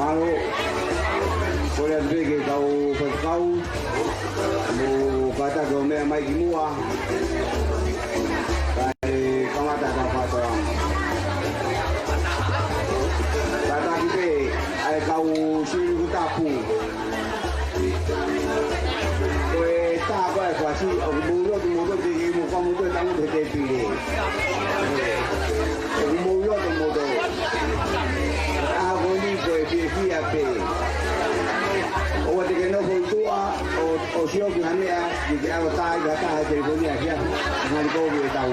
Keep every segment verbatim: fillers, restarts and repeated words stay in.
Mālō, kole atu pē ki he kau faifekau, mo kātaki ʻo meʻa mai ki muʻa, kae kamata ʻetau fakatokanga. Kātaki pē ʻa e kau sivi ku tapu. Ko e taha ko ē ʻa e fasi, ʻoku mou lotu moutolu ke mou fakamoutolu e tangutu he tēpile. ʻOku mou lotu moutolu. ʻA ko eni ko e fiefia pē. ʻOua te ke nofo ʻi tuʻa, ʻo, ʻo sio ki ha meʻa, ke ke ʻalu ʻo tā ʻi ha taha he telefoni ʻahiʻahi. Ngali kou ke tau.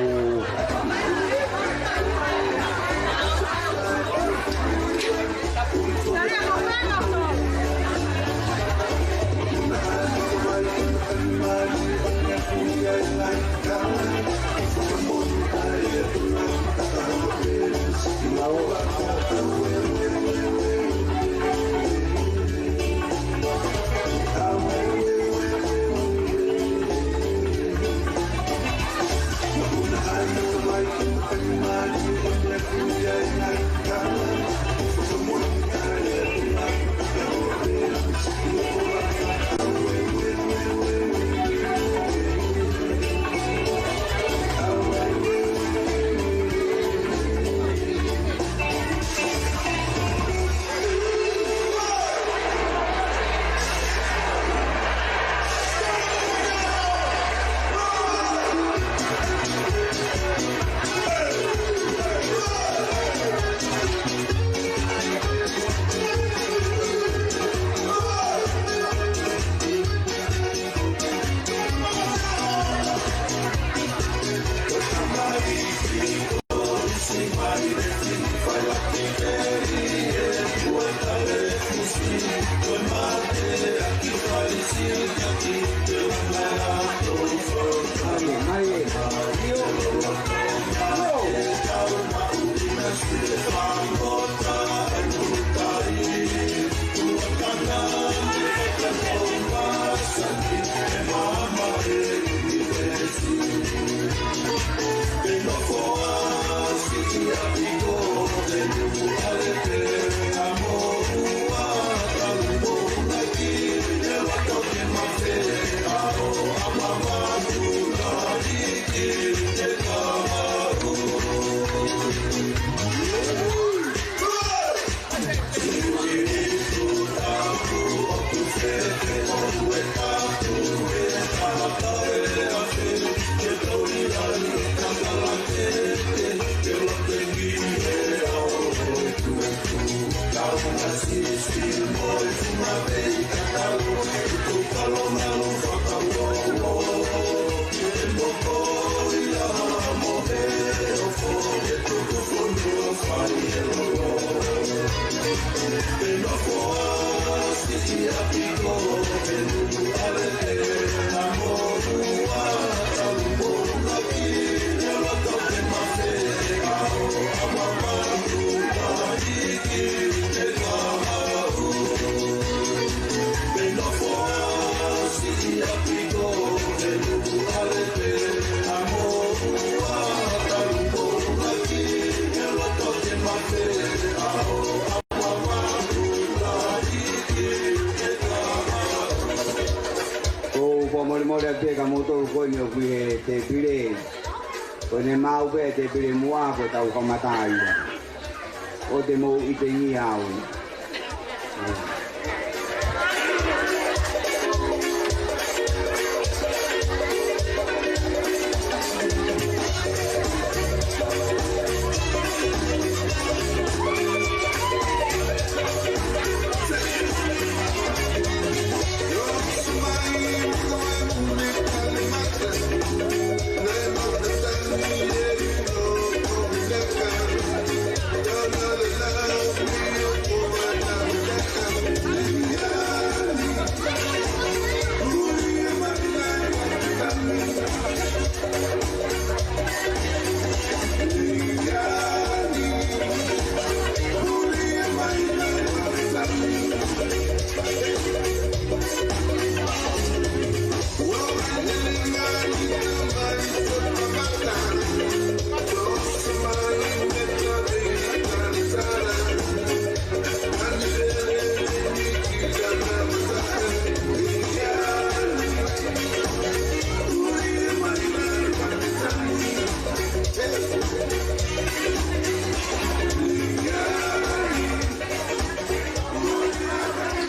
Tolu ko eni ʻoku ʻi he tēpile. Ko ʻene maʻu pē tēpile muʻa ko ʻetau kamata ia. ʻOua te mou ʻitengia au.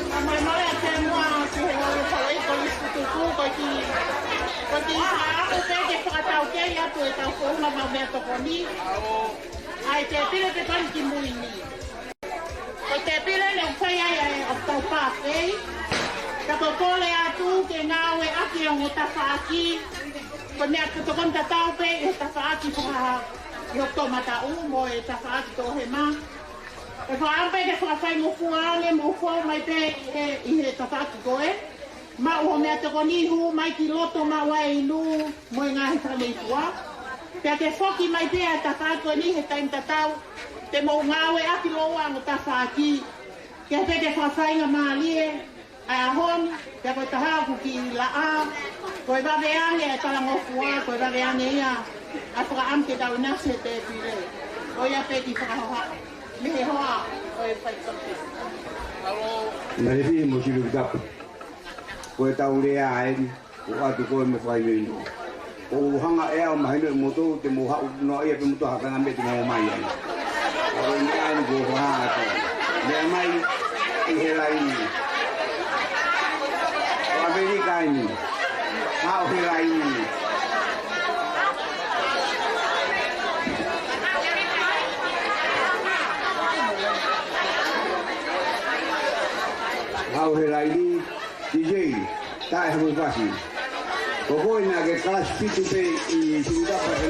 Kae molemole atu muʻa ki he ʻOtua Fale ʻi Kolisi Tutuku, ko e kiʻi, ko e kiʻi faʻaku pē ke fakataukei atu ʻetau founga maʻu meʻatokoni. ʻA e tēpile pē pani ki mui ni. Ko e tēpile naʻe fai ai ʻa e ʻOkatopa Pei. Ka ko e kole atu ke ngāueʻaki ʻa e ongo tafaʻaki. Ko e meʻatokoni tatau pē ʻi he tafaʻaki fakahā ʻi he toʻomataʻu mo e tafaʻaki toʻohema. ʻE fakaʻamu pē ke fakafaingofua ange mo fou mai pē ʻi he, ʻi he tafaʻaki ko ē. Maʻu hoʻo meʻatokoni, hū mai ki loto maʻu ai inu mo e ngaahi fakameʻifua. Pea ke foki mai pē ʻa e tafaʻaki ko eni he taimi tatau, te mou ngāueʻaki lōua ongo tafaʻaki. Ke pē ke fakafaingamālie ʻa e ʻaho ni, pea ko e taha ʻoku kiʻi laʻā, ko e vave ange ʻa e talangofua, ko e vave ange ia ʻa e fakaʻamu ke tau ʻinasi he tēpile. Ko ia pē kiʻi fakahoha mei he hoa ʻo e faifekau. Mālie mo Silu ki tapu. Ko ʻetau lea eni, ʻoatu koe mo fai mei no. ʻOku ou hanga ʻe au ʻo mahinoʻi kimoutolu te mou haʻu noa ia pē moutolu ha kāinga mei te mou mai ai. Ko e meʻa eni kuo u fakahā atu. Meʻa mai ʻi he laini. ʻO ʻAmelika eni. Haʻu he laini. Haʻu he laini. D J, taʻe hamu pasi. Ko koe naʻa ke kalasi fitu pē ʻi Singapore.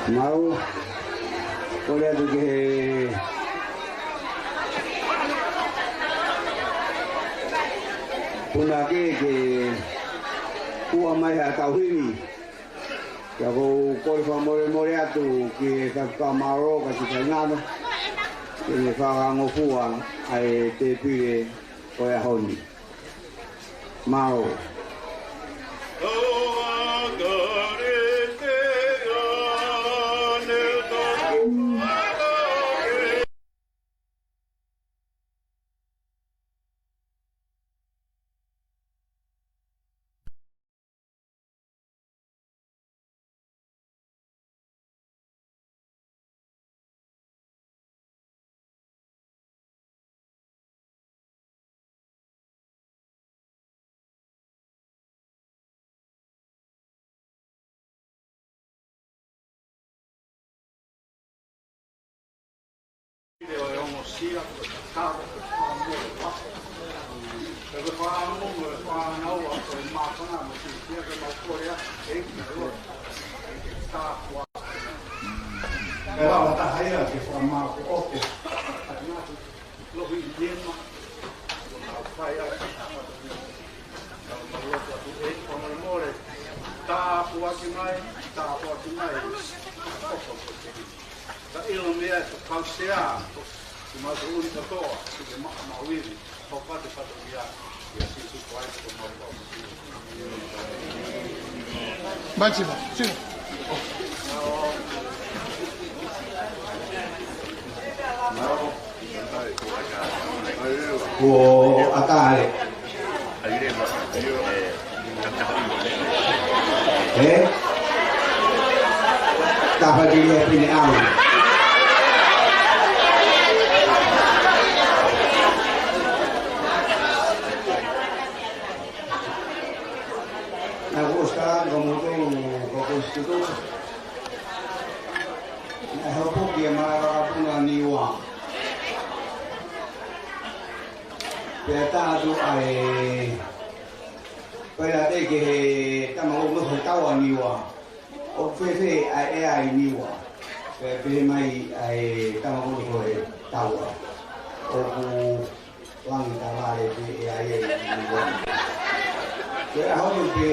Mau, kole atu ki he punake ke hū mai ha tauhi ni. Pea ʻoku ou kole fakamolemole atu ki he faifekau mālōlō ka ti kaingano, ke ne fakangofua ʻa e tēpile ʻo e ʻaho ni. Mālō. Pea lava taha ia ke fakamaʻopoʻopo. Lohi i nima. Kau fai atu. Kau mau lotu atu ē, fakamolemole. Tāpuaki mai, tāpuaki mai. Ka ʻilo meʻa ʻe kau sea, ʻi mātou uni kotoa, ʻi he maʻa mauili, ʻo kate fatongia, ʻia Sīsū Kalaisi ko mau kau. Mai, Sila, Sila. Kuo ʻatā ē. Ē? Tapa ki lea pine au. Naʻe ʻosi tā ka moutolu ko Konstituto. Naʻe hopo ki he Malaʻe Vakapuna Niua. Pea tā atu ʻa e Pailatē ki he tama ʻoku nofo he taua Niua. ʻOku fēfē ʻa e ʻea ʻi Niua? Pea pehē mai ʻa e tama ʻoku nofo he taua, ʻoku langi tavale pē ʻa e ʻea ʻi Niua. Pea ʻaho ni pē,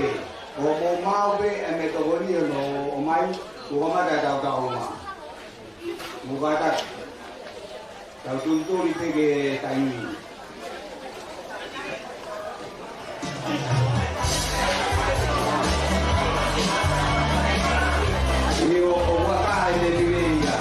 ʻoku mou maʻu pē ʻa e meʻatokoni ʻo ʻomai, kuo kamata ʻa e taʻu taʻu ʻe ua. Mou kātaki. Tau tulituli pē ki he taimi. ʻIo, ʻoku ʻatā ʻa e tēpile ia.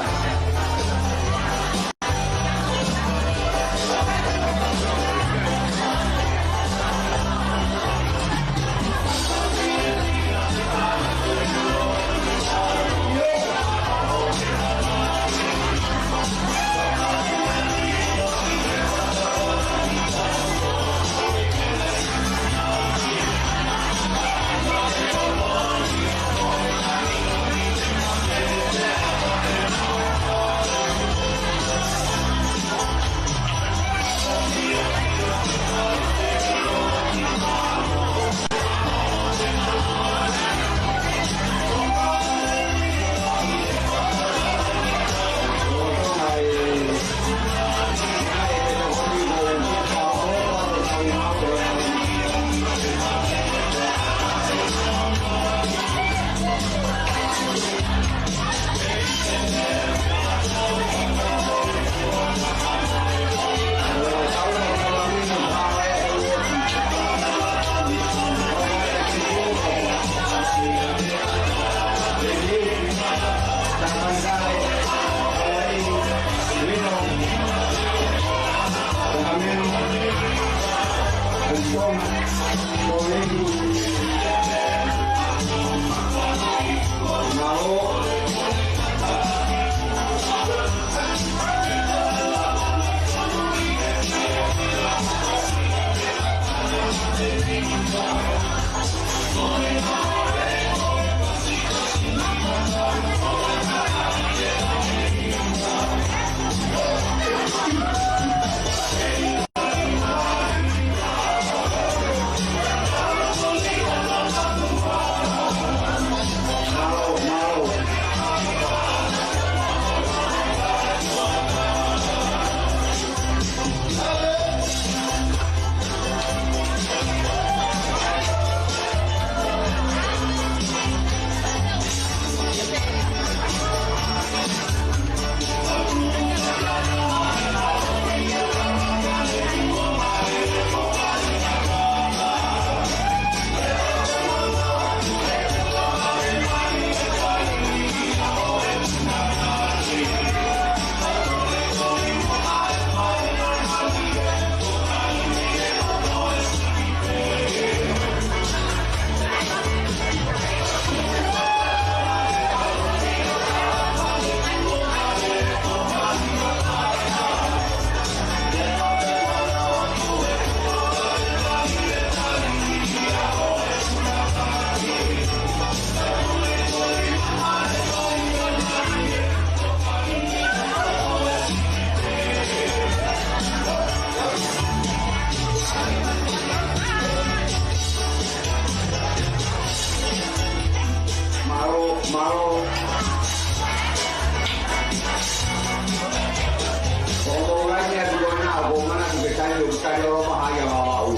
Ai, o tali o maha ia ma au.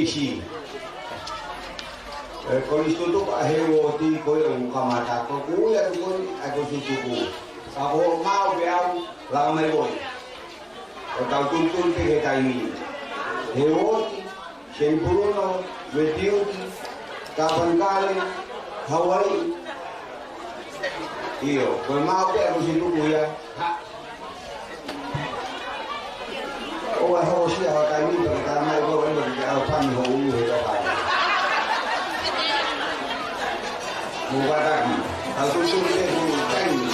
Si. ʻE, ko e lisi tutuku ʻa e uooti ko ē ʻoku kamata, ko ʻeku ui atu ko ē ʻa e ko e lisi tutuku. Ka ko hoʻo maʻu pē ʻaʻau, laka mai koe. ʻO tau tuʻutuʻuni pē ki he taimi. He uooti, Seni Puluno, Vetiuti, Tāpanekale, Hauaiʻi. ʻIo, ko e maʻu pē ʻaʻau ko e lisi tutuku ia. Ha. ʻOua ʻe hokosia ho taimi pea ke tala mai ko e ʻoua ke ʻalu pani ho ʻulu he tau kai. Mou kātaki. Tau tuʻutuʻuni pē ki he taimi.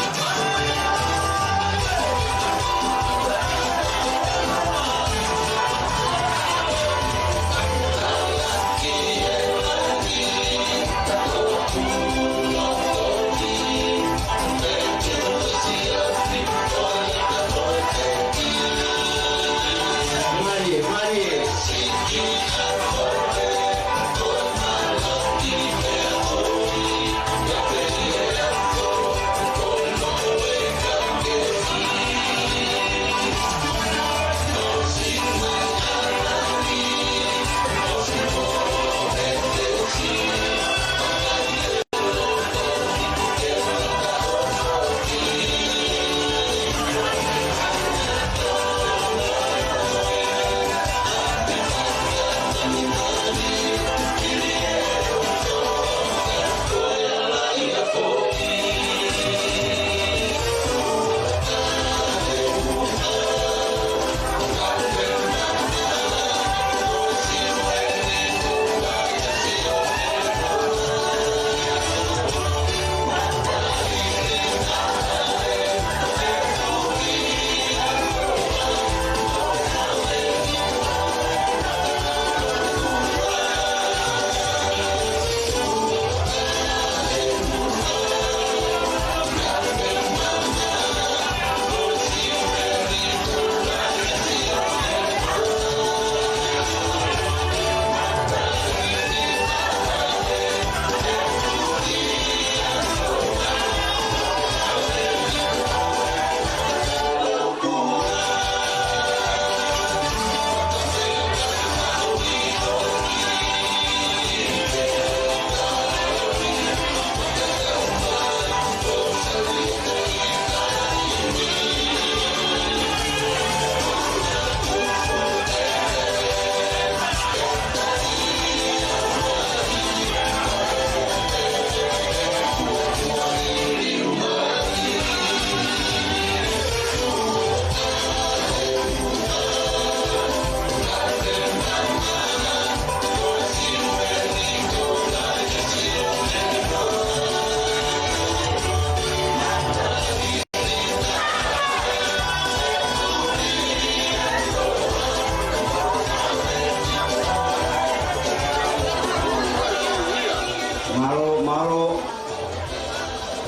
Mālō, mālō.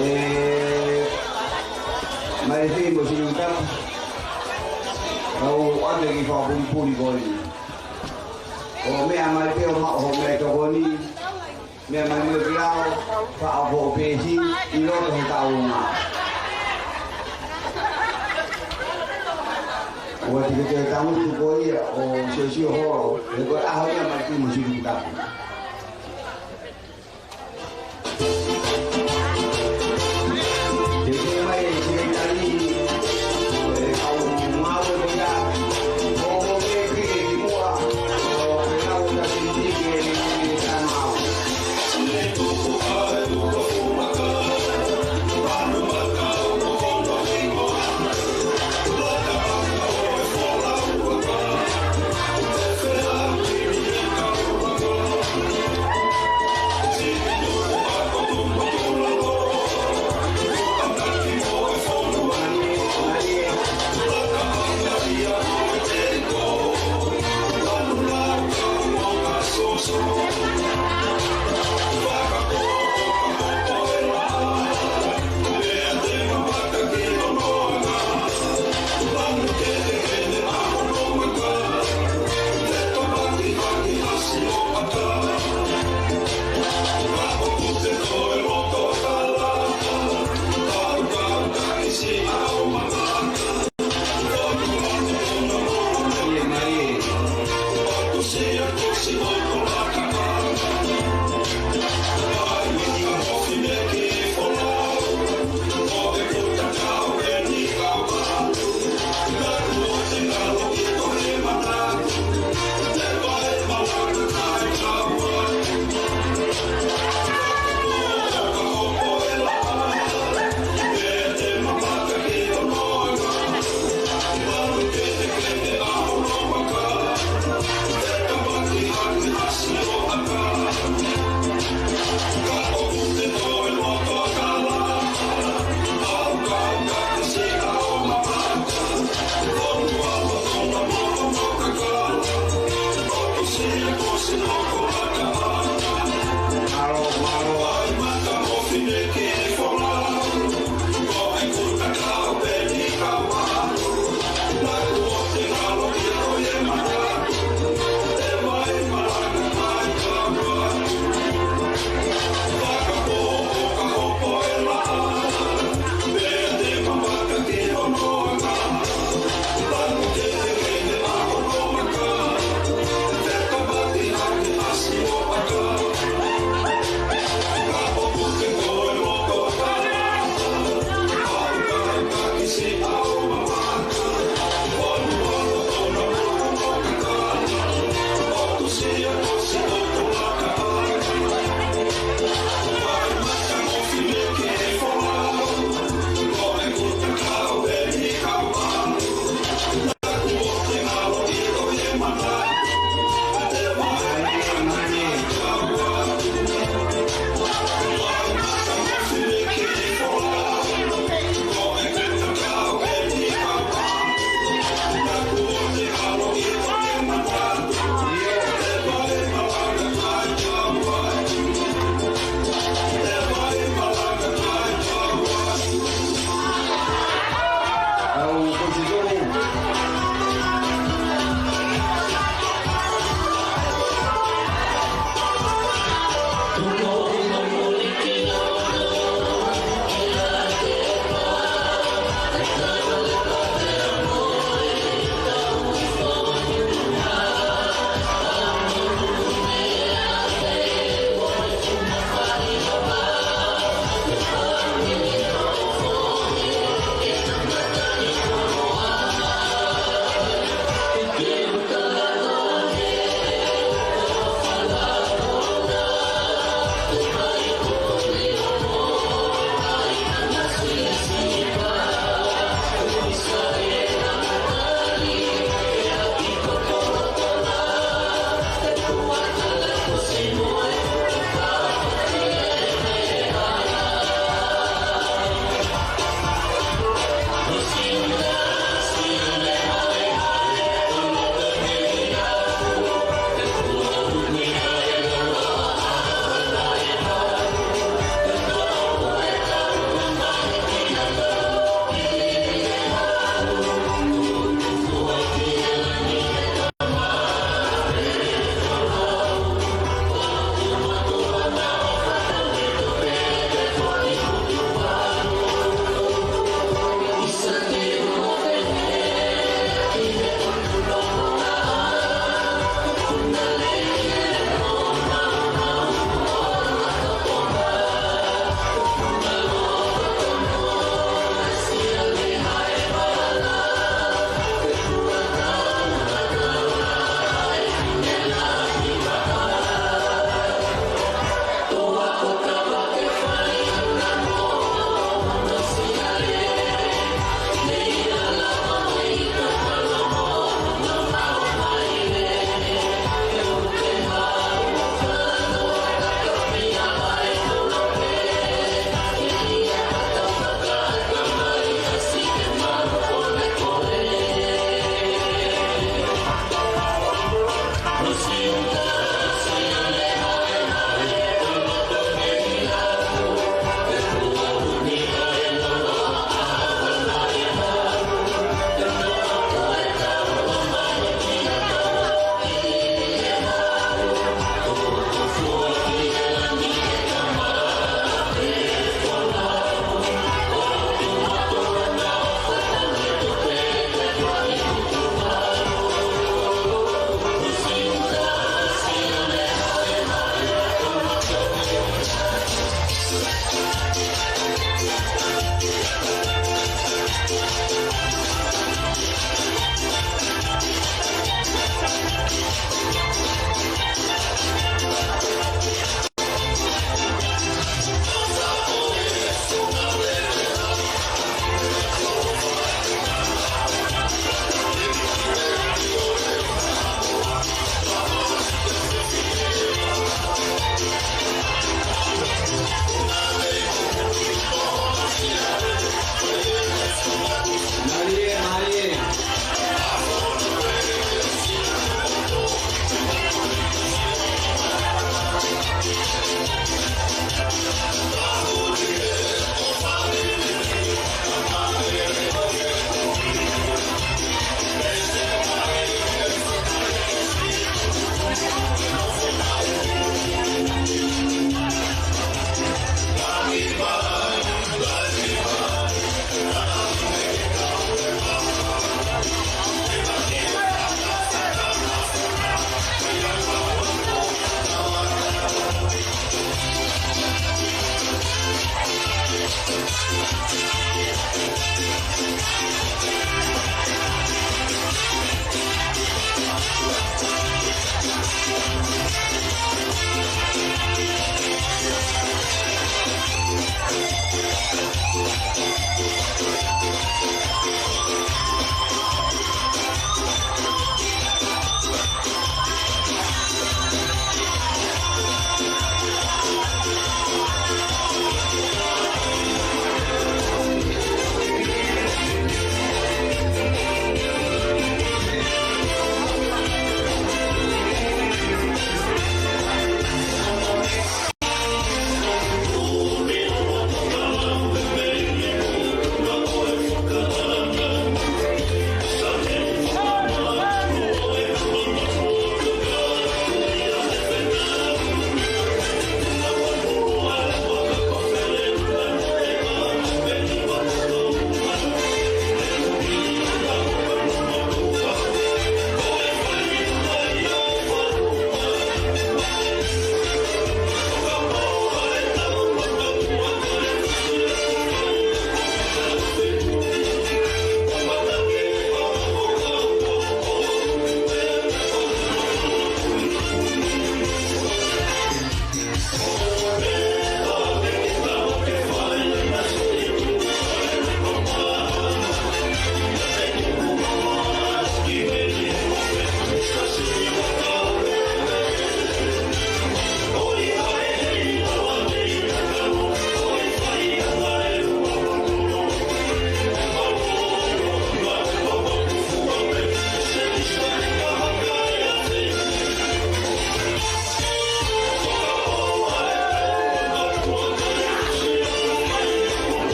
ʻE, mai fē mo Sini Utapu. Kau ʻoatu e kiʻi fakapulipuli ko eni. ʻO meʻa mai pē ʻo maʻu hoʻo meʻatokoni. Meʻa mai mo e kiʻi lao, faʻo hoʻo peesi, ʻi loto he taʻu ʻe ua. ʻOua te ke toe tangutu koe ia ʻo siosio holo, he ko e ʻaho ia mai ki mo Sini Utapu.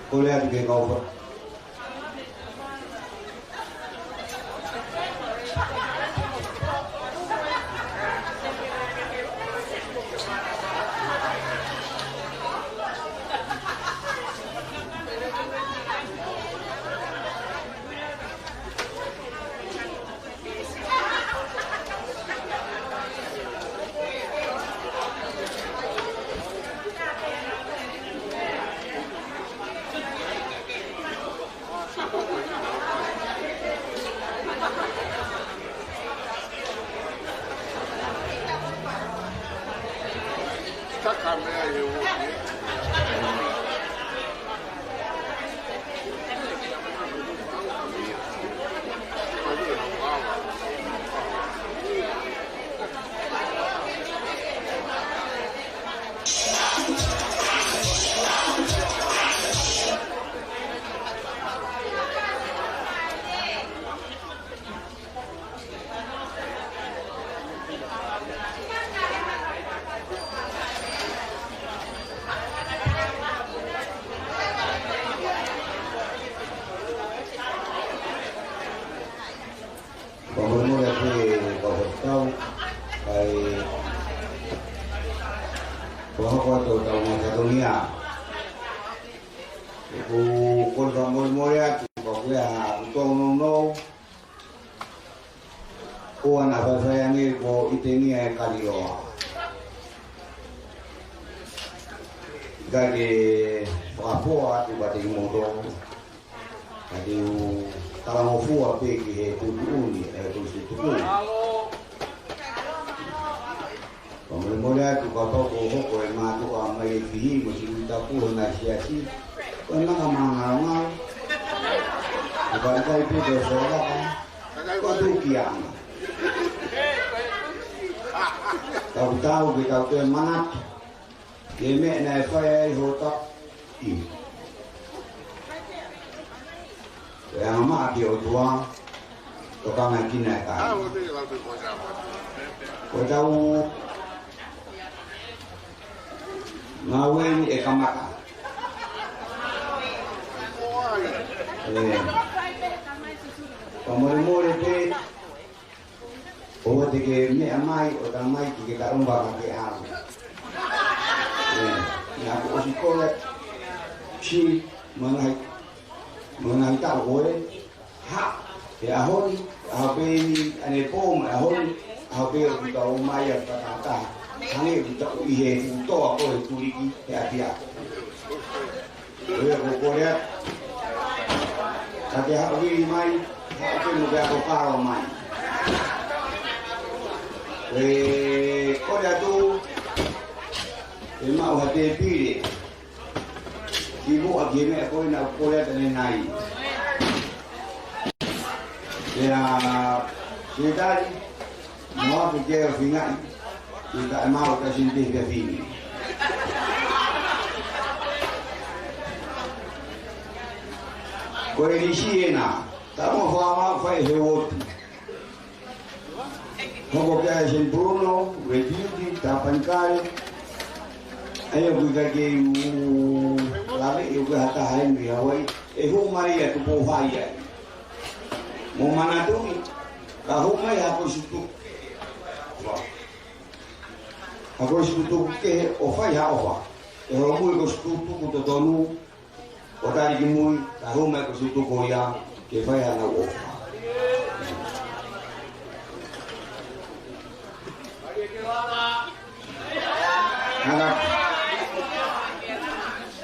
Kole atu ke kau fa- Fakamolemole atu e kau faifekau, kae fakahoko atu hotau ngaahi fatongia. ʻOku ou kole fakamolemole atu, ka ko e hā ʻoku tōnounou, ʻoua naʻa faifai ange kuo ʻitengia e kaliloa. ʻIkai ke fakapoa atu kiate kimoutolu. Ka te u talangofua pē ki he tuʻutuʻuni ʻa e kolisi tuku. Fakamolemole atu kapau kuo hoko e mātuʻa mai e fihi mo e siʻi tapu he ngaahi siasi. Ko e maka māngalonga. Ko e palikai pē ko e soalaka. Ko e tukianga. Tau tau ke tau toe manatu ki he meʻa naʻe fai ai hota i. Ko e angamaʻa ki he ʻOtua, tokangaekina e kāinga. Ko ʻetau ngāue ni ʻe kamata. ʻE, fakamolemole pē, ʻoua te ke meʻa mai ʻo talamai ke ke taʻomba ka ke ʻalu. ʻE, naʻa ku ʻosi kole, si, mo e ngaahi, mo e ngaahi taʻu ko ē, ha, he ʻaho ni, ʻaho pē ni, ʻanepō mo e ʻaho ni, ʻaho pē ʻoku tau ō mai ʻo fakataha. Hangē ʻoku tau ʻi he fuʻu toa ko ē tuliki he ʻapiako. Ko ia ʻoku ou kole atu. Ka ke haʻu vili mai, haʻu ke mo ke ako kalo mai. Ko e kole atu, ke maʻu ha tēpile. Kimuʻa ki he meʻa ko ē naʻa ku kole atu ʻanenai. Pea, Sekelitali, mo ʻoatu ke u fingaʻi, ke taʻemaau ka sini te pia fini. Ko e lisi ena, tau mo fāmau fai he uotu. Hoko ki ai Saint Bruno, Red Beauty, Tapanikale. ʻA ia ʻoku ʻikai ke u lave, ʻoku ʻikai ha taha eni ʻi Hawaii. ʻE hū mai ʻa Tupou Fai ai. Mou manatuʻi, ka hū mai ha kolisi tutuku. Ha kolisi tutuku kehe ʻo fai ha ʻofa. ʻE holomui e kolisi tutuku totonu, ʻo tali ki mui, ka hū mai e kolisi tutuku ia, ke fai haʻanau ʻofa. Hana,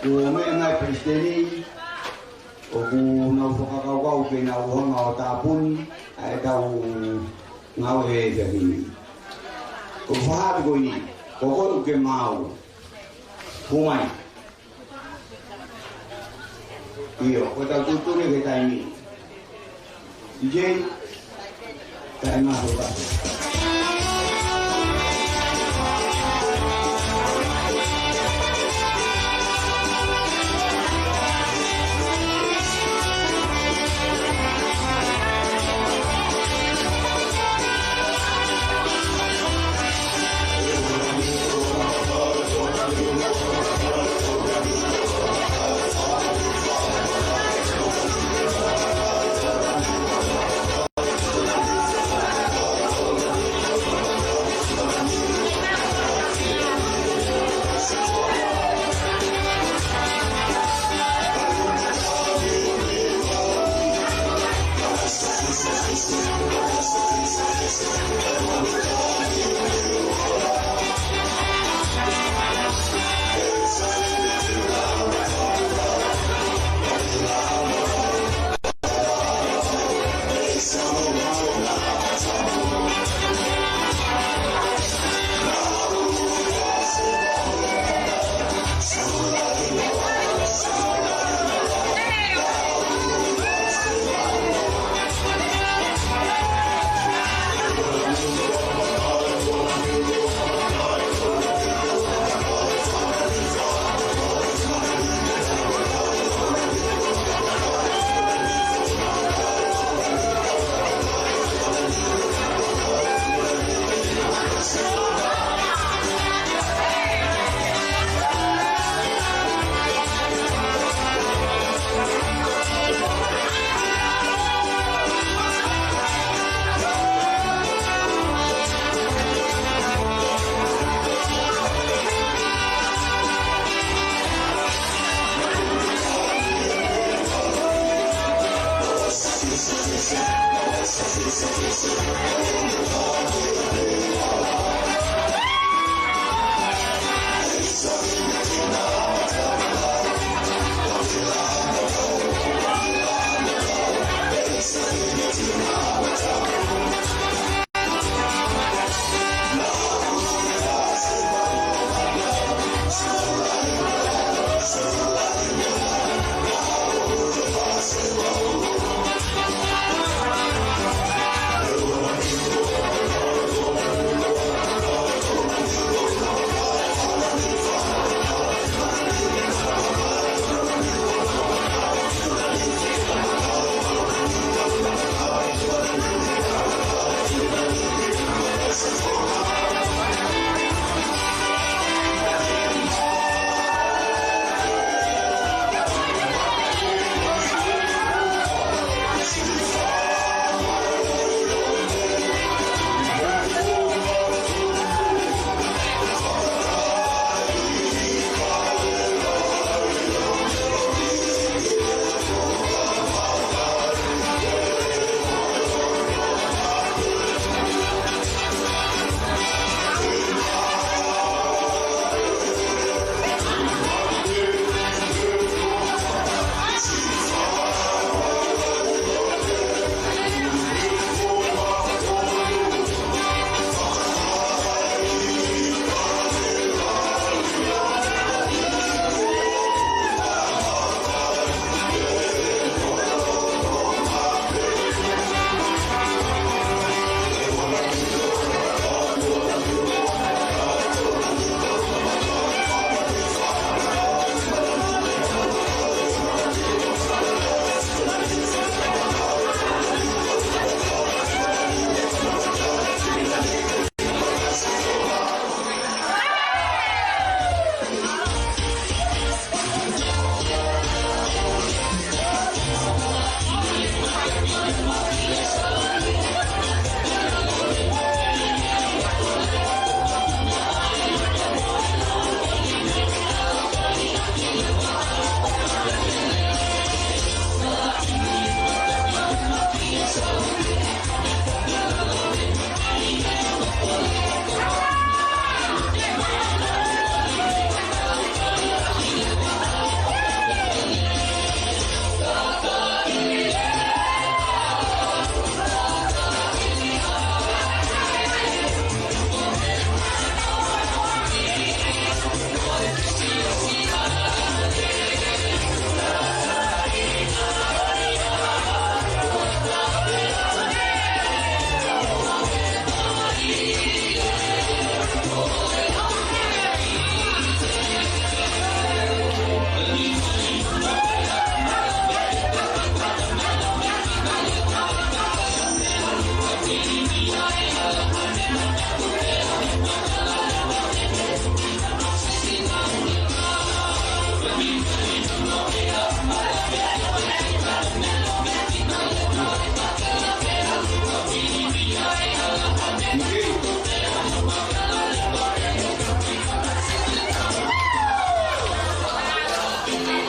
kuo meʻa mai e Palesiteni, ʻoku nau fakakaukau ke nau hanga ʻo tāpuni ʻa ʻetau ngāue he efiafi ni. Ko e faʻahi ko eni, ko koe ʻoku ke maau. Hū mai. ʻIo, ko ʻetau tuʻutuʻuni he taimi ni. D J, taʻemaau.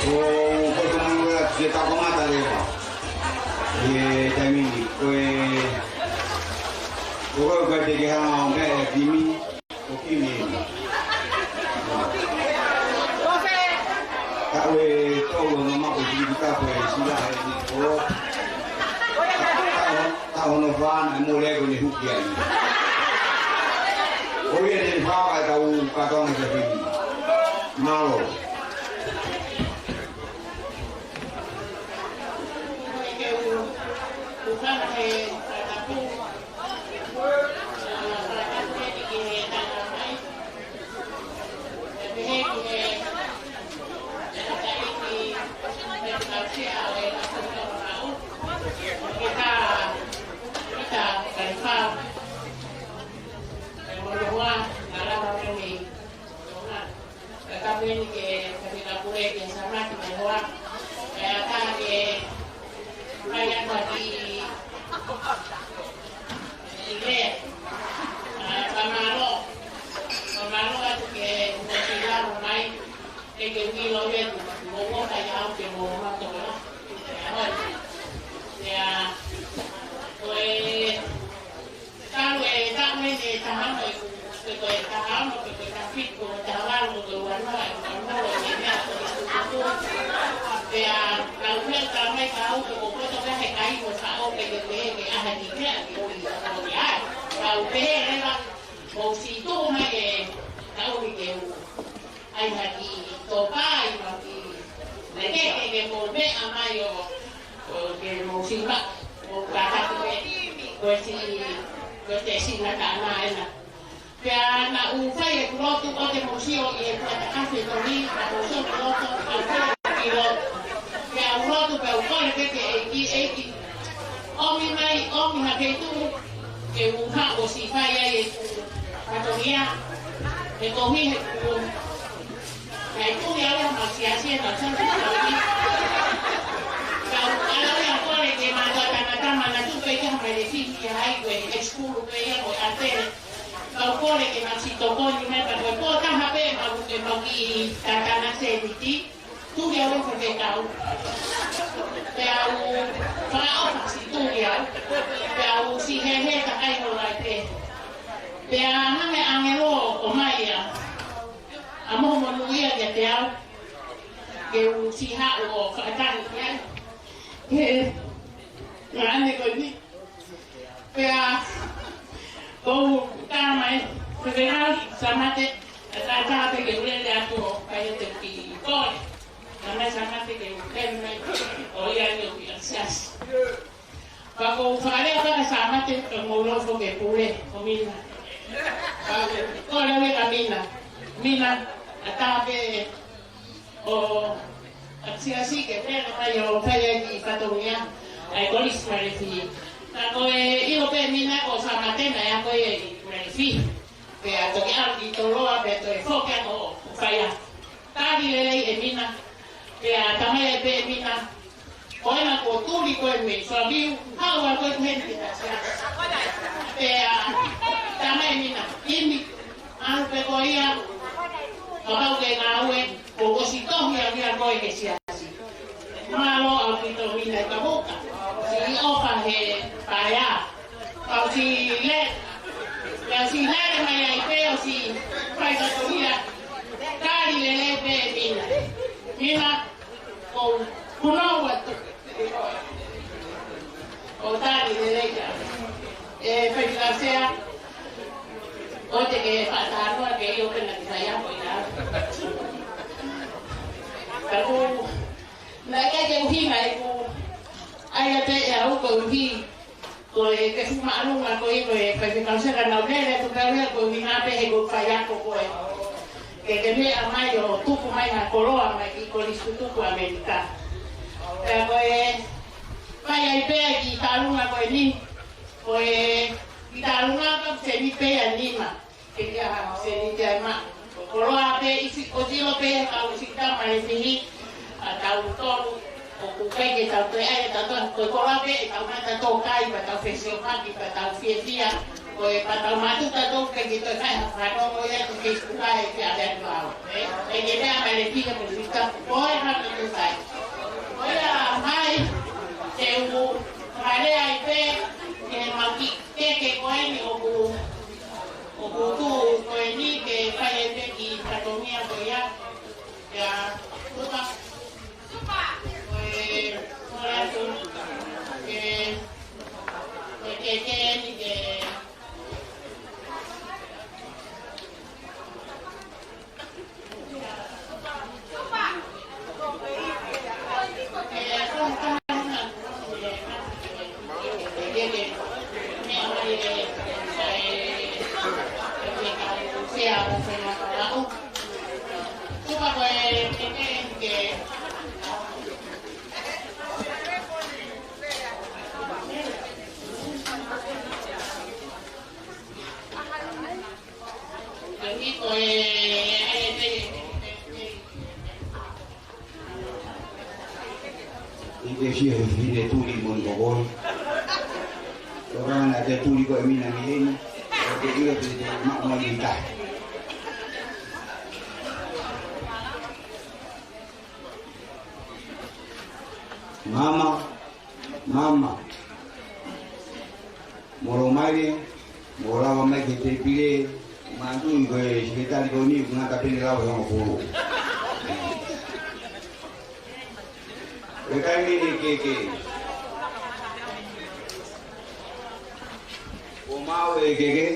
ʻOku ou kole atu ke tau kamata leva ʻi he taimi ni. Ko e, ko e, ko e te ke hanga ʻo meʻa ʻe Kimi, ko Kimi eni. Ka ʻoku tau ʻo nau maʻu e tiki ka ko e sila he ni ko. Ka ʻo, ka ʻo hono fā naʻe mole ko eni huki ai. Ko ia te ne fā ʻa e tau kātoanga kia Kimi. Mālō. Ka kapeni ke, ke kapule ke samaki mai hoa. Ke ata ke mai ata ki, ki le. ʻA, ka mālō. Ka mālō atu ke, ke ʻilo mai. Ke ke ʻilo atu. Mo mo ka ia au ke mo ma tola. Ia, ko e taha ono, ʻe ko e taha ono, ʻe ko e taha fitu, ʻe taha valu, ʻe uanoa, ʻe uanoa, ʻe meʻa ko e tutuku. Pea, ka u meʻa ka mai ka u ko ko poto ka he kai ko sa o ke ke ke ke aha ki ke ki o i sa o i ai. Ka u pehē leva, mou siʻi tuʻu mai e ka u ke u. ʻAi ha kiʻi tōpai, ma ki leke ke ke mou meʻa mai ʻo, ʻo ke mou siva, mou kātaki pē, ko e si, ko e te sina ka na ena. Pea naʻa ku fai ʻeku lotu ʻo te mou sio ʻi he puata kafe toni, naʻa mou sio ki loto, ʻa u fai ʻeku lotu. Pea u lotu pea u kole pē ki he ʻEiki, ʻEiki, ʻomi mai, ʻomi ha feituʻu, ke u haʻu ʻo siʻi fai ai ʻeku fatongia, he koeʻuhi he kuo naʻe tuli au ia mei he siasi ʻe naʻa ku sio ki he tauhi. Ka u ala ia kole ke mātuʻa tangata ma na tupe ia mai le fiki ai ko e high school pē ia mo e ʻatele. Ka u kole ke ma siʻi tokoni mai pea ko e pō taha pē ma u ke mau kiʻi tatana seniti. Tuli au e fefekau. Pea u fakaʻofa siʻi tuli au. Pea u siʻi hehe kakai mo lai pē. Pea hanga ʻe he ʻāngelo ʻo ʻomai ia ʻa moho monūʻia kiate au. Ke u siʻi haʻu ʻo fakataha ki ai. He, ngā ane ko eni. Pea, ko u tā mai, ko ke ngā Samate, ʻe tā tā pē ke u lele atu ʻo kai ʻo te ki kole. Tā mai Samate ke u lele mai, ʻo ia ni ʻo ki a siasi. Pea ko u fakalea pē ka Samate, ka mou lofo ke pule, ko Mina. Pea ko u kole ʻo ia ka Mina. Mina, ʻe tā pē ʻo a siasi ke pea mai ʻo fai ai ki fatongia, ʻa e Kolisi Malefi. Ka ko e ʻilo pē Mina ko Samate naʻe ako ia ʻi Malefi. Pea toki ʻalu ki Toloa, pea toe foki ako ʻo fai ako. Tali lelei ʻe Mina, pea tā mai ai pē ʻe Mina, ko ena ko tuli ko e mei Suaviu, haʻu ʻa ko e heni ki ta siasi. Pea tā mai ʻe Mina, ʻImi, ʻalu pē ko ia, kapau ke ngāue, ko u ʻosi tohi au ia ko e he siasi. Mālō ʻaupito Mina ʻi ka vuka. Siʻi ʻofa he paea. Kau siʻi le, kau siʻi lele mai ai pē ʻo siʻi fai ka ko ia. Tali lelei pē Mina. Mina, ko u punou atu. ʻO tali lelei ia. ʻE fai ka sea, ʻo te ke faʻa tānoa ke ʻio pē na ki fai ako ia. Ka ko u, naʻe ʻikai ke u hina ʻeku ʻai ʻa te ʻe au ko u hi, ko e ke fuʻu māʻolunga ko e ko e fai ke kau seka nau lele atu pē au ia ko u hina pē he ko u fai ako ko e. Ke ke meʻa mai ʻo tuku mai ha koloa mai ki Kolisi Tutuku ʻAmelika. Pea ko e fai ai pē ki tālunga ko eni, ko e ki tālunga ka seni pē ʻa nima. Ke ia ha seni te ai ma. Koloa pē ʻi si, ʻo silo pē ka u si ka mai fihi, ʻa tau tolu, ʻoku ʻikai ke tau toe ʻai ʻe tau tolu, ko e koloa pē ʻe tau mata tō kai, pea tau fesiofaki, pea tau fiefia, ko e pea tau matu tau tō kai ke toe kai ha fanongo ia, ko ke kuka e ke ʻave atu au. ʻE, ʻe ke mea mai le pika ko fika, ko e hana tō kai. Ko ia mai, te u, hale ai pē, ke mau ki, ke ke ko eni ʻoku, ʻoku tuʻu ko eni ke fai ai pē ki fatongia ko ia. Ia, tuka. Ko e, ko e atu, ke, ko e ke ke eni ke. ʻI ke sia he fine tuli mo ni ko koi. Ko rana te tuli ko e mina mi heni. Ko te ila te te ma ma ni ta. Mama, mama. Molo mai le. Mou lava mai ki he tēpile, manatuʻi ko e sekelitali ko eni, ʻoku ngata pē ʻene lau ʻe hongofulu. Ko e taimi ni Keke. Kuo maau ʻe Keke.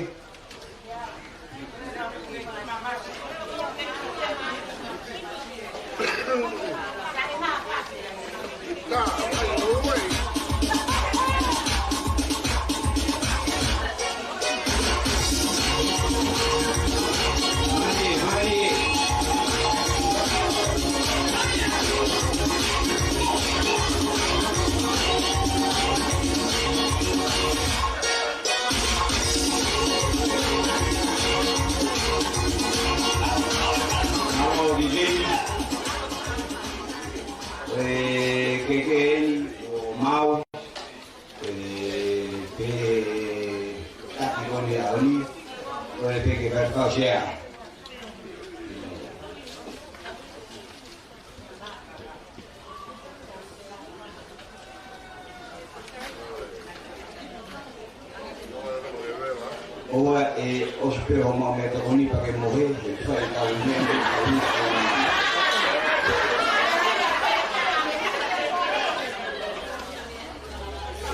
Mālō, Vivi. ʻE, Keke eni, kuo maau, ʻe, pehē taki ko eni ʻaho ni, ko e pehē ke fai fau sea. ʻOua ʻe ʻosi pē hoʻomou meʻatokoni pea ke mohe, he fai kau meʻa, meʻa kau meʻa.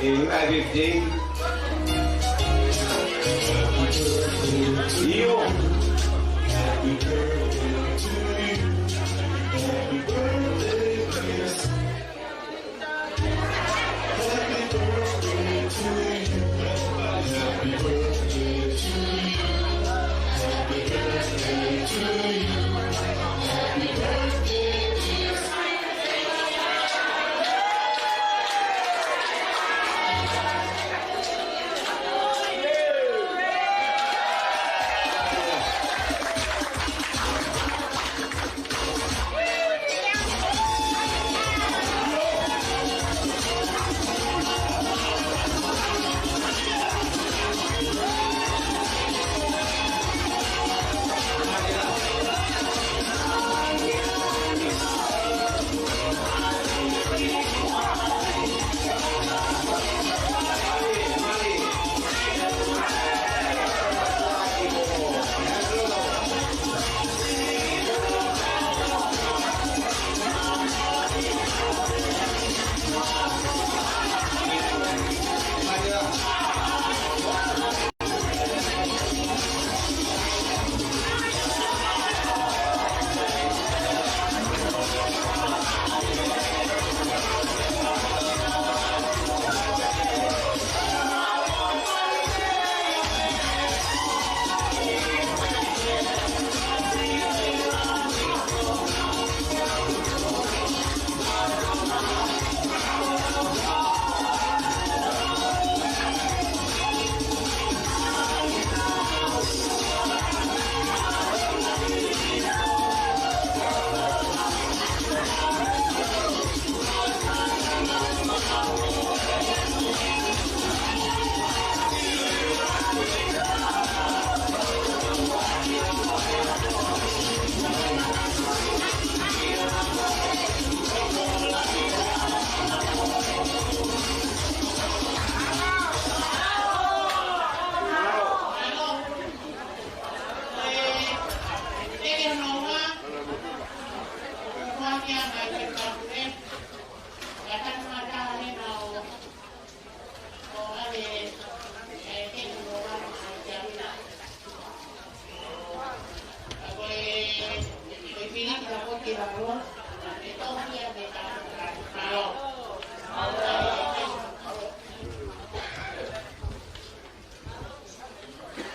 ʻE, happy birthday. ʻIo.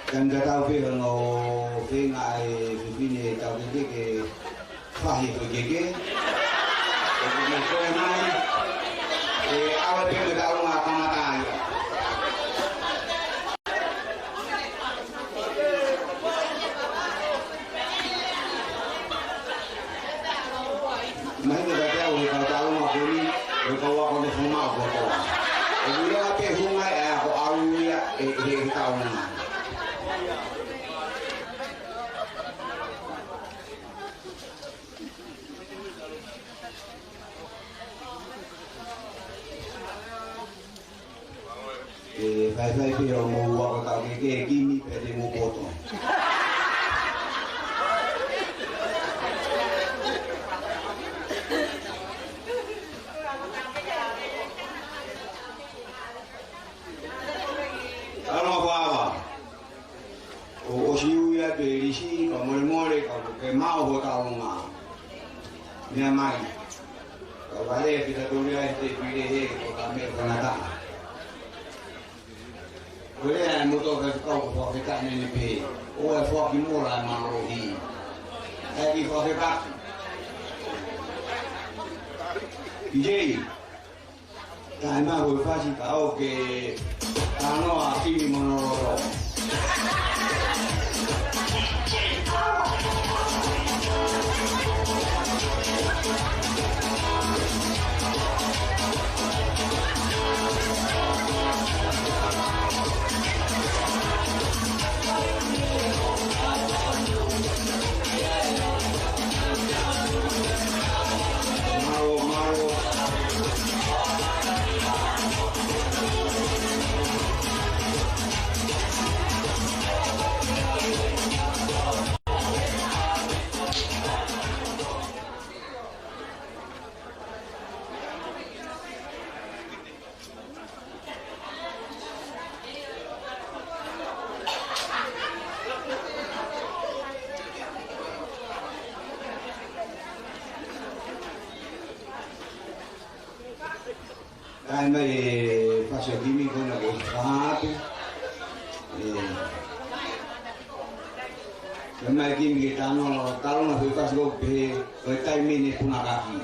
Ka ʻoku tatau pē hono feinga ʻa e fefine tau Keke ke fahi ko Keke. ʻE Keke ko e mai. ʻE ʻave pē mo e taʻu ʻa kamata ai. Mahino kiate au he kau taʻu ʻa ko eni, he kau ako ne fuma o koto. ʻOku ʻi ai pē hunga ʻe ako au ia ʻe, ʻe, ʻe taʻu. ʻE faifai pē ʻo mou ako tau ke ke kimi pē te mou poto. Talo fava. ʻO, ʻosi ui atu e lisi, ka molemole, ka ke maʻu ho talonga. Meʻa mai. Ka vale ki ta tolu ai te pile he, ko ka me ko na ta. Ko lea e moto ka kau ko fakafetaʻi ne pē. ʻO e foaki mola e mālohi. ʻAi ke fakafetaʻi. D J. Taimi ko e fasi ka ʻoku ke talanoa ki monoloto. Taimi e fasi ʻo kimi ko na ko fatu. E, taimi e kimi ke tano, talo na fasi ko pē, ko e taimi ni puna kaki.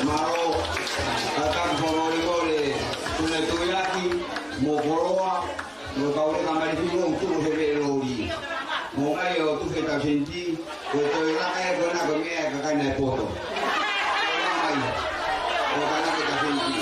Mālō, kātaki fakamolemole, tuna tuiaki, mo koloa, mo kaule kamali filo, utu mo se veʻe loli. Mo mai ʻo tufe tau senti, ko e toe laka e kona ko mea e kakai naʻe poto. Mai, ʻo kana ke tau senti.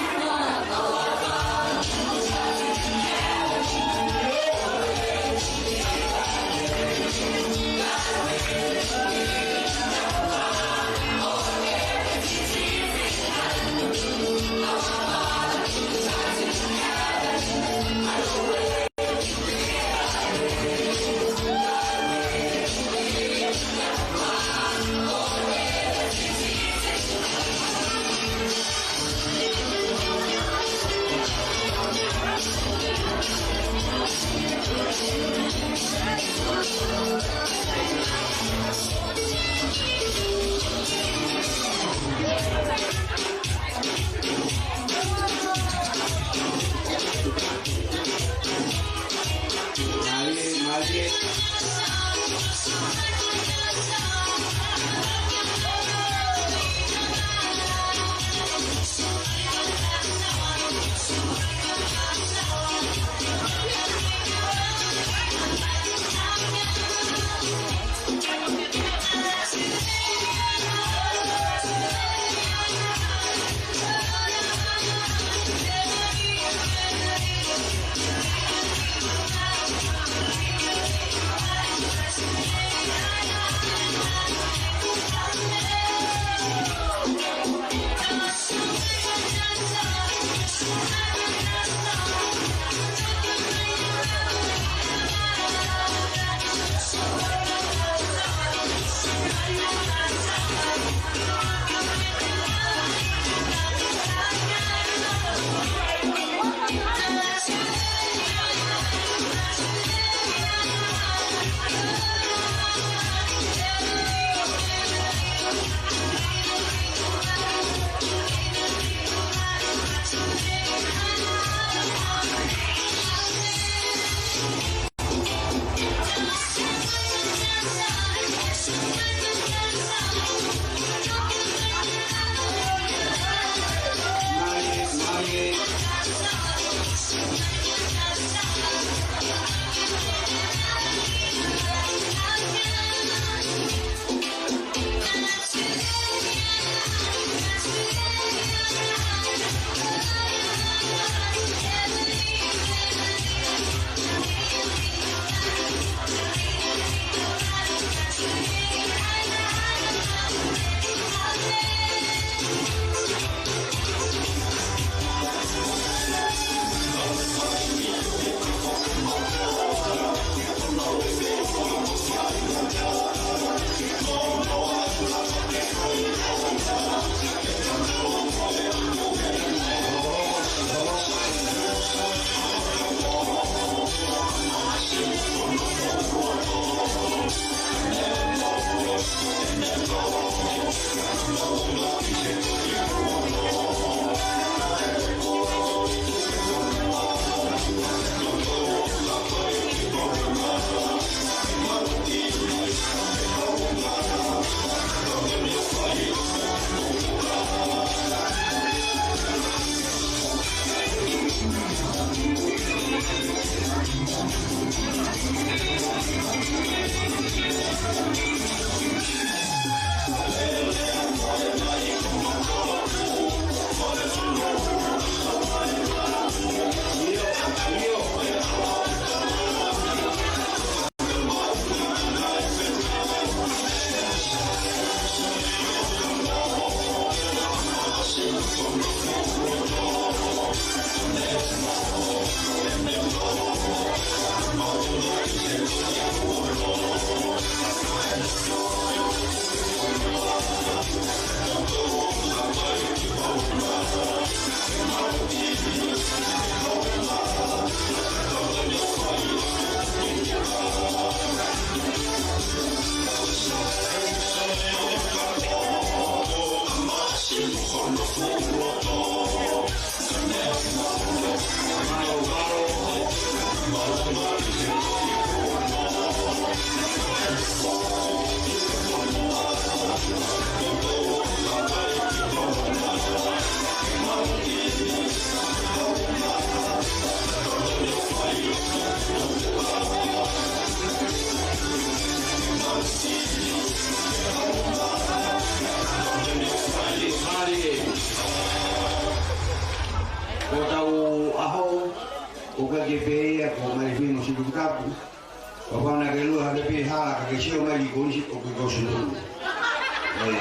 Ko ʻetau ʻaho, ʻoku ʻikai ke pehē ia ko Malefino Situkukapu. Ko e fānau ke lua ha pepe hala ka ke sio mai ki Kolisi ʻoku ʻikai ko Situkukapu. ʻE.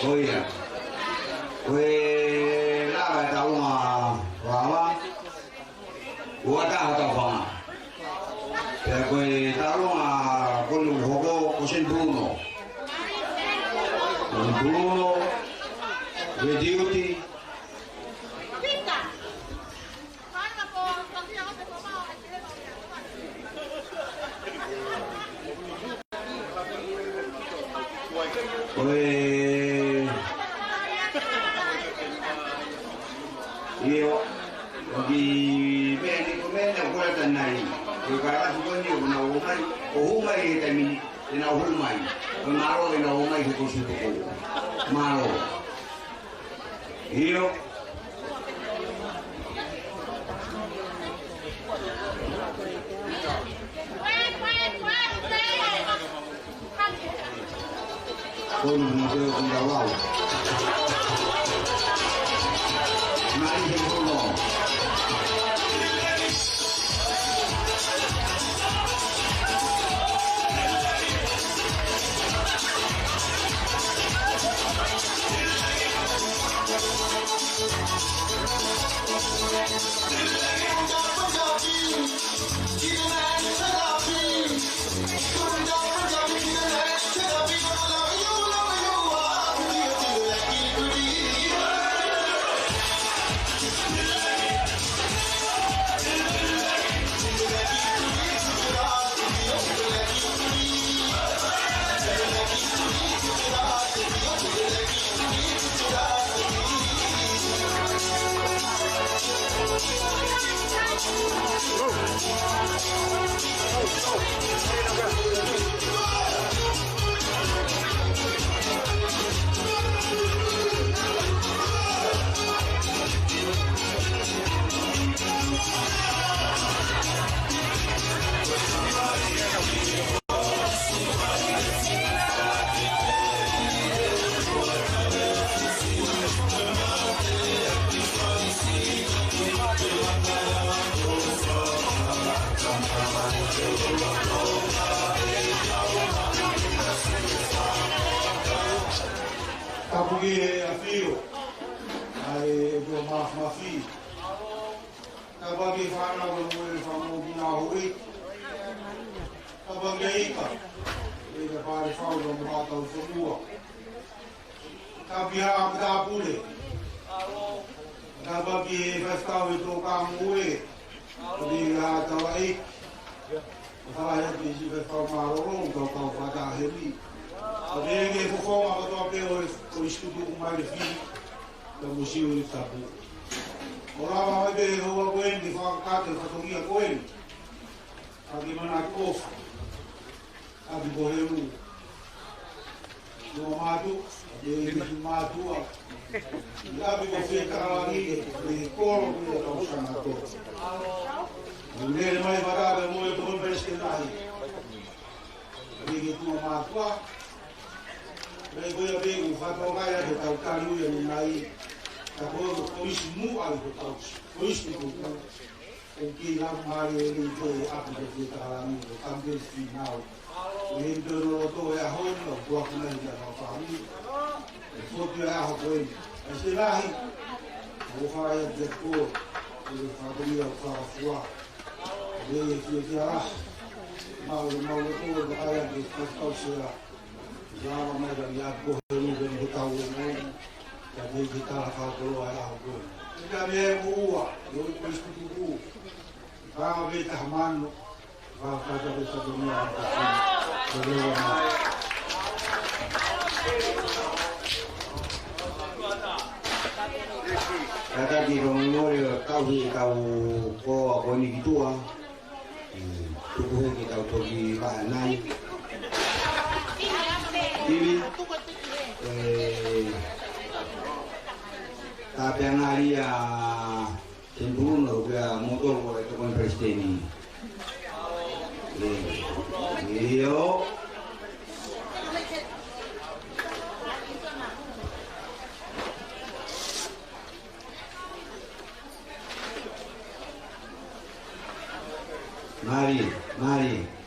Ko ia. Ko e lava ʻetau ngaahi vāvā. Ua taha tau fanga. Pea ko e taʻu ʻa Koni ʻoku hoko ko Sen Bruno. Sen Bruno, Vetiuti. Ko e, ʻio, ʻoku meʻa ni ko Tanai, ko e karafu ko eni ʻoku nau ō mai, ʻo hū mai he taimi ni, te nau hū mai. Ko e mālō ʻenau ō mai he ko suto ko. Mālō. ʻIo. Ko eni na te o kunda wau. Mai he kono. Tapu ki he ʻAfio, ʻa e ʻOtua Māfimafi. Tapu ki he fānau ʻa Moʻui Fakamoʻui Kinahoʻi. Tapu ki he ika, ʻe ka pare fau ka mo ha tau fonua. Tapu ki he haʻa matāpule. Tapu ki he faifekau ʻo e Tō Kāmoʻue. Tapu ki he haʻa taulaʻeiki. Tapu ki he siʻi faifekau mālōlō, kau kau fakataha ni. Tapu ki he fofonga kotoa pē ʻo e, ʻo e sikutu ʻoku mai le fili. Ka mo siu i tapu. ʻO lava mai pē he houa ko eni ke fakakakato e fatongia ko eni. Ka ke manatu ʻofa. ʻApi ko Helu. Ko mātuʻa, ʻa e ʻeiki mātuʻa. ʻApi ko Fetakalani, ʻe kolo ko e tau sanato. ʻO lele mai fakataha mo e ko e Palesiteni lahi. ʻA e ʻeiki tuʻa mātuʻa. Pea ko ia pē ʻoku fakatokangaʻi ʻa e tau tali ui ʻanenai. Ka ko e kolisi muʻa ʻi he tau. Kolisi tuku. ʻOku kei lava mai e lelei ko e ʻapi ko Fetakalani ko Kampeni Fīnau. ʻI he pē ʻo loto e ʻaho ni, ʻoku ʻaku nai ia ka fāmi. ʻE fotu e ʻaho ko eni. ʻE se lahi. ʻO fai atu e ko. ʻE fātomi au fāfua. ʻE fiefia lahi. Mau, mau e ko, ʻe fai atu e fāfua sea. Lava mai ka ni a ko he lupe mo tau o mo. Ka te ke tala fakakoloa e ʻaho ko eni. Ka me e mo ua, ʻo e kolisi tuku. Ka me taha mano, ka ka ka ka ka ka ka ka ka. Ka ka ki ka mo mo le kau hi kau ko a ko ni ki tua. Tuku hiki tau toki vaʻa nai. Ivi, ē, tāpeangalia Sen Bruno pea mo tolu ko e tokoni palesiteni. Ē, ʻio. Mālie, mālie.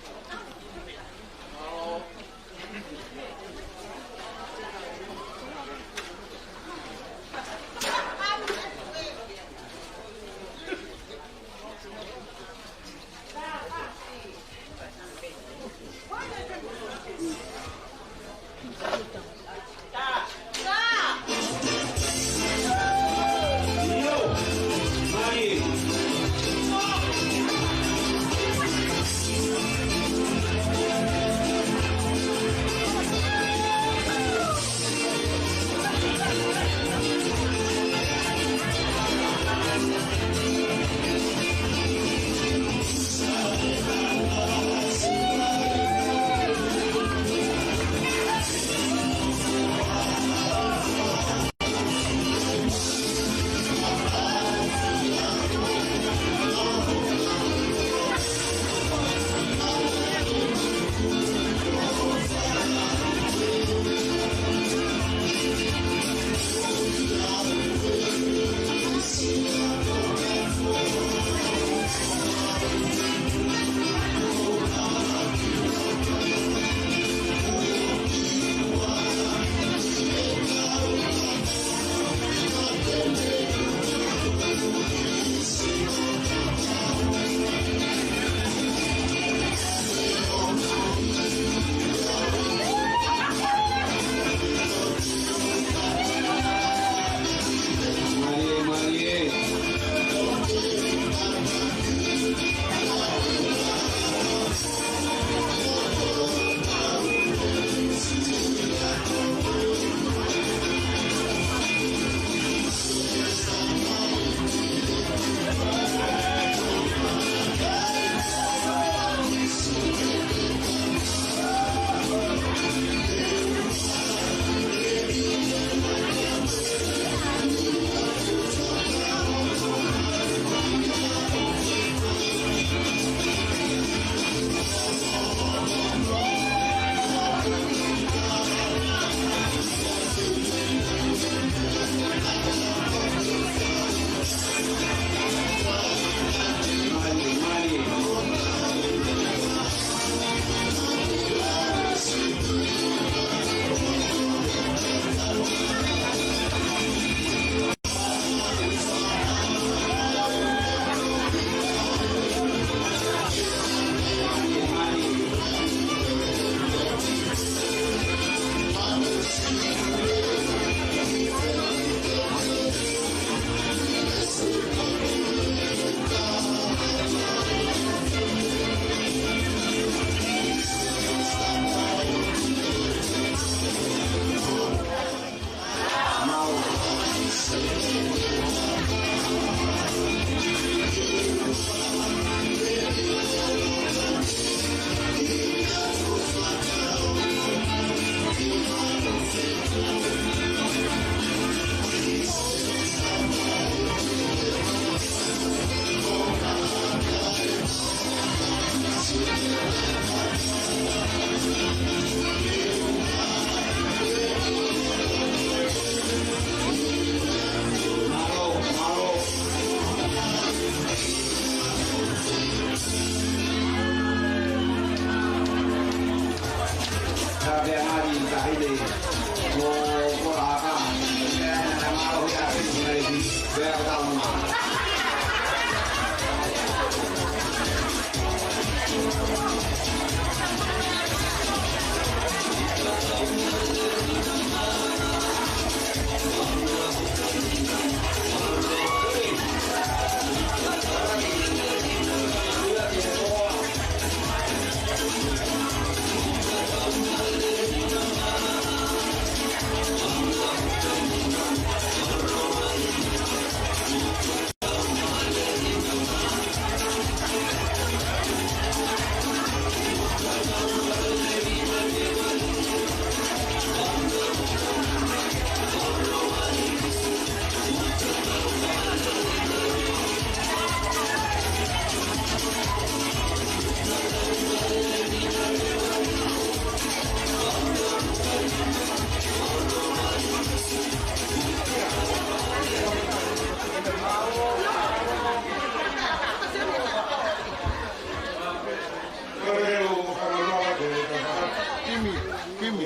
Kimi, Kimi.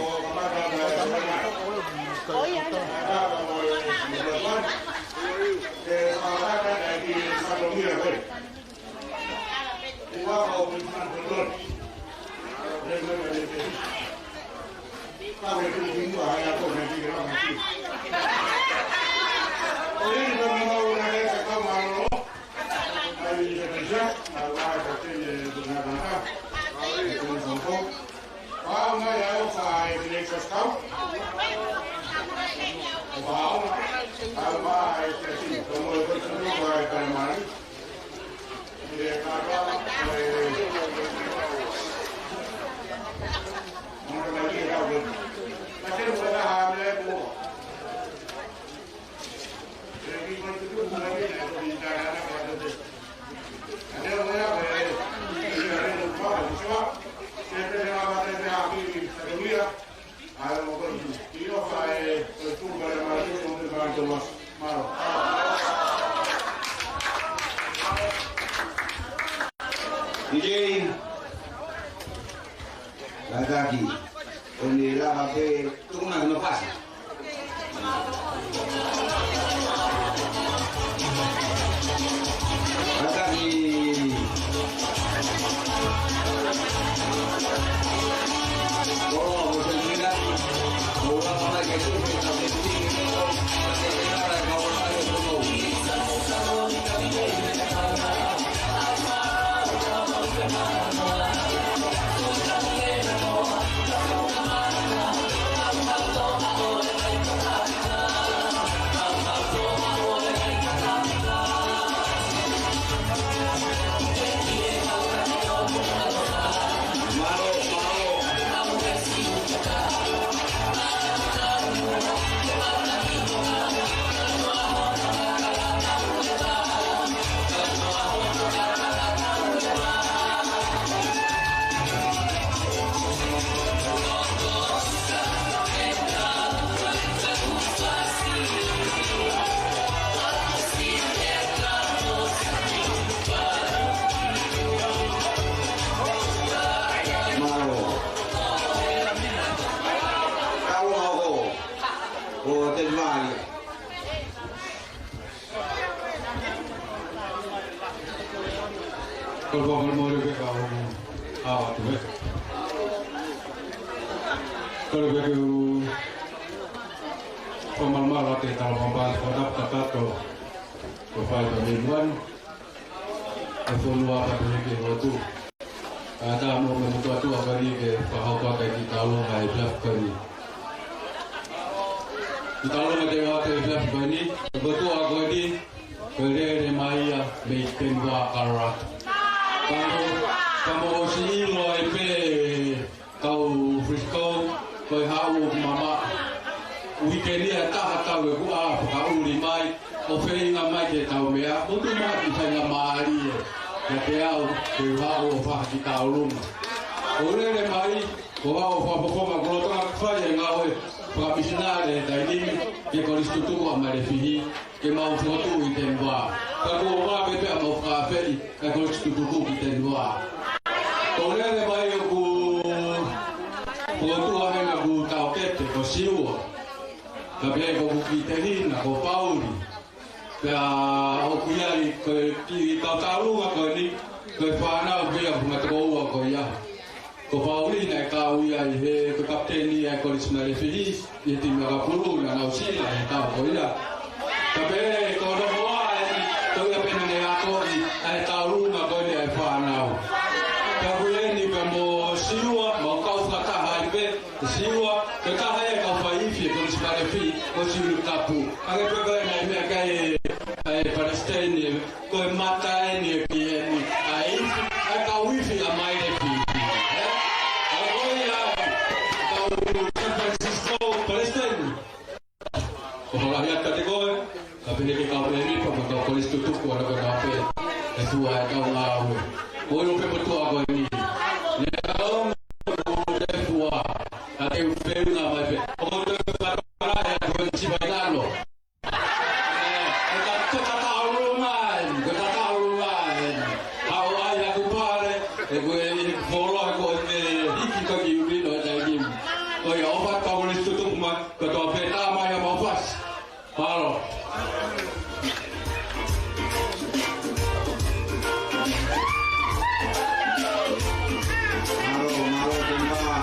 Ike, kātaki, ʻo ne lava pē tuʻunga no pasi. Kātaki. Mālō. Kau hoko. ʻO te vai. Kole pē ke u malu ke kau ʻa atu ē. Kole pē ke u fakamalumalu ʻa e talapapale fakatapu kakato ko fai pa me muan. ʻE fonua pa te ke lotu. ʻA tā mo me mutu atu a kari ke fakahoko atu ki talo mai e black kari. Ki talo mai te o atu e black kari. Ko tua ko ni, ko lele mai ia mei Denver, Colorado. Kamo, kamo ʻosi ʻilo ai pē kau Frisco, ko e haʻu ʻo mama. Uike ni ʻe taha tau e kuo fakaʻuli mai, ʻo feinga mai ke tau meʻa, ʻo tu mai ki faingamālie. Ia te au, ke u haʻu ʻo fakakitaulunga. ʻO lele mai, ko au ʻo fakapoponga ko lotaka fai e ngāue fakamisinale taimi ni, ke kolisi tutuku ʻa Malefihi, ke mau fokotuʻu ʻi Denver. Ka kuo pā pē pea mau fakaafeʻi, ka kolisi tutuku ki Denver. ʻO lele mai ʻoku, ʻoku tuʻu ʻa hena ku tau ke Siua. Ka pehē ko hoku kiʻi tehina ko Pauli. Pea ʻoku ʻi ai ko e kiʻi kau tauʻolunga ko eni, ko e fānau pē ia ʻoku tokoua ko ia. Ko Pauli naʻe kau ia ʻi he, ko e kapiteni ia ʻa e Kolisi Malefihi, ʻi he timi ʻakapulu naʻa nau sila he taʻu ko ia. Ka pehē ko Nofoa eni, ko ia pē naʻa ne akoʻi ʻa e tauʻolunga ko eni ʻa e fānau. Ka ko eni pē mo Siua, mau kau fakataha ai pē, Siua, ko e taha ia e kau fai ifi ʻa e Kolisi Malefihi, ko Siulu Kapu. ʻA ia pē ko e ngaahi meʻakai ʻa e palesiteni, ko e mata eni ʻoku ʻi heni, ʻa e ifi, ʻa e kau ifi ʻa Malefihi. Ē? ʻA ko ia, kau San Francisco palesiteni. Ko e fakaʻahiʻahi kiate koe, ka pehē ke kau pē ni pea mo e kau kolisi tutuku ʻa ia ko e kau pē, ʻe fua e kau ngāue. Ko e ʻilo pē mo e tuʻa ko eni. Ne kau mo e fua, ka te u feʻunga mai pē. ʻO ko e fakaʻahiʻahi ko e siva i lalo. Ē, ʻe ka, ko e tataʻolunga eni, ko e tataʻolunga eni. Haʻu ai ʻa Kupale, ʻe ko e, ʻe folo, ʻe ko e hiki ko ki uri no e taimi. Ko ia ʻofa kau kolisi tutuku mai. Ko e tō pē tā mai ʻa mau fasi. Mālō. Mālō, mālō, Tēmpa.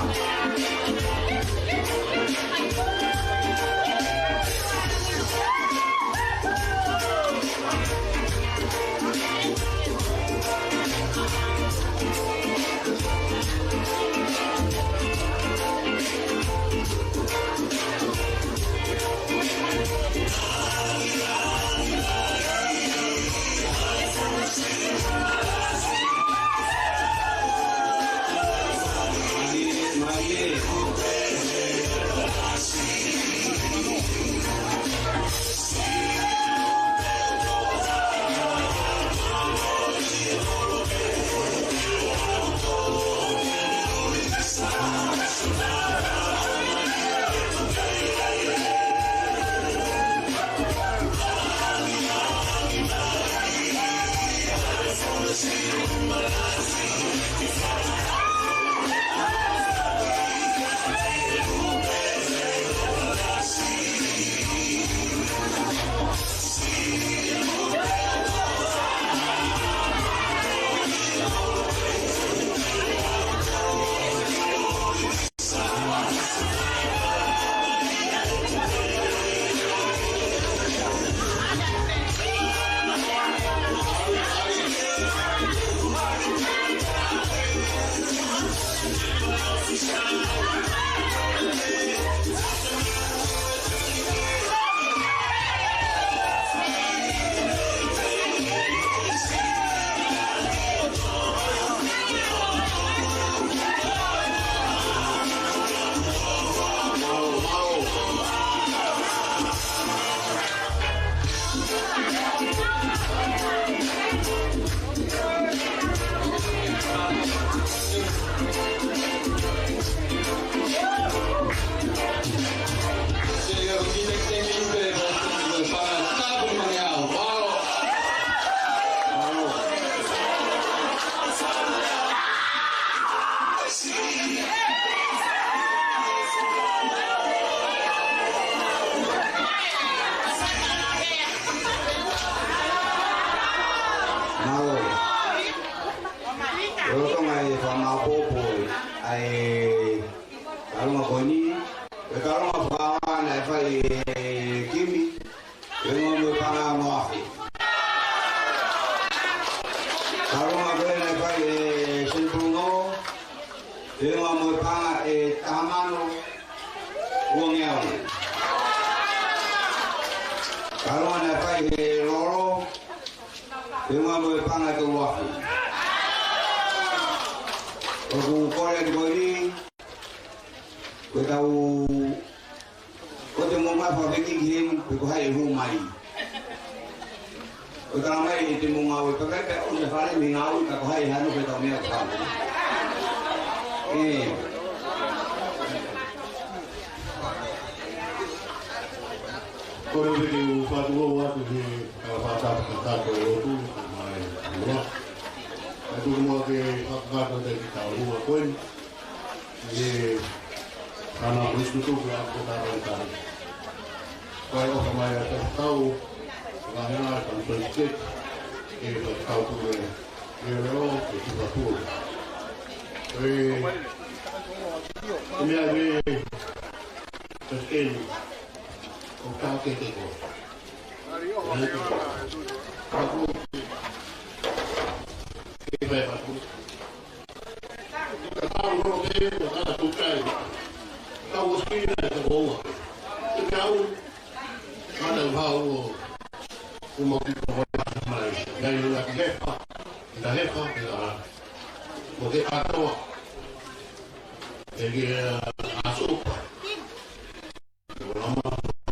Mālō. Lolotonga e fakamāʻopoʻopo ʻa e kalonga ko eni, e kalonga fakaʻaonga naʻe fai ʻe Kimi, pea mo e paʻanga ʻo Noafe. Kalonga ko ē naʻe fai ʻe Seni Pulungo, pea mo e paʻanga ʻe taha mano uangeau. Kalonga naʻe fai ʻe Lolo, pea mo e paʻanga ʻe tolu afe. ʻOku ou kole atu ko eni, ko e tau, ko te mou mai fakafekiki heni, pe ko hai ʻe hū mai. Ko e tala mai ʻe te mou ngāue, pea kai pea ʻosi fale mei ngāue, ka ko hai ʻe hano pe tau meʻa ko hai. Ē. Ko e pē te u fatu atu he kalafata kakato o lotu, mai ua. Ka tuku mua ke fakakato te ki tau ua ko eni. Ē, Ana ko isu tuku a ko tara i tari. Ko e ʻofa mai ʻa e tau, ngā hena e tau tau sket, e tau tau pule, e leo, e tuka pule. E, e mea e, e sket, ʻo ka ke te ko. E, e, e,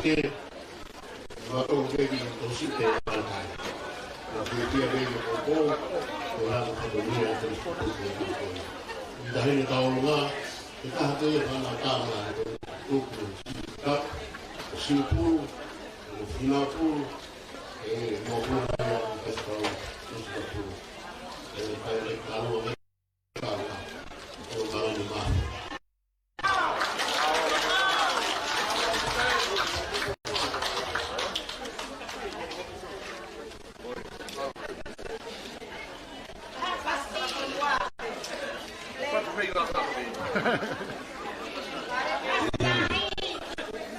e, e, e,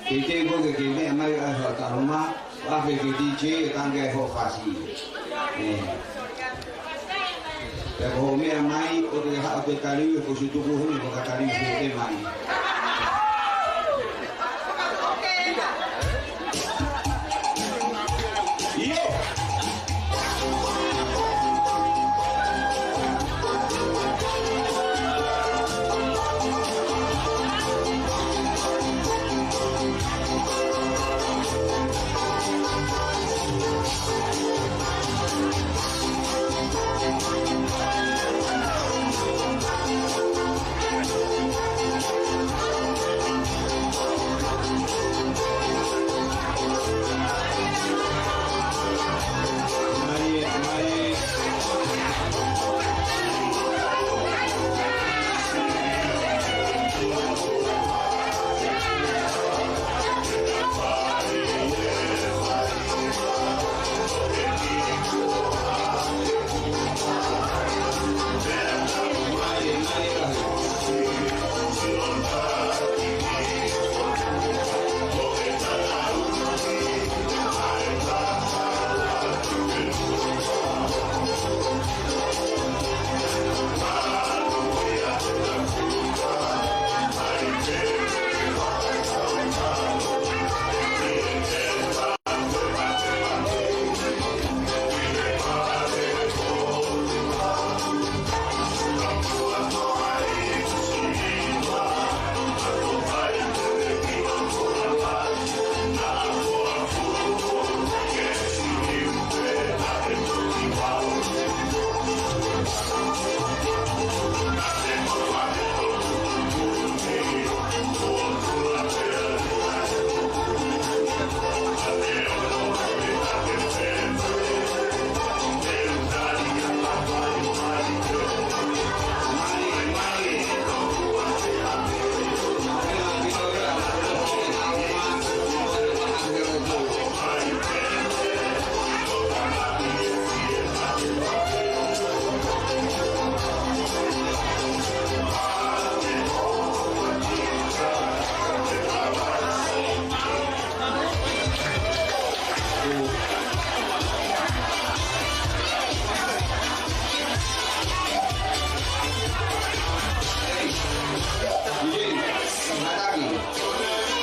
Ke te ko ke ke meʻa mai ʻa e hotau ma, ʻa e ke D J e kange ai ho fasi. ʻE. Pea ko hoʻo meʻa mai, ʻoku ke haʻu ke kaliu, ko e sutuku heni, ko ka kaliu ke te mai. ʻIo.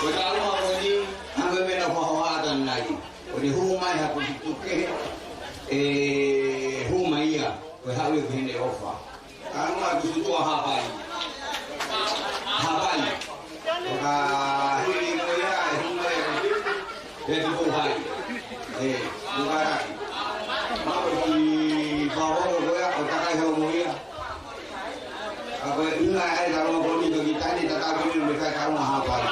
Ko e taʻu ko eni, hangē ko e meʻa naʻa ku hohaʻa atu ai. ʻO ne hū mai ha kusi tuke, ʻe hū mai ia, ko e haʻu ia ki heʻene ʻofa. Ka ʻoku ʻi ai e kusi tuʻa Haʻapai. Haʻapai. ʻO ka hili mo ia, ʻe hū mai ia. Pea ki Pouhai. ʻE, mo ka raki. Maʻu ki Pahoro ko ia, ʻo takai hau mo ia. Ka ko e ʻuhinga ʻa e talanoa ko eni ki he taimi ni, tatau pē mo e meʻa ko e talanoa Haʻapai.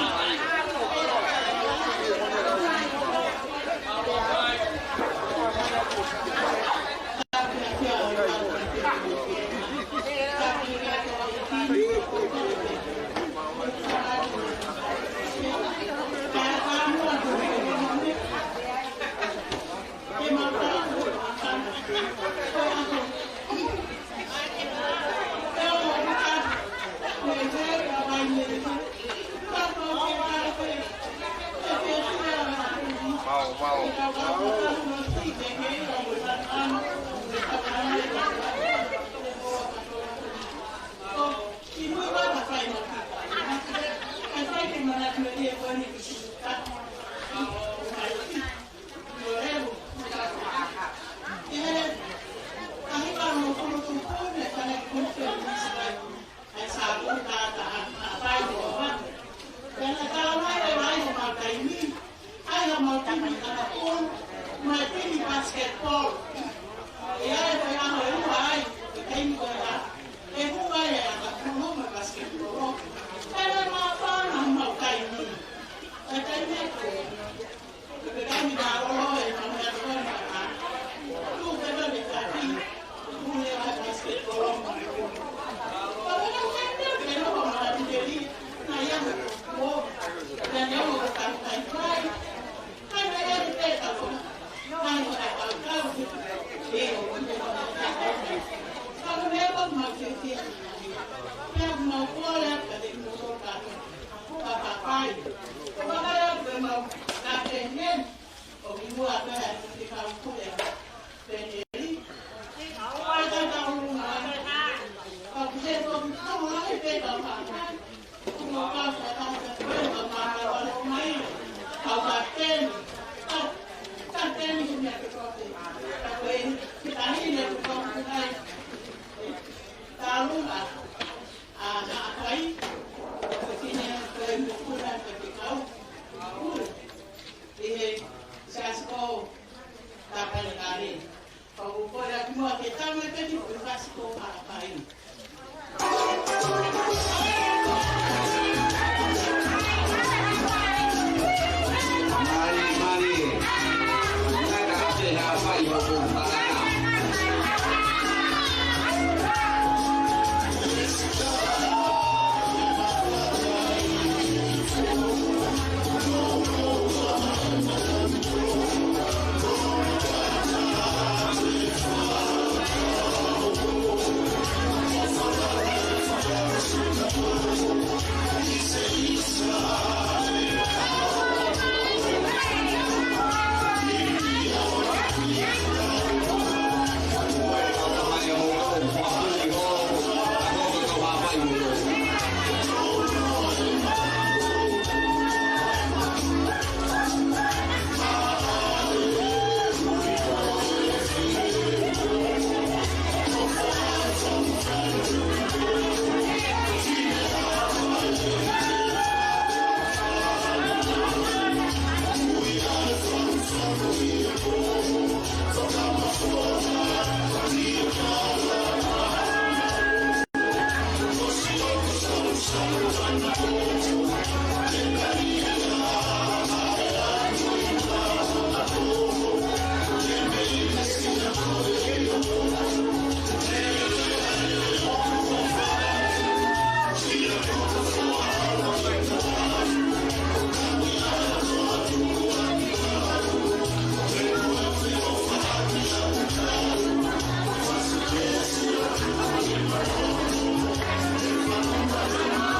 Pea mau kole atu kiate kimoutolu kātoa. Ka ka pai. Ko ka pai atu ke mau kātaki eni. ʻO ki muʻa pē ʻa e fekau pule. Pene. ʻOku ʻi ai e tau ʻulungaanga. Ka ʻoku ʻi ai e tau ʻulungaanga pē ka ka pai.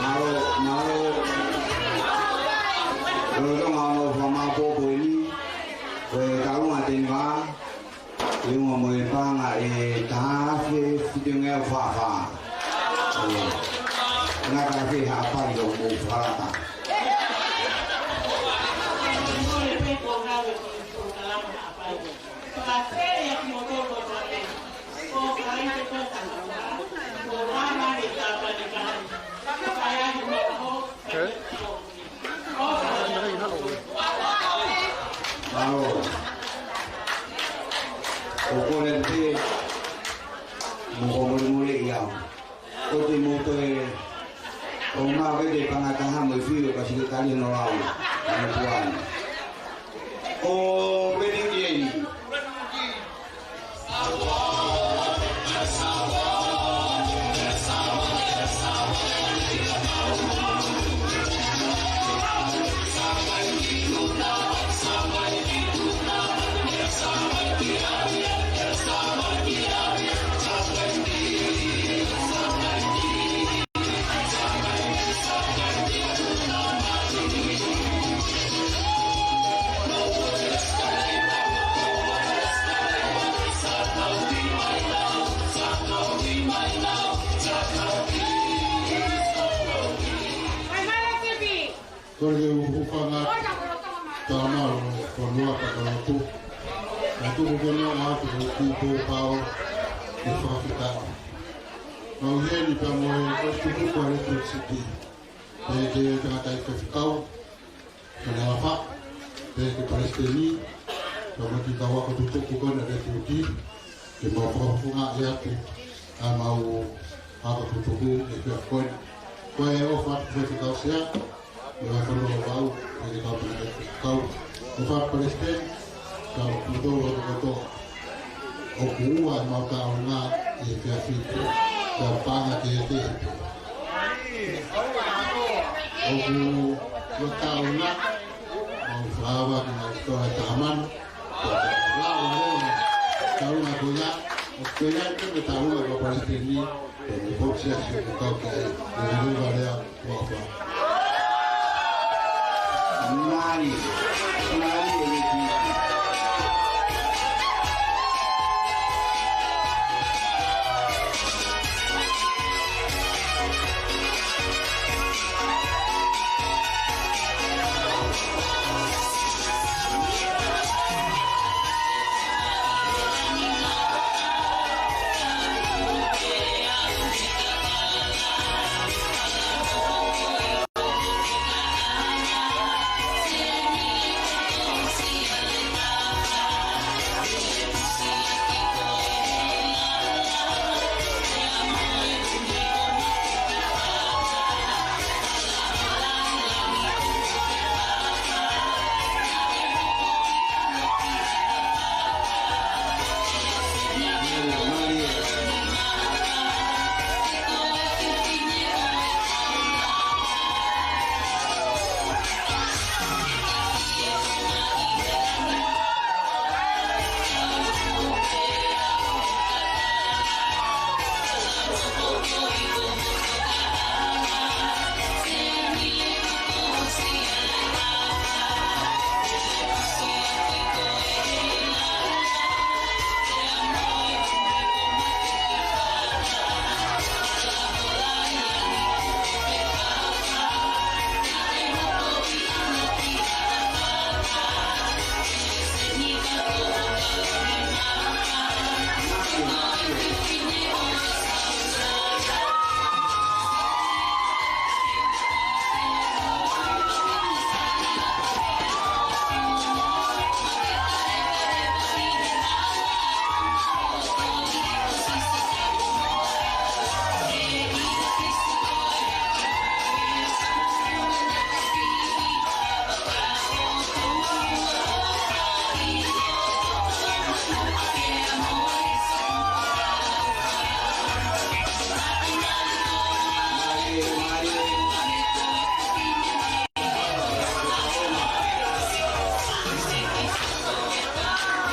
Mālō, mālō. Lolotonga hono fakamāʻopoʻopo eni, ko e kaunga tenga, ʻi he ʻuhinga mo e paʻanga ʻe taha afe fitungeau fā fā. ʻE, ngata pē Haʻapai ʻoku mou fakalaka. Mālō. ʻOku ou kole pē, mou fakamolemole au. Ko te mou toe ʻomai pē te panga taha mo e fiu ka sike kali no lau. Ano tuan. ʻO peni kieni. Kole ke u hūfanga atu. Tama o fanua ka tala tu. Na tu ko kena atu ko ki tō pao ke fakafetaʻi. Mau heni pea mo e ko tuku ko le tu siti. Pea ke tangata i faifekau. Ke ne afa, pea ke palesiteni, pea mo e kiʻi kau ako tutuku ko ena le tuti, ke mau fakafofongaʻi atu, ʻa e mau ako tutuku ʻi he efiafi ko ena. Ko e ʻofa atu ki he faifekau sea, mo e fanua Vavaʻu, pea ke kau pea ke kau. ʻOfa atu palesiteni, ka mo kimoutolu kotoa. ʻOku ua ʻemau taʻonga ʻi he efiafi, pea paʻanga kehekehe. ʻOku ua taʻonga, mau fakaava ki he ngaahi sitoa ʻe taha mano, pea lava leva, taʻonga ko ia, ʻoku pehē ai pē mo e taʻonga ko palesiteni, Ni pop siasi ke tau ke, ke lulu valea, kuafa. Mālie, mālie e meʻa.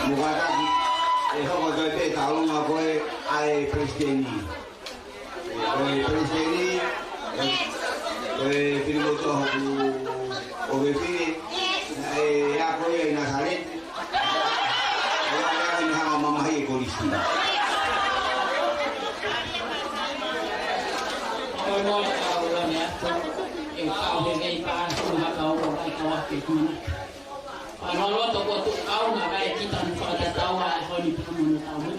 Mou kātaki, ʻe hoko atu pē e taulunga ko ē ʻa e palesiteni. Ko e palesiteni, ko e, ko e fili motu hoku ʻofefine, naʻe ako ia ʻi Nāsaleti. ʻO aʻu ki he ʻaho naʻe mamahi e kolisi. ʻOku ou ʻoatu e kau lame atu, ʻe kau he vei pā sulu ha kau ʻo kai kau ake kumana. Pea ʻoku ou loto kuo tuʻu kau ngā kai kita mo fakatatau ʻa e honi pā mo na tau mo.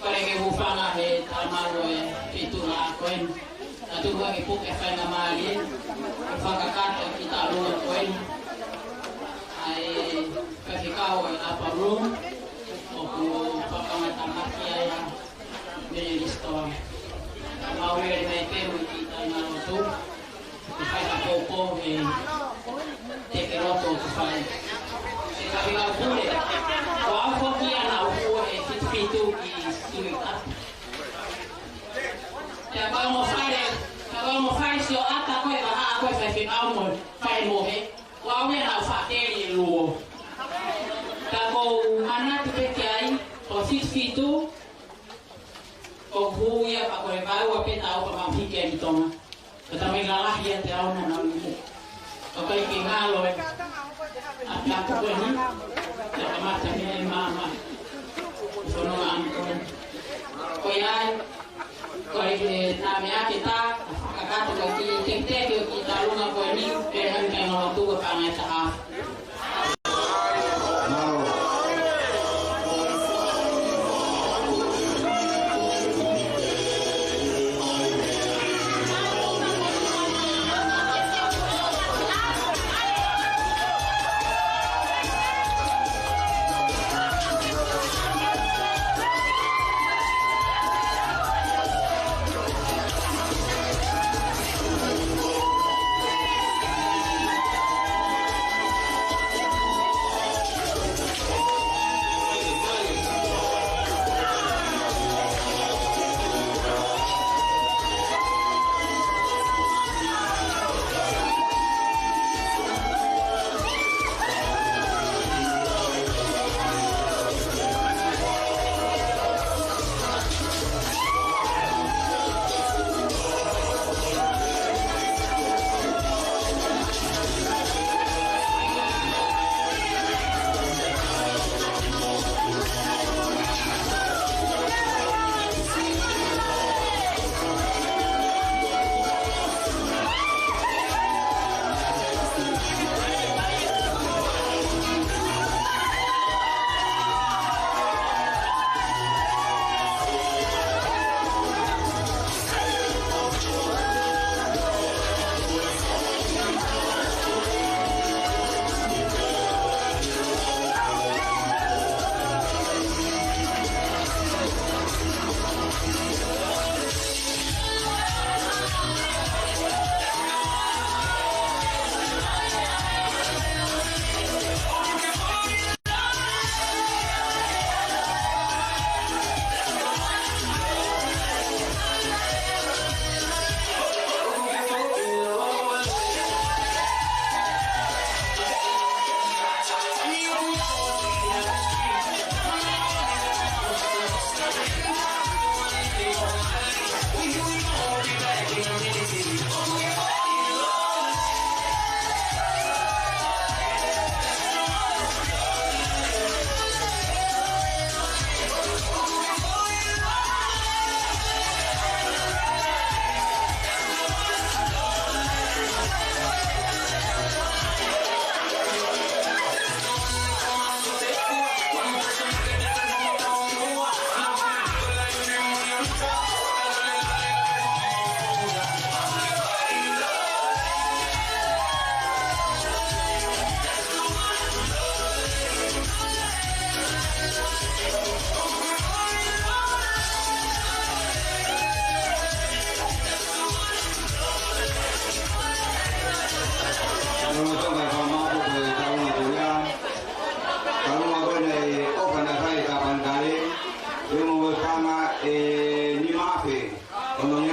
Kole ke u hūfanga he talamalu ʻo e feituʻu ko eni. Ka tuku ke puke faingamālie, ke fakakakato ki he taulunga ko eni. ʻA e faifekau ʻo e Upper Room, ʻoku fakamatamaki ai ʻa Mele Lisitoa. Ka mau lele mai pē mo e kiʻi taʻahine lotu, ke fai ha poupou he teke lotu ʻoku fai. ʻE Faifekau Pule, ko au foki ia naʻa ku hū he fitu fitu ki Suʻitapu. Pea ko e ongo fale, pea ko e ongo fale sio ʻata ko ē, vahaʻa ko ē faifekau mo e fai mohe, ko au ia naʻa ku faʻa keli ʻe luo. Ka ʻoku ou manatu pē ki ai, ko e fitu fitu, ʻoku ou hū ia pea ko e vaeua pē taʻu pea mau hiki ai ki Tonga. Ko e tamai lalahi ia te au na na umu. ʻOku ʻikai ke ngalo e ʻapiako ko eni, te kamata mei he maama. Fononga ʻamu ko eni. Ko ia ai, ko e ke na mea ke ta, kakato ka ki te te ke ki taulunga ko eni, pe hanga ngalo tuka ka ngai ta ha.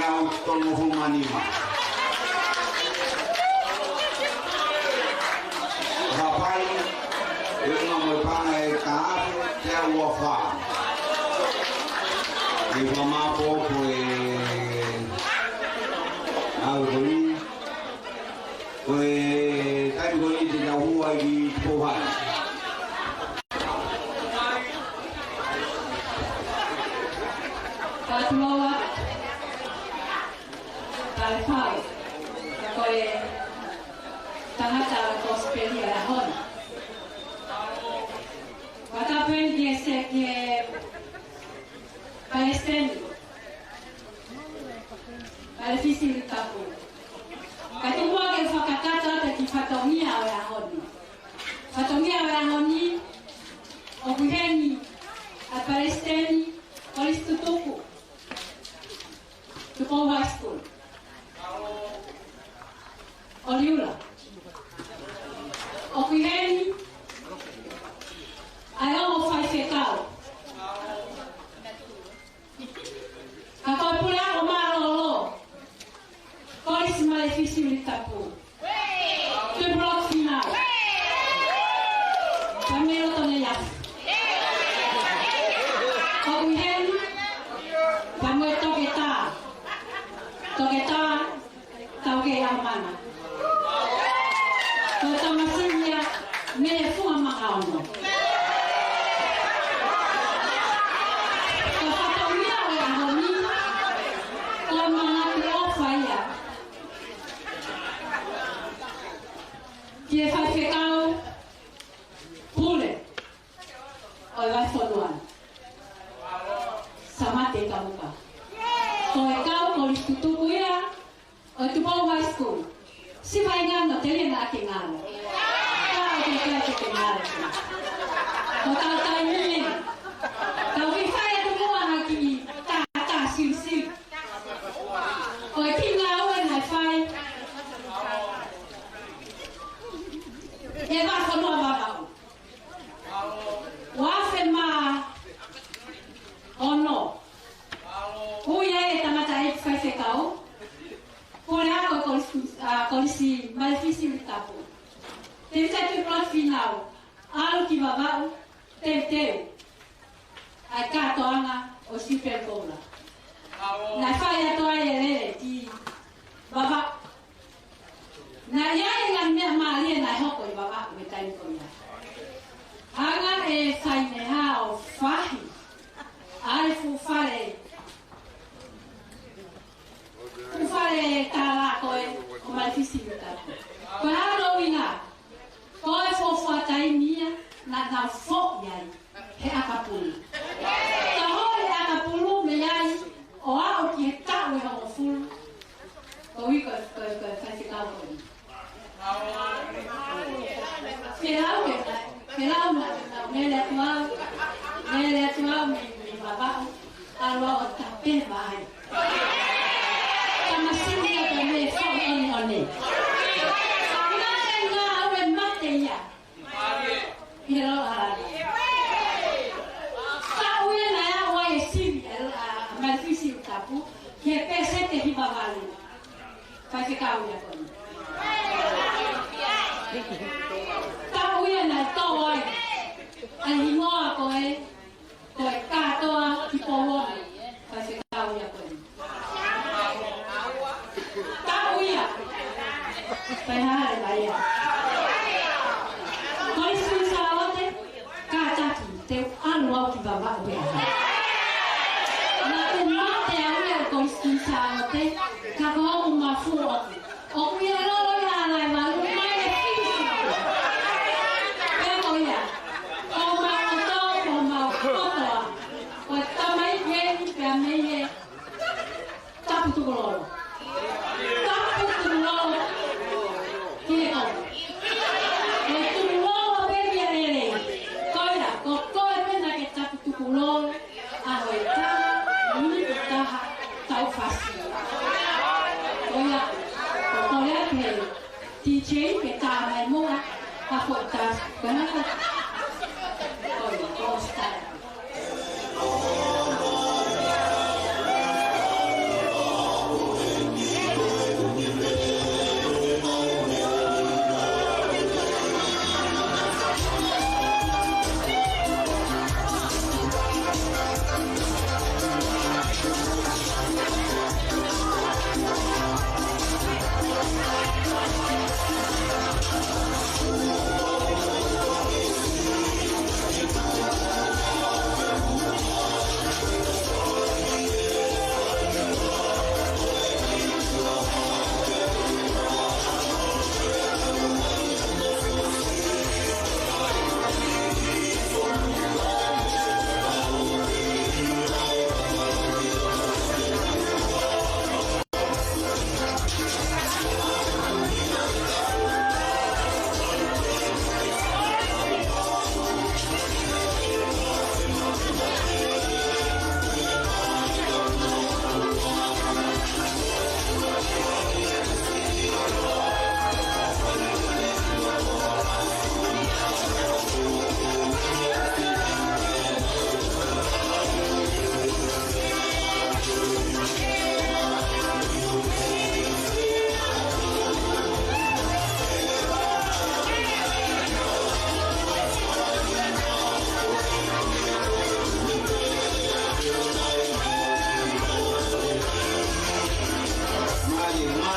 ʻAho tolungofulu mā nima. Hapai, ʻe ʻunga mo e paʻanga ʻe taha afe teau ua fā. ʻE fakamāʻopoʻopo e ʻaho ko eni, ko e taimi ko eni te tau hū ai ki Tupou High. Kātulou atu, Talefau, ko e tangata ʻo e Kosipeli ʻo e ʻaho ni. Fakatapu ki he se-, ki he Palesiteni, Palesiteni Tapu. Kae tuku muʻa ke fakakakato atu e kiʻi fatongia ʻo e ʻaho ni. Fatongia ʻo e ʻaho ni, ʻoku ʻi heni ʻa e Palesiteni Kolisi Tutuku Tupou High School, ʻOliula. ʻOku ʻi heni ʻa e ongo faifekau, ka ko e puleako mālōlō Kolisi Malefisifili Tapu. Tuʻuloki Fīnau. Pea mei loto nei ʻa e ʻoku ʻi heni, pea mo e toketā. Toketā Taukei ʻAmana. Ko e tamasiʻi ia mei he Funga Makaono. Ko e fatongia ʻo e ʻaho ni, ko e manatu ʻofa ia ki he faifekau pule ʻo e vahefonua ni, Samate Kamuka. Ko e kau Kolisi Tutuku ia ʻo Tupou High School. Siʻi faingataʻa telia naʻa ke ngalo. Ka ʻoku ke ke ngalo. Ko e taimi eni, ka ui fai atu muʻa ha kiʻi tā, tā silisili. Ko e kiʻi ngāue naʻe fai ʻe he vahefonua Vavaʻu. Ua afe mā ono. Ui ai e tangataʻeiki faifekau, puleako Kolisi, ʻa, Kolisi Malefisifili Tapu, Tēvita Tuʻipulotu Fīnau, ʻalu ki Vavaʻu, teuteu ʻa e kātoanga ʻo Sipeli Koula. Naʻe fai atu ai e lele ki Vavaʻu. Naʻe ʻi ai e ngaahi meʻa mālie naʻe hoko ʻi Vavaʻu he taimi ko ia. Hanga ʻe Faimehā ʻo fahi ʻa e fuʻu fale, fuʻu fale tālā ko ē ʻo Malefisifili Tapu. Ko e hā hono ʻuhinga? Ko e fuofua taimi ia naʻa nau foʻi ai he ʻakapulu. Ka holi e ʻakapulu mei ai ʻo aʻu ki he taʻu ʻe hongofulu. Ko ui ko, ko, ko e faifekau ko eni. Ke lau e, ke lau ma, lele atu au, lele atu au mei, mei Vavaʻu, ʻalu au ʻo tape mai. Tamasiʻi ia pē mei he Fakaʻoneʻone. Naʻe ngāue mate ia ʻi he lolotonga. Taʻu ia naʻe aʻu ai e sivi ʻa, ʻa Malefisifili Tapu ki he pēseti ʻe hiva valu. Faifekau ia ko eni. Taʻu ia naʻe tō ai ʻa e hingoa ko ē, ko e kātoa ki Pouono. Faifekau ia ko eni. Taʻu ia. Pehale mai ia. Kolisi Kuini Sālote, kātaki, te u ʻalu au ki Vavaʻu pē au. Naʻa ku mate au ia ʻi Kolisi Kuini Sālote, ka ko hoku mafu ʻoku ʻi he lolo ia ʻa Laevalu, mai e fisi. Pea ko ia, ko homau ʻoto, ko homau ʻoto ā. Ko e tamaiki eni pea mei he Tapu Tukulolo. Tapu Tukulolo ki he ʻofa. Ko e tukulolo pē ia lelei. Ko ia, ko koe pē naʻa ke tapu tukulolo, ʻaho ʻe taha, miniti ʻe taha, tau fasi. Ko ia, ko koe pē. T J ke tā mai muʻa, ka ko e tā, ko e hā ka. Ko e, ko e style.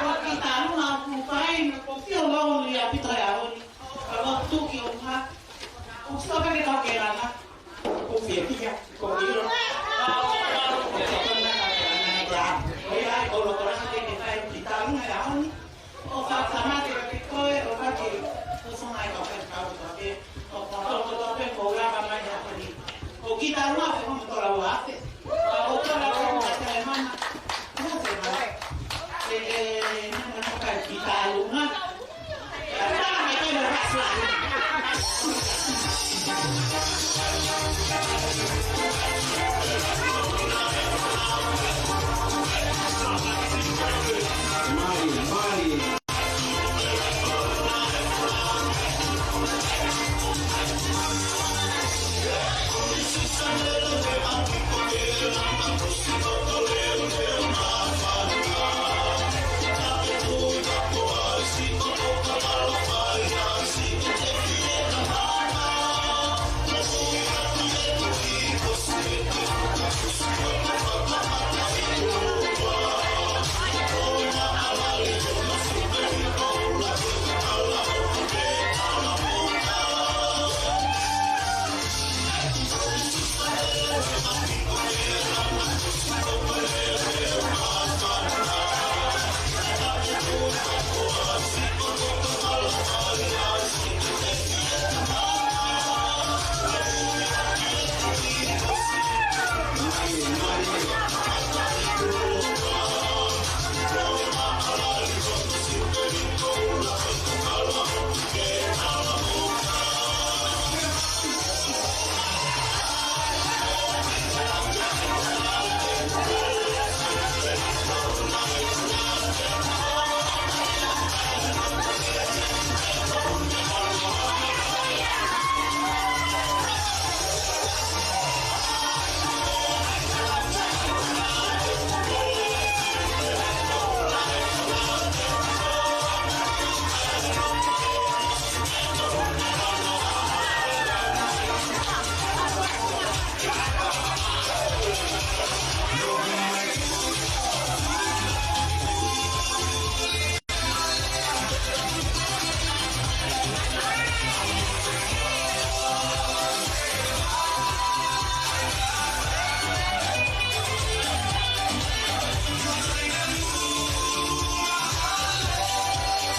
Ko Kitalunga ʻoku fai, ʻoku fio lonely ʻaupito he ʻaho ni. Ka ʻoku tuki ʻo ha. ʻOku sio pē ke tau ke langa. ʻOku fiefia, ʻoku ʻilo. ʻOku tokona ka ke langa te a. ʻOku ʻi ai ʻo loto langa ke ke fai Kitalunga he ʻaho ni. ʻO fakatamate ke koe, ʻo kake, ʻo songa e kau fai kau kotoa pē, ʻo kau kotoa pē, ko lava mai ha koni. ʻO Kitalunga pē ko motola ua afe. ʻO tola ko mo te mama. ʻO te mama. E, e, nana kai Kitalunga. Kitalunga mai kai mo rasu. Mai, mai.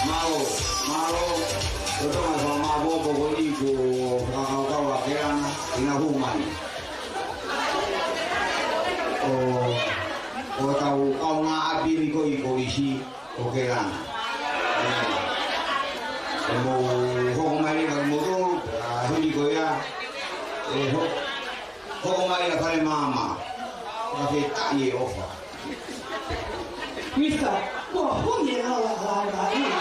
Mālō, mālō. Ko e tau mai fakamālō ko eni ko e fakakaukau ʻa Kelana ʻi he ngaahi hū mai. ʻO, ʻo tau kau Ki ʻo Kelana. ʻE, ʻe mou hoko mai ka mou tolu, ʻa hili ko ia, ʻe ho-, hoko mai ʻa Fale Maama. Ka ke taʻi e ʻofa. Misa, ko huni e lau ʻa Lana ia.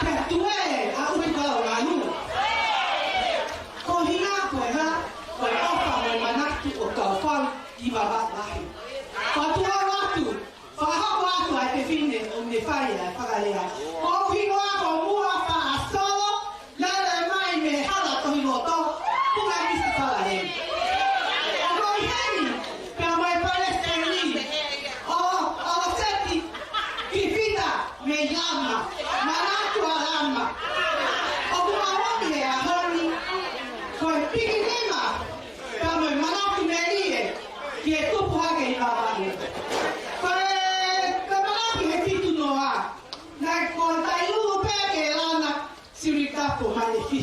Pea tuē, ʻa ui kau nganu. Ko hina ko e ha, ko e ʻofa mo e manatu ʻo kau fau ki Vavaʻu Lahi. Patuʻau atu, fakahoko atu ʻa e fefine ʻo ne fai ʻa e fakalea. Ko hoku hingoa ko Mua Faʻasolo, lele mai mei he hala Tohiloto, ko e Misi Palale. ʻOku ou ʻi heni, pea mo e palesiteni, ʻo, ʻo Seti, Fifita, mei Lama, Manatu ʻa Lama. ʻOku mau ʻomi he ʻaho ni, ko e pikinima, pea mo e manatu melie, ki he tupu hake ʻi Vavaʻu. Ko e, ko e manatu he fitu noa. Naʻe ko e taʻilulu pē Kelana, Sirikapo mai e fi.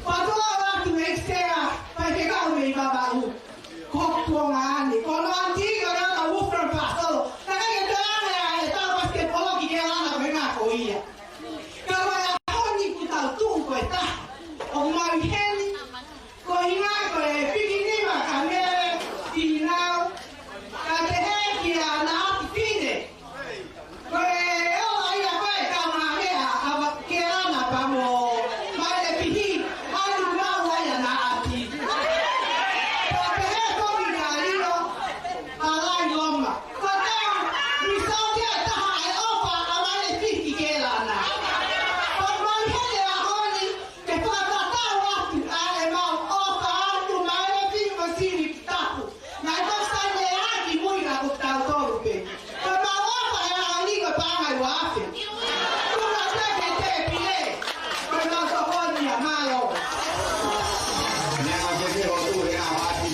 Patoa atu e sea, pai ke kau mei Vavaʻu. Ko Puonga ane, ko no anti, ko no ta Wolfram Pasolo. Naʻe ke te ane a e tau pasketipolo ki Kelana ko e ngā ko ia. Ka ko e ʻaho ni kuo tau tuʻu ko e taha. ʻOku mau ʻi heni, ko e ʻuhinga ko e pikinima ka mele, finau, ka pehē kia Naʻati Fine. Ko e ʻofa ia ko e kau ngaahi meʻa, ʻa Kelana pea mo Mailefihi, ʻa e ʻumaʻā ia Naʻati. Ka pehē ko mi ka lilo, ʻa Lailoma. Ko e tau, mi sōtia e taha e ʻofa ʻa Mailefihi ki Kelana. Ko e mai hele ʻaho ni, ke fakatatau atu ʻa e mau ʻofa atu Mailefihi mo Sirikapo. Naʻe tau sai ne aki mui na ko tau tolu pē. Ko e mau ʻofa e ʻaho ni ko e paʻanga ʻe ua afe. Ko e mau teke te pile. Ko e mau tokoni a mālō. Nea ma te te o tu he ʻaho ati.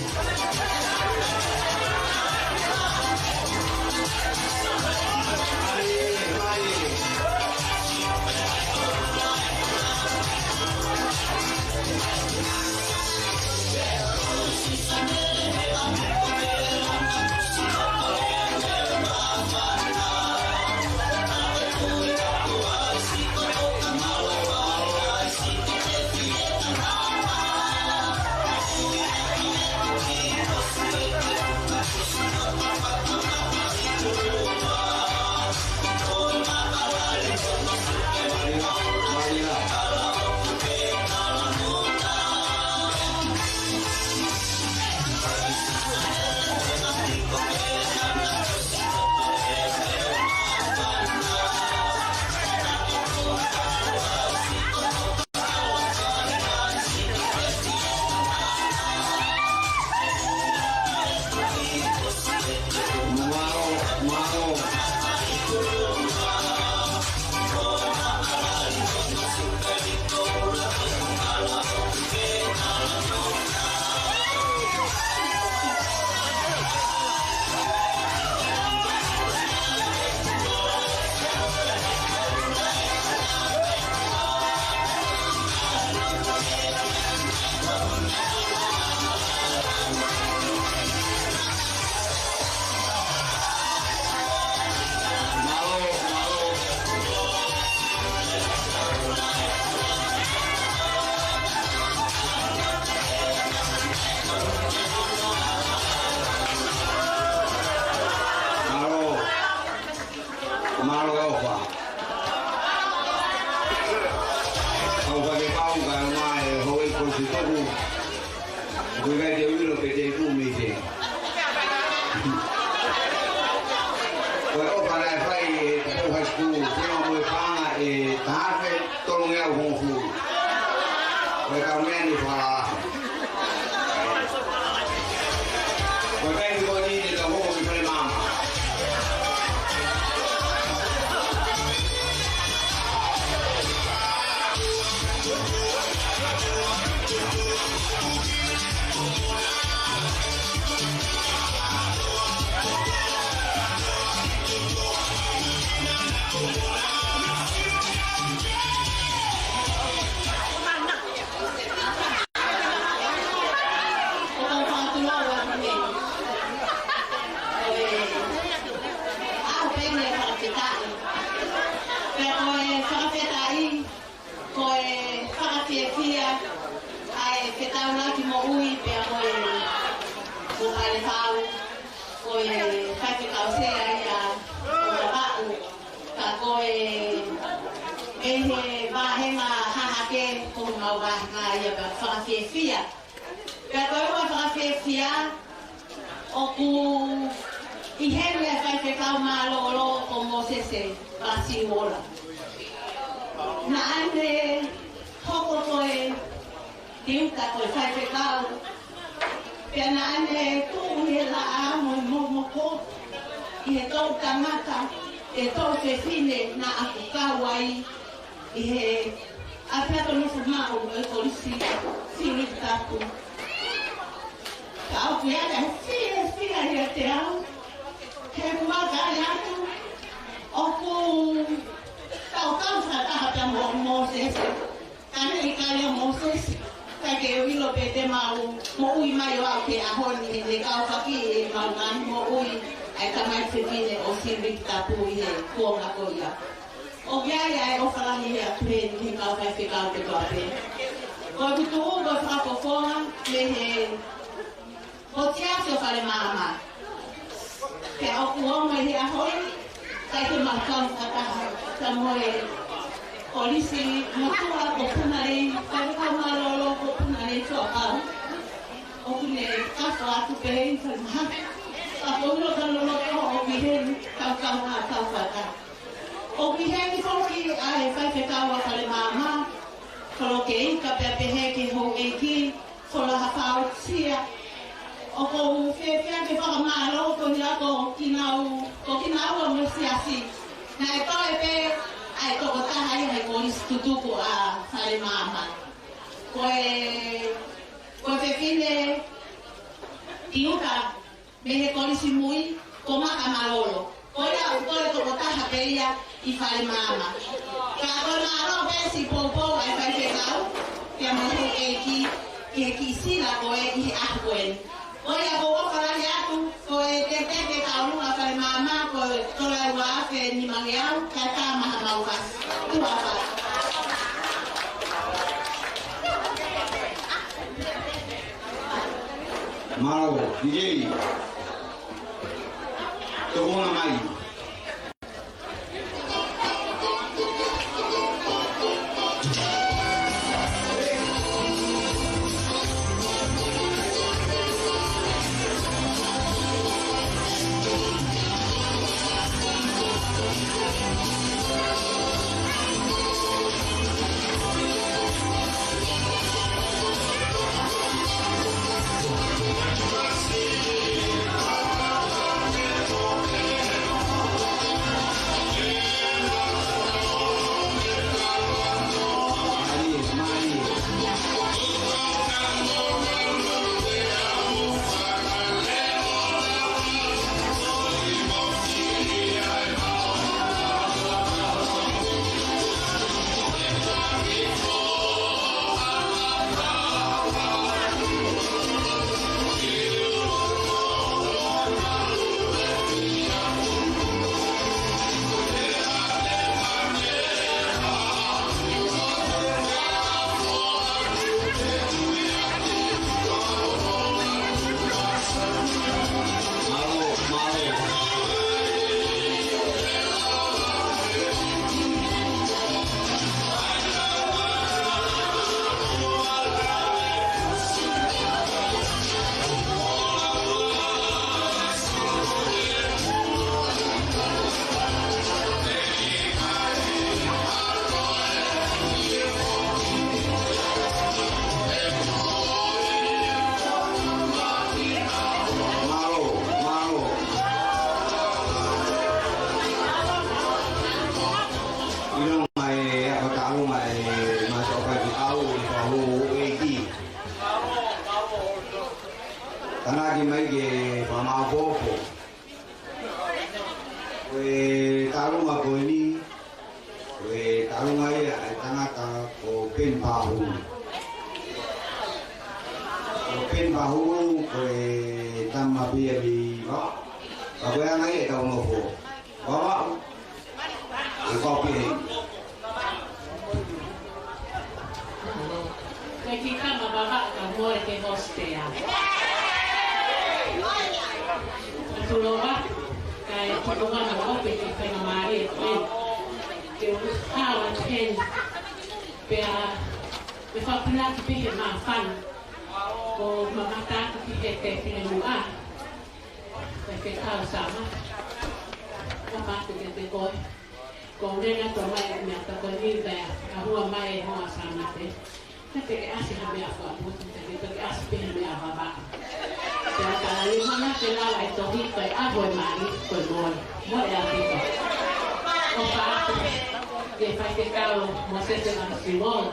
Mālō. Mālō e ʻofa. Kau fake pau ka e mai e houʻeiki ko si toku. Ko e kai te uilo pe te tu mi te. Ko e ʻofa naʻe fai ʻe Tupou High School, pea mo e paʻanga ʻe taha afe tolungeau hongofulu. Ko e kau meʻa ni fala. Ko e kai ni ko ni te tau hoko ki Fale Maama. Ko e faifekau sea ia ʻo Vavaʻu, ka ko e, ʻi he vāhenga hahake ko homau vāhenga ia pea fakafiefia. Pea ko e ʻuhinga fakafiefia, ʻoku ʻi heni e faifekau mālōlō ko Mōsese Vasiuola. Naʻa ne hoko ko e Tiuta ko e faifekau. Pea naʻa ne tuʻu ʻi he laʻā mo e momoko ʻi he toʻu tangata, ʻi he toʻu fefine naʻa ku kau ai ʻi he ʻapiako nofo maʻu ʻo e Kolisi Silivitapu. Ka ʻoku ʻi ai e fiefia ʻiate au, he ʻoku ou vakai atu, ʻoku tau kau fakataha pea mo Mōsese. Ka ne ʻikai ʻa Mōsese, ka ke u ʻilo pē te mau moʻui mai ʻo aʻu ki he ʻaho ni, he ne kau faki ʻemau ngaahi moʻui ʻa e tamaiki fefine ʻo Silivitapu ʻi he kuonga ko ia. ʻOku ʻi ai ʻa e ʻofa lahi he ʻaho ni ki he kau faifekau kotoa pē. Ko ʻeku tuʻu ko e fakafofonga mei he Ko Tiasi ʻo Falemaama. Pea ʻoku ongo ʻi he ʻaho ni, ʻikai ke mau kau fakataha, ka mo e Kolisi Motuʻa ko Punalei, faifekau mālōlō ko Punalei Tuʻapau. ʻOku ne kafo atu pē ʻi Falemaama. Ka ko ulo ka loloto ʻoku ʻi heni, kau kau ha kau fakataha. ʻOku ʻi heni foki ʻa e faifekau ʻa Falemaama, Folokeika pea pehē ki he houʻeiki, Folohafaotia. ʻOku ou fiefia ke fakamālō ko ia ko Kinau, ko Kinau ʻa mo e Siasi. Naʻe toe pē ʻa e tokotaha ia he Kolisi Tutuku ʻa Falemaama. Ko e, ko e fefine Tiuta mei he Kolisi Mui, ko Maka Malolo. Ko ia ʻoku toe tokotaha pē ia ʻi Falemaama. Ka ko e mālō pē siʻi poupou ʻa e faifekau, pea mo e houʻeiki, ki he kiʻi sila ko ē ʻi he ʻaho ko eni. Ko ia ʻoku ou ʻofa lahi atu, ko e tētē ke tau lunga Falemaama, ko e tola ua afe nimangeau, kae tā maha mau fasi. Tuʻa ʻofa. Mālō, D J. Tokona mai. Mālō, mālō. ʻIlonga e ako taʻalonga e mātuʻa faifekau ʻi he houʻeiki. Tānaki mai ke fakamaopoopo. Ko e taʻalonga ko eni, ko e taʻalonga ia ʻa e tangata ko Peni Pahulu. Ko Peni Pahulu, ko e tama pē ia mei Vavaʻu. Ka ko e anga ia ʻetau nofo. Vavaʻu. ʻE kau pē heni. Ko e kiʻi tama Vavaʻu ka mo e te hostea. Tulou atu, kae tuku mai ʻo ope ke faingamālie ko eni. Ke u hao atu heni, pea me fakapuleʻi pē he māfana, ʻo mamata atu ki he tēpile muʻa. Faifekau Samata, ʻofa atu kiate koe. Ko e meʻa naʻa tau mai meʻa tokoni pea ʻa hua mai e hoa Samata. Naʻe teʻeki ʻasi ha meʻa fakaputu, naʻe teʻeki ʻasi pē ha meʻa vavaʻu. Pea ka ni mana ke lava e tohi ko e ʻaho e mali, ko e mole. Mole ʻaupito. ʻOfa atu ki he faifekau Mōsese Lamasivola.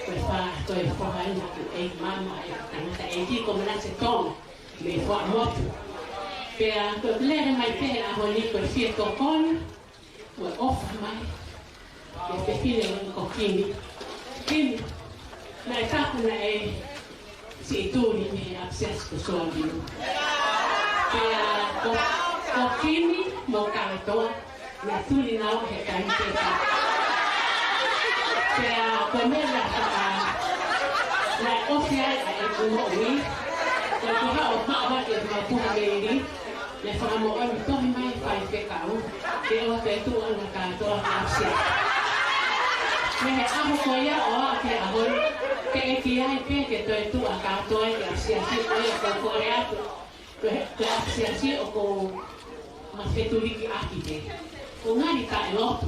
Ko e fa-, ko e faʻahinga ʻeiki mama, e tangataʻeiki ko Manase Tonga mei Fuaʻamotu. Pea ko e lele mai pē he ʻaho ni ko e fie tokoni, ko e ʻofa mai ki he fefine ko Kimi. Kimi, naʻe tapu naʻe siʻi tuli mei he ʻapisiasi ko Soavinu. Pea ko, ko Kimi mo Kātoa, naʻe tuli naua he taimi pē ko ia. Pea ko e meʻa naʻe faka-, naʻe ʻosi ai ʻa ʻeku moʻui. Ko e kuha ʻo maʻu ake ma puha meili. Naʻe fakamoʻoni tohi mai faifekau ke ʻoua toe tuʻu ʻa Kātoa ki ʻapisiasi. Mei he ʻaho ko ia ʻo aʻu ki he ʻaho ni, teʻeki ai pē ke toe tuʻu ʻa Kātoa ki ʻapisiasi, ko ia ko e kole atu. Ko e, ko e ʻapisiasi ʻoku ma fetuliki ʻaki pē. ʻO ngali taʻelotu.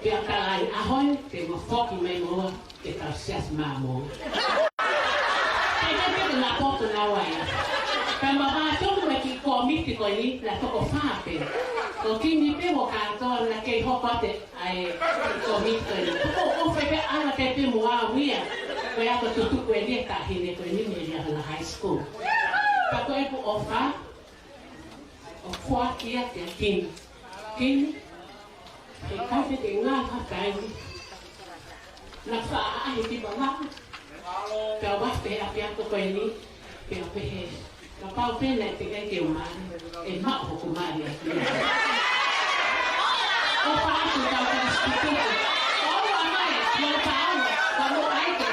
Pea ka lahi ʻaho ni, te ma foki mai mo ke tau siasi mamo. Pea ka te na poto na wai. Pea ma vātonu e kiʻi kōmiti ko eni naʻe toko fā pē. Ko Kimi pē mo Kātoa naʻe kei hoko atu ʻa e kōmiti ko eni. Ko ʻofa pē ana te pē mo au ia. Ko ia ko e tutuku eni e taʻahine ko eni mei Liahona High School. Pea ko ʻeku ʻofa, ʻo foaki ia kia Kimi. Kimi, ʻe kau te te ngā ha taimi. Naʻa faʻa ʻahi ki Malaʻe. Pea u ʻalu pē ʻapiako ko eni, pea u pehē, kapau pē naʻe teʻeki ai ke u mali, ʻe maʻu hoku mali ʻaʻaku. ʻOfa atu kau kau sikutuku. ʻOua mai, mo Paolo, ka mo ai ke.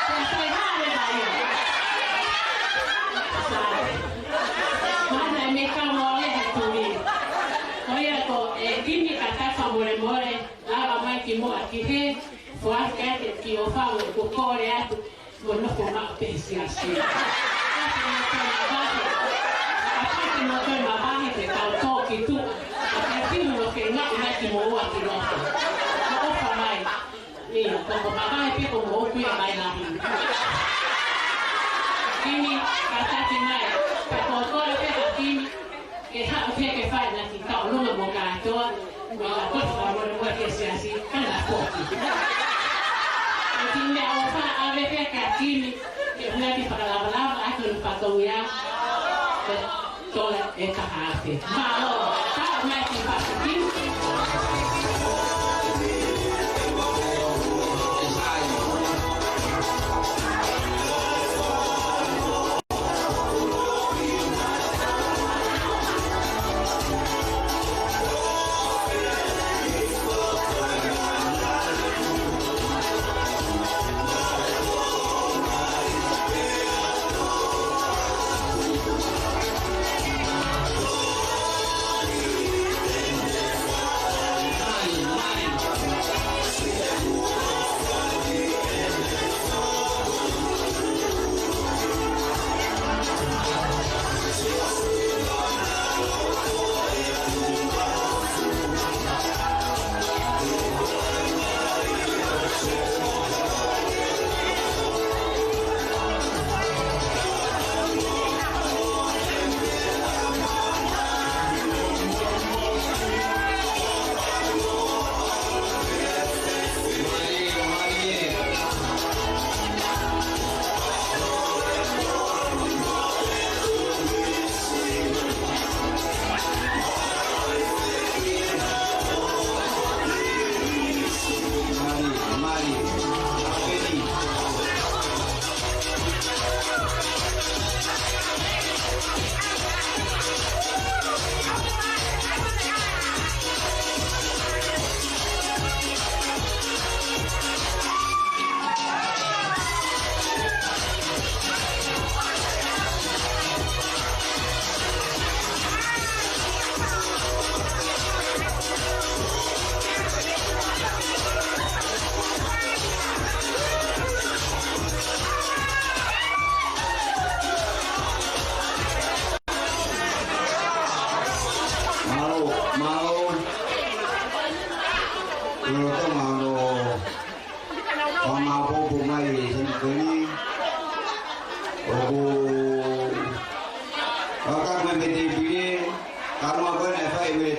Pea sai hale mai. Sai. Mana e mei kau mo e he tuli. Ko ia ko e Kimi ka tafa molemole, lava mai ki muʻa ki he, foaki ake ki ʻofa ʻoku kole atu, mo nofo maʻu pē he siasi. Kapau te mo toe mavahe, kapau te mo toe mavahe, te tau tō ki tuʻa. Ka te tino no ke ngaʻi mai ki moua ki loto. Mo ʻofa mai. ʻIa, ko ko mavahe pē ko mo ʻoku ia mai lahi. Kimi, kātaki mai. Ka ko kole pē ka Kimi. Ke haʻu pē ke fai na ki tau luma mo Kātoa, mo ka kota ka mole mo ke siasi, ka na foki. ʻE Kimi meʻa ʻofa ʻave pē kia Kimi, ke huna ki fakalavalava atu ni fatongia, ke tola e taha afe. Mālō, ka mai ki fasi Kimi.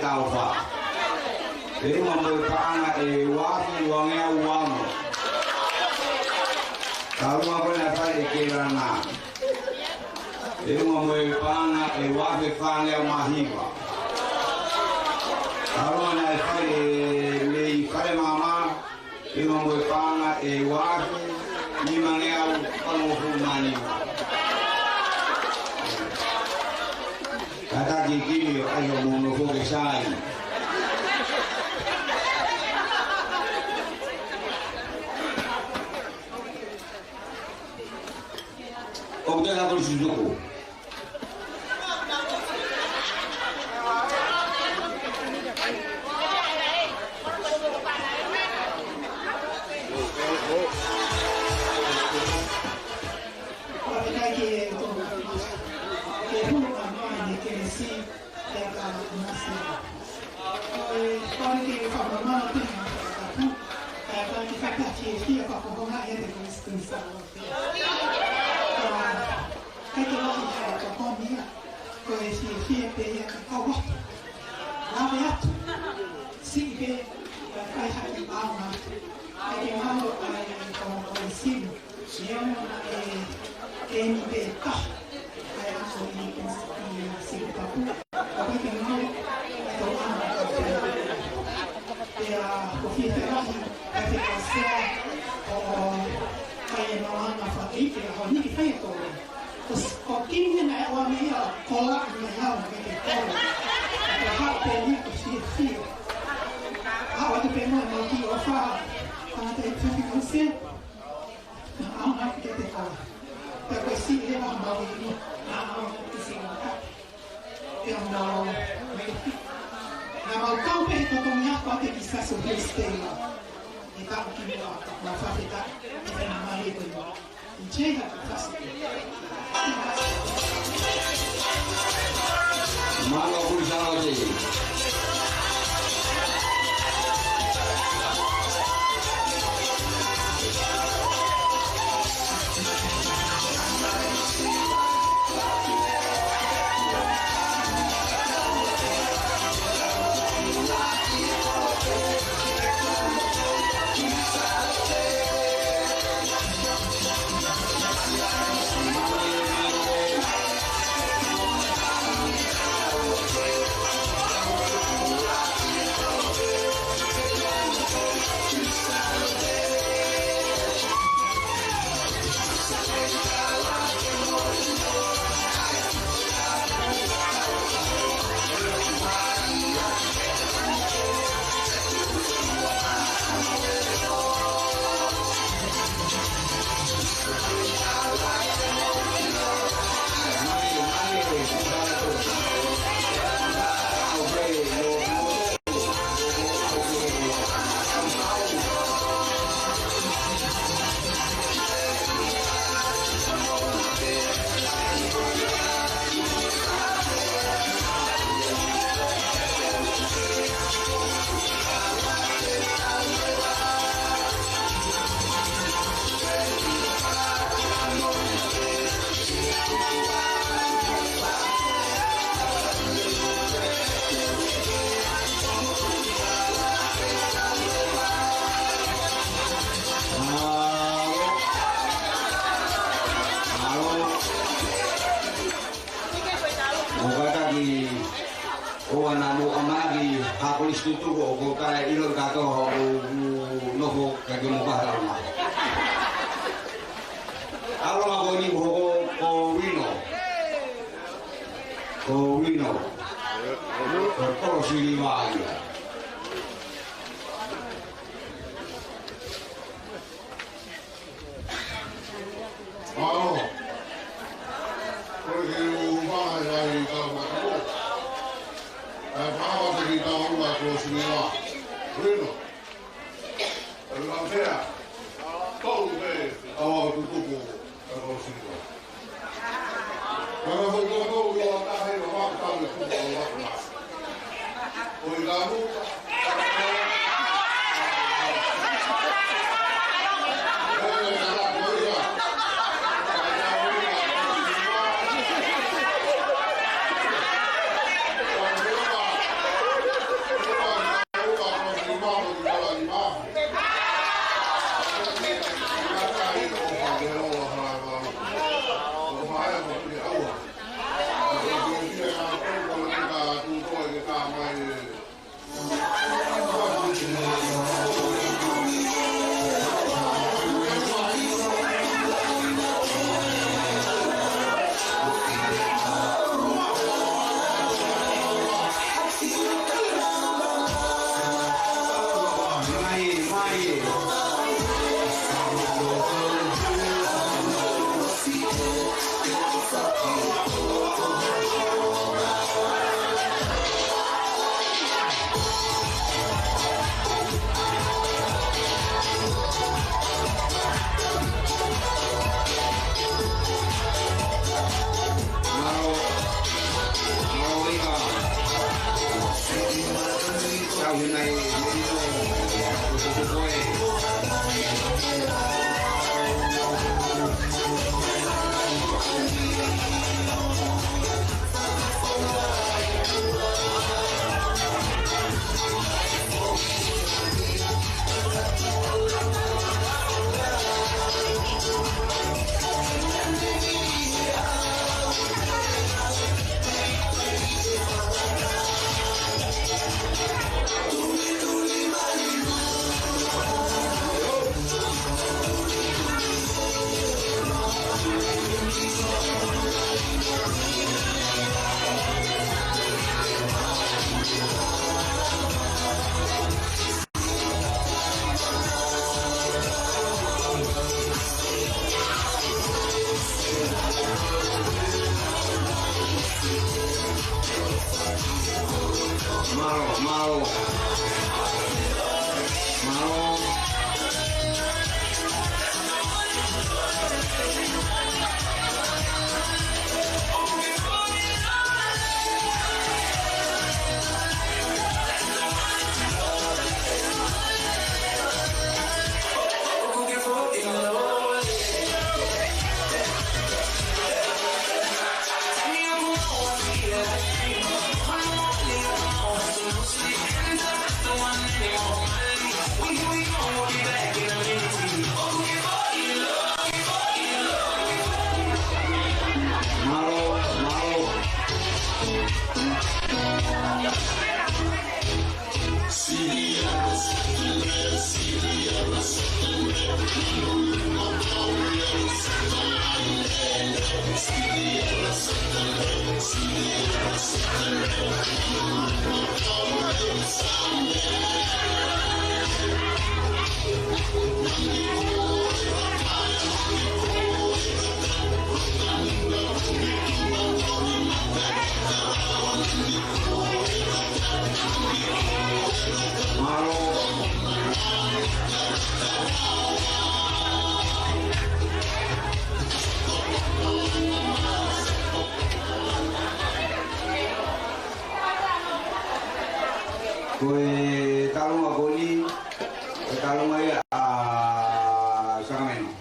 Taufa. Pea ʻuhinga mo e paʻanga ʻe uaafe uangeau uaono. Talu ʻa e ko ē naʻe fai ʻe Kelana. Pea ʻuhinga mo e paʻanga ʻe uaafe fāngeau mā hiva. Talu ʻa e naʻe fai ʻe Mei Falemaama. Pea ʻuhinga mo e paʻanga ʻe uaafe nimangeau fāngofulu mā nima. Kātaki Kimi ʻo ʻai hoʻomo nofo ke sai. ʻOku te hako li susuku. Ko e hulu ʻa Noa ne Kelesi, pea ka Masi. Ko e, ko e ke fakamamana pē ʻa e fakatapu, ka ka ke fakafiefia fakahoha ʻiate Kalaisi Tuʻi Sālote. Ka, ʻikai ke lahi ha tokoni ia, ko e fiefia pē ia ke kau atu. Lave atu. Siʻi pē, ka kai haki ʻaonga atu. ʻIkai ke mahalo ʻa e kau ʻo e simu. Neongo naʻe ʻi ai pē taha ʻa e ako ʻi Singapore. Ka ʻoku ʻikai ke ngalo ʻa e tau ʻaonga ʻa e. Pea ʻoku fiefia lahi ʻa e fekau sea ʻo, ʻo ʻai e maʻuʻanga fakaʻeiki ʻa Honiki Faiako. Ko, ko Kimi naʻe ʻomi ia ko la ia ia ʻo ke ke kolo. Ka haʻu pē ia ko fiefia. Haʻu atu pē mo e mau kiʻi ʻofa. Tangata ʻi Fifty Percent. Naʻa mau hake ke te kau. Pea ko e siʻi leva ha mau inu. Naʻa mau hake ke siʻi leva. Pea mau. Naʻa mau kau pē he totongi ako ʻa e ki Saso Hills Taylor. ʻE taʻu ki muʻa, mau fakafetaʻi. ʻE fena mai e koe. Enjoy the fantastic. Mālō Kuini Sālote. ʻO kātaki ʻo ana mo ʻamanaki ha kolisi tutuku ʻoku ʻikai ʻilo kātoa ʻoku nofo ka ke mo pata ma. ʻAlo ma ko ni ko, ko Wino. Ko Wino. Ko Kolo Siliva ia. Mālō. Ko e ke u maha e ai tau mataku. E pāwa te ki tau ua ko Siniwa. Rino. E lau sea. Tau me tau au tutuku e ko Siniwa. Ka ka fai tau tau ua taha i wa maka tau i tuku o wa maka. Mālō, mālō. Mālō. Mālō, mālō. Ko e talunga ko eni, ko e talunga ia ʻa Sakameno.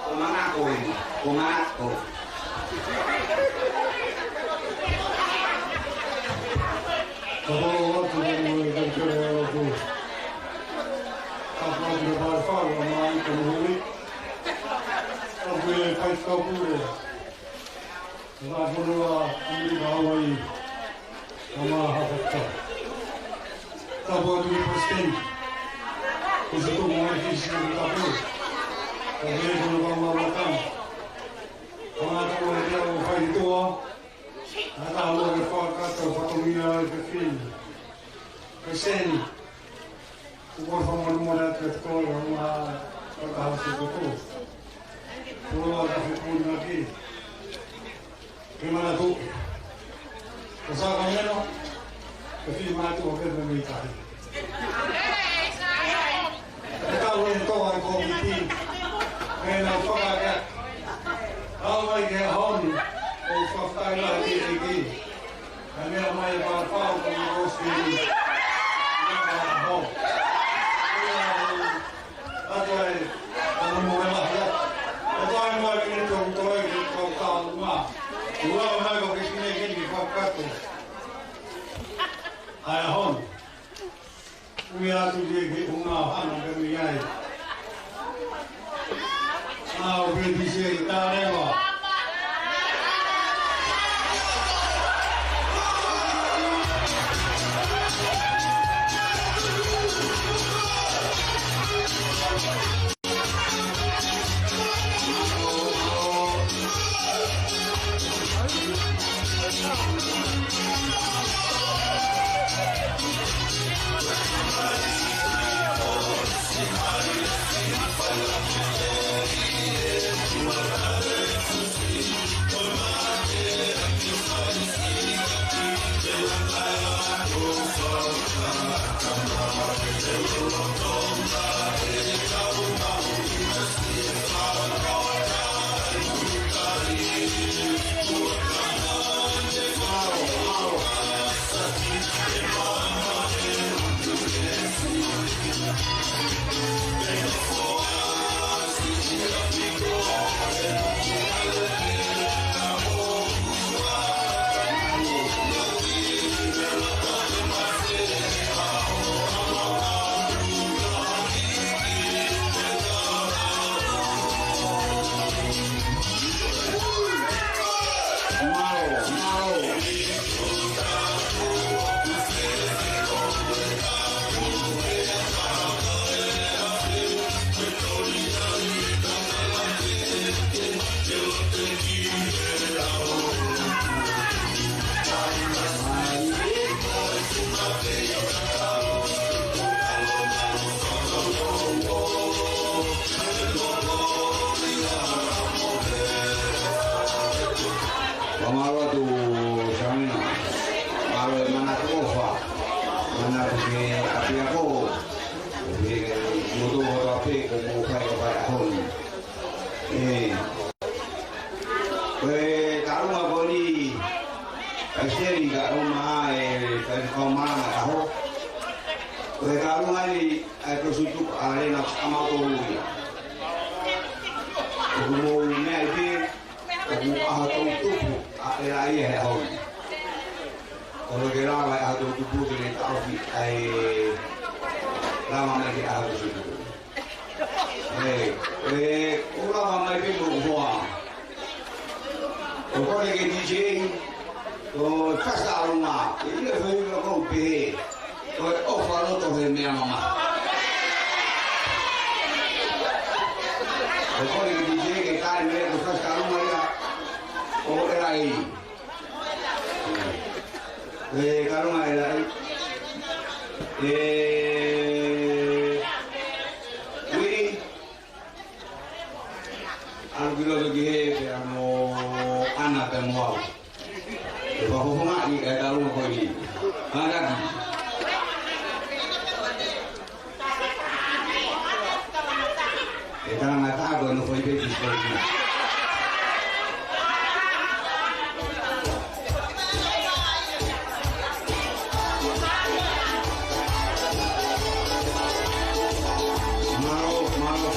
Ko Manako eni, ko Manako. Ka ʻoku ou ʻoatu ʻa e kele ʻa e lotu. Ka ʻoku ou ʻoatu ʻa e faifekau ʻa Maʻi Kamuhui. Ka ʻoku ou fai kau pule. Ko e Fakafofonga ʻAmelika Hauaiʻi, kae ʻumaʻā ʻa e Fakatau. Tapu atu ki he Palesiteni, ko Situ Moe Fisi Tapu, ko Vei Kono Kaumau Lakana. Ko e ngaahi tau ʻe teau ʻo fai ʻi tuʻa, ʻa e taha ua ke fakakakato fatongia ʻa e fefine. Palesiteni, ʻoku ou fakamolemole atu kiate koe ʻi he ngaahi fakataha ʻo e koto. Poloa ka fepuni maki. Ke manatuʻi. Ko Sakameno, ko e fiʻi mātuʻa pē mei tahi. Ko e kau ʻe toa ʻa e kōmiti. Ke nau fakakakato. Kau mai ki he ʻaho ni, ʻoku ou fakafetaʻi lahi ki he ʻEiki. Ka mea mai e pāpau ko e ʻosi ni. Mea pāpau. ʻA e, ʻa e mo e lahi. ʻA e mo e lahi ke tau toe ke tau kaunga. Ua mai ko ke sine ke ni fakakakato. ʻA e ʻaho ni. Ui atu ki he ʻunga hana ke mi ai. Au ke ti se tareva. Mālō atu Samina. Mālō e manatu ʻofa. Manatu ki he ʻapiako. Ki he motuʻa kotoa pē kuo mou fai ʻo fai ʻaho ni. ʻE, ko e kālunga ko eni, Kaiseli, kālunga ʻa e faifekau malanga ʻo e ʻaho. Ko e kālunga eni ʻa e Tohi Tupu ʻa Lena Samato Ui. ʻOku mou meʻa ai pē, ʻoku ʻaho toʻutupu ʻa ʻElaia he ʻaho ni. ʻOku ke lava ʻa e ʻaho toʻutupu ke ne taʻofi ʻa e lava mai ki he ʻaho Tohi Tupu. ʻE, ʻe, ʻoku lava mai pē mo e hoa. ʻOku kole ke DJ, ʻo fasi kālunga, ʻe ʻilo e faifekau pehē, ʻoku ʻofa loto he meʻa mamahi. ʻOku kole ke DJ ke tali mai ʻo fasi kālunga ia, ʻo ʻElaia. ʻE, kālunga ʻElaia. ʻE, Wili, ʻalu ki loto ki hē pea mo ʻAna pea mo au. ʻE fakafofongaʻi e kālunga ko eni. Mātaki. ʻE tangata ko e nofo ʻi pē ki Sikotia. Mālō, mālō.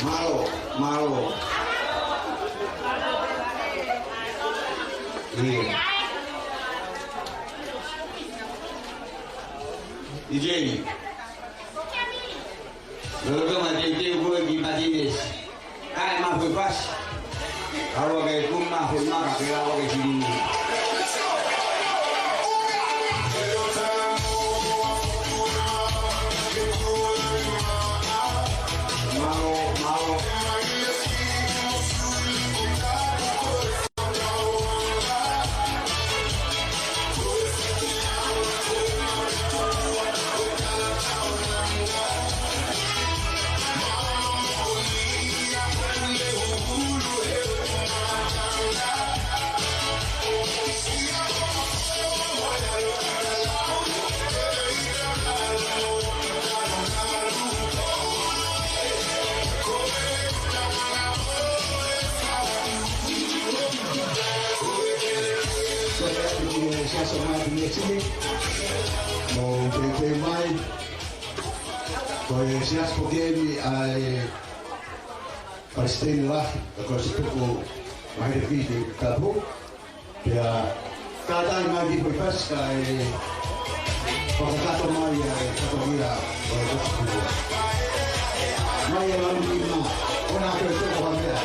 Mālō, mālō. ʻIo. DJ. Lolotonga teuteu koe ki Matinesi. Kae mafoe fasi. Kaua ke kuma foe maka ke lava ke sini. Mālō, mālō. Siasi mai ʻa Matinesi, mo teuteu mai. Ko e siasi pē ko eni ʻa e palesiteni lahi, ko e Sītuku Maile Fiti Tapu. Pea kātaki mai ki Poipasi kae fakakakato mai ʻa e fatongia ʻo e Kosi Pua. Mai e launi ma, ʻoua naʻa ke toko ha meʻa.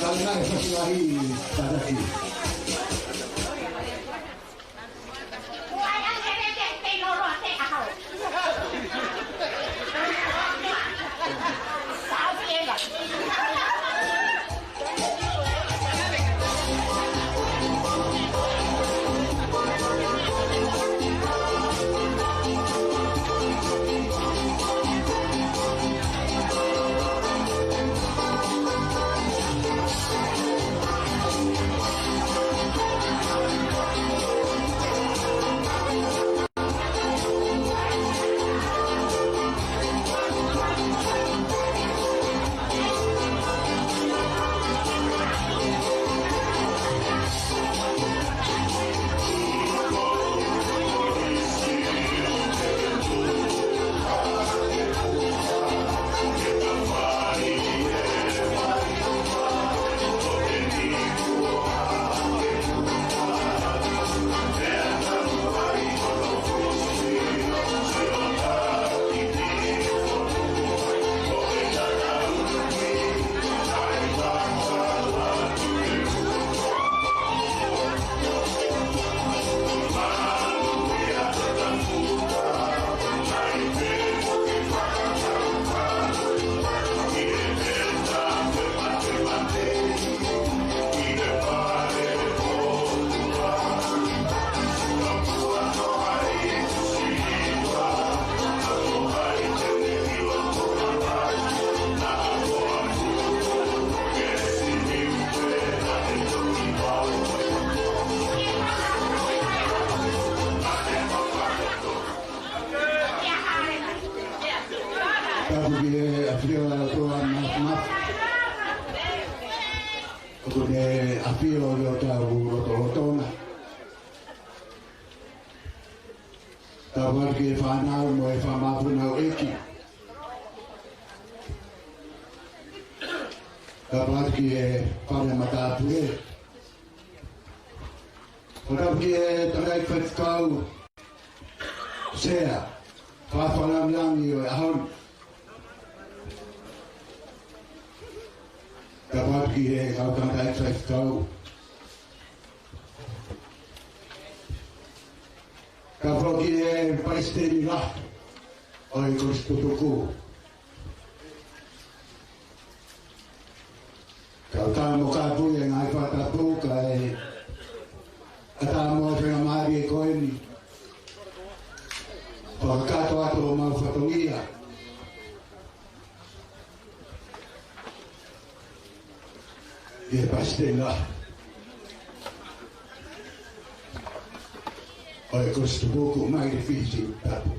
Tau nai fasilahi tataki. Tapu ki he ʻafio ʻa e ʻOtua Mafimafi. ʻOku ne ʻafio ʻi hotau lotolotonga. Tapu atu ki he fānau mo e fanga funau ʻeiki. Tapu atu ki he fale matāpule. Tapu ki he tangataʻeiki faifekau sea, fakalāngilangi ʻo e ʻaho ni. Tapu atu ki he kau tangataʻeiki faifekau. Tapu ki he palesiteni lahi ʻo e Kolisi Tutuku. Kau tama mo kāpui e ngaahi fakatapu kae ʻatā mo e faingamālie ko eni. Fakakakato atu homau fatongia. ʻI he palesiteni lahi ʻo e Kolisi Tutuku mai ki Fisi, tapu.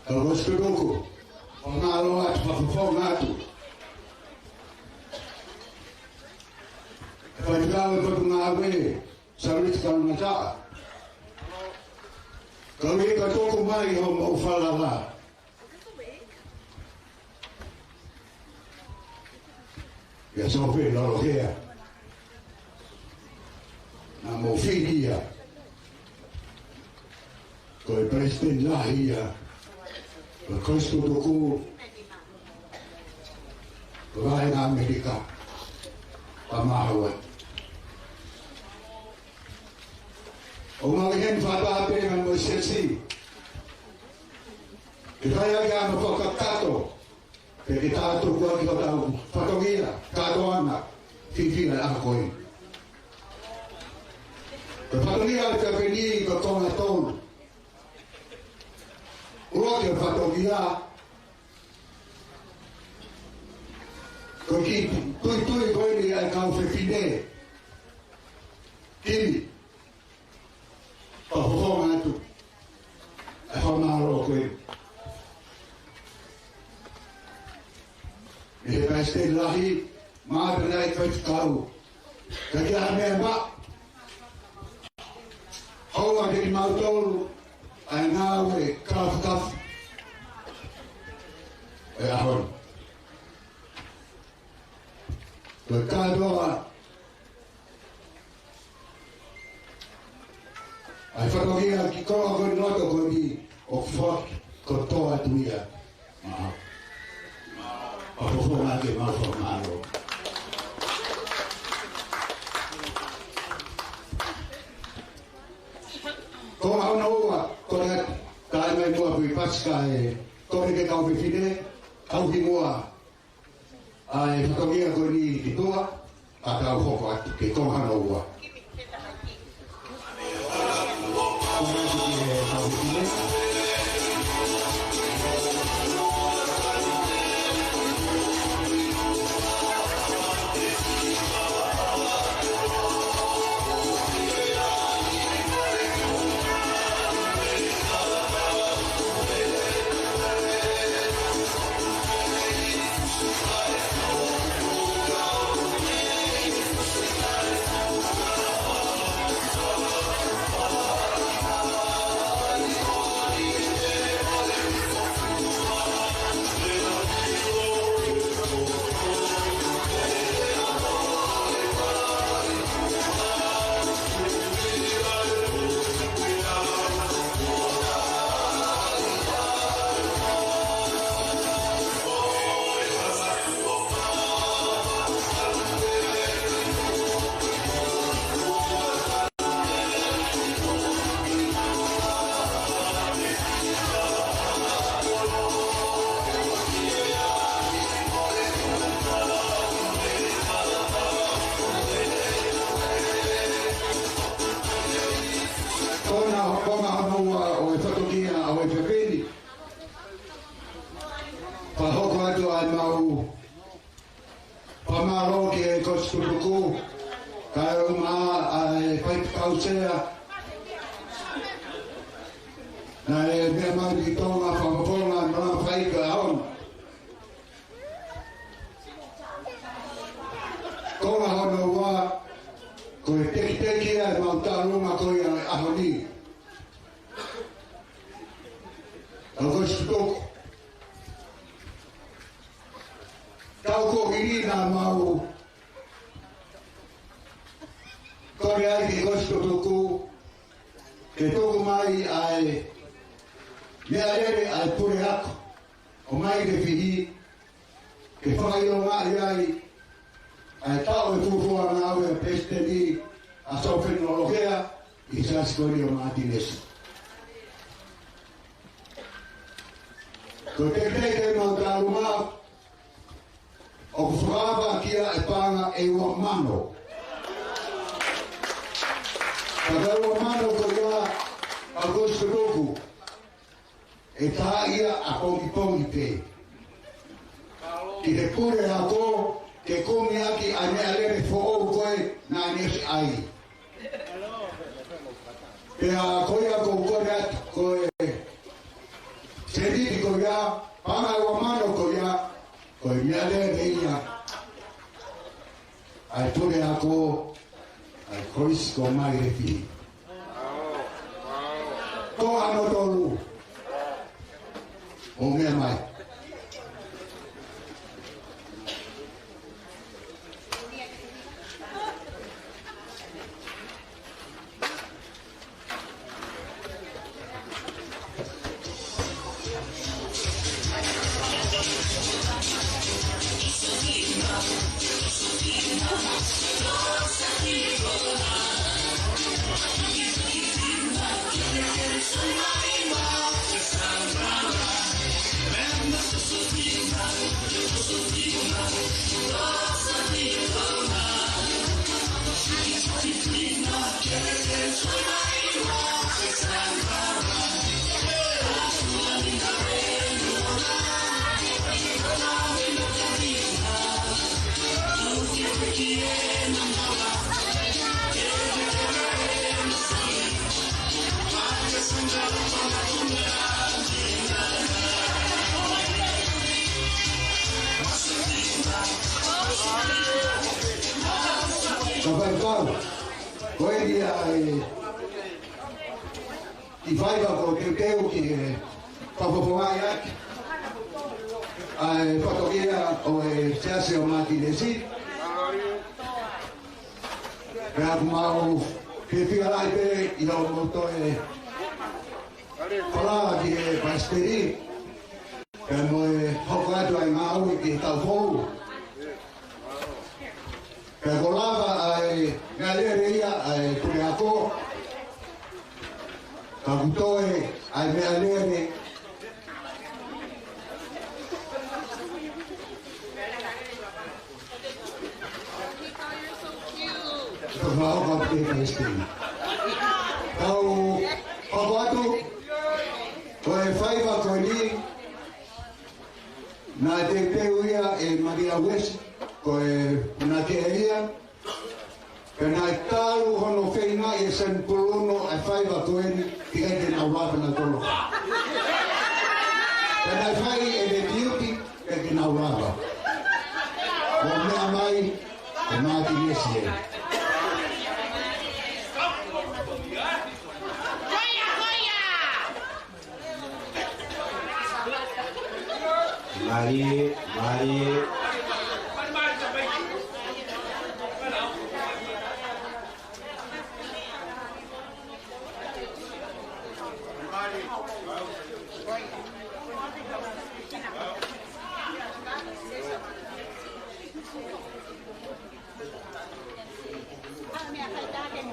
Kau Kolisi Tutuku, fakamālō atu, fakafofonga atu. Faifekau e Potungāue, Salute Kaungataʻa. Kau ika tuku mai hoʻomou falala. ʻIa Sofe Lolokea. Naʻa mou fili ia. Ko e palesiteni lahi ia ʻo e Kolisi Tutuku, ko e vahenga ʻAmelika, pea mo Hauaiʻi. ʻOku mau ʻi heni fakataha pē mo e siasi. Ke fai ʻaki ʻa e fakakakato, pea ke tātuku ʻaki hotau fatongia kātoanga fifili ʻa e ʻaho ko eni. Ko e fatongia ʻa e Siapeni ko e konga tolu. ʻUluaki ʻo e fatongia, ko e kiʻi tuitui ko eni ʻa e kau fefine. Kimi, fakafofonga atu ʻa e fakamālō ko eni mei he Palesiteni Lahi, mo e Faifekau. Ka ko e meʻa maʻa houa ke kimautolu ʻa e ngāue kāfakafa ʻo e ʻaho ni. Ko e kātoa ʻa e fatongia ki he konga ko eni, loto ko eni, ʻoku foaki kotoa atu ia maʻau. Fakafofonga atu ʻemau fakamālō. Konga hono ua, ko e taimi muʻa pui Pasika ē, ko e kau fefine, kau hingoa ʻa e fatongia ko eni ki tuʻa, ka tau hoko atu ki he konga hono ua. Ko hono konga hono ua ʻo e fatongia ʻa e Siapeni, fakahoko atu ʻa ʻemau fakamālō ki he Kosipeli Tutuku, kae ʻumaʻā ʻa e Faifekau Sea, naʻe meʻa mai ki Tonga, fakafofonga ʻemau fai ka on. Konga hono ua, ko e tekiteki ia ʻemau tālunga ko ia ʻo e ʻaho ni. Kau Kosipeli Tutuku. Tau ko ʻeni naʻa mau kole ai ki he Kosipeli Tutuku ke tuku mai ʻa e meʻalele ʻa e puleako ʻo Mailefihi, ke fakaʻilongaʻi ai ʻa e taʻu ʻe fuofua ngāue ʻa e Palesiteni ʻa Sōfeni Lolohea ʻi he Siasi ko eni ʻo Mātinesi. Ko e tekiteki ʻemau tālunga, ʻoku fakaava kia e paʻanga ʻe ua mano. Ka ko e ua mano ko ia, ʻa Kosipeli Tutuku, ʻe tā ia ʻapongipongi pē ki he puleako ke kumi ʻaki ʻa e meʻalele foʻou ko ē naʻa ne ʻosi ʻai. Pea ko ia ʻoku ou kole atu, ko e seniti ko ia, paʻanga ʻe ua mano ko ia, ko e meʻalele ia ʻa e puleako ʻa e Kolisi ko Mailefihi. Ko hono tolu. ʻO meʻa mai. Ka fai kau, ko e ʻi ai ʻi faiva ko e teuteu ki he fakafofongaʻi ʻaki ʻa e fatongia ʻo e Siasi ʻo Mātinesi. Pea ʻoku mau fiefia lahi pē ʻi hoʻomou toe falala ki he palesiteni, pea mo e hoko atu ʻa e ngāue ki he taʻu foʻou. Pea kuo lava ʻa e meʻalele ia ʻa e puleako. Ka kuo toe ʻa e meʻalele. Ka fakaʻofa ki he palesiteni. Kau hoko atu, ko e faiva ko eni, naʻe teuteu ia ʻe Malia Uesi, ko e naʻe ia, pea naʻe talu hono feingaʻi ʻe Seni Puluno ʻa e faiva ko eni, teʻeki ke nau lava nautolu. Pea naʻe fai ʻe he tiuti, teʻeki ke nau lava. ʻO meʻa mai, ʻe Mātinesi ē. Mālie, mālie.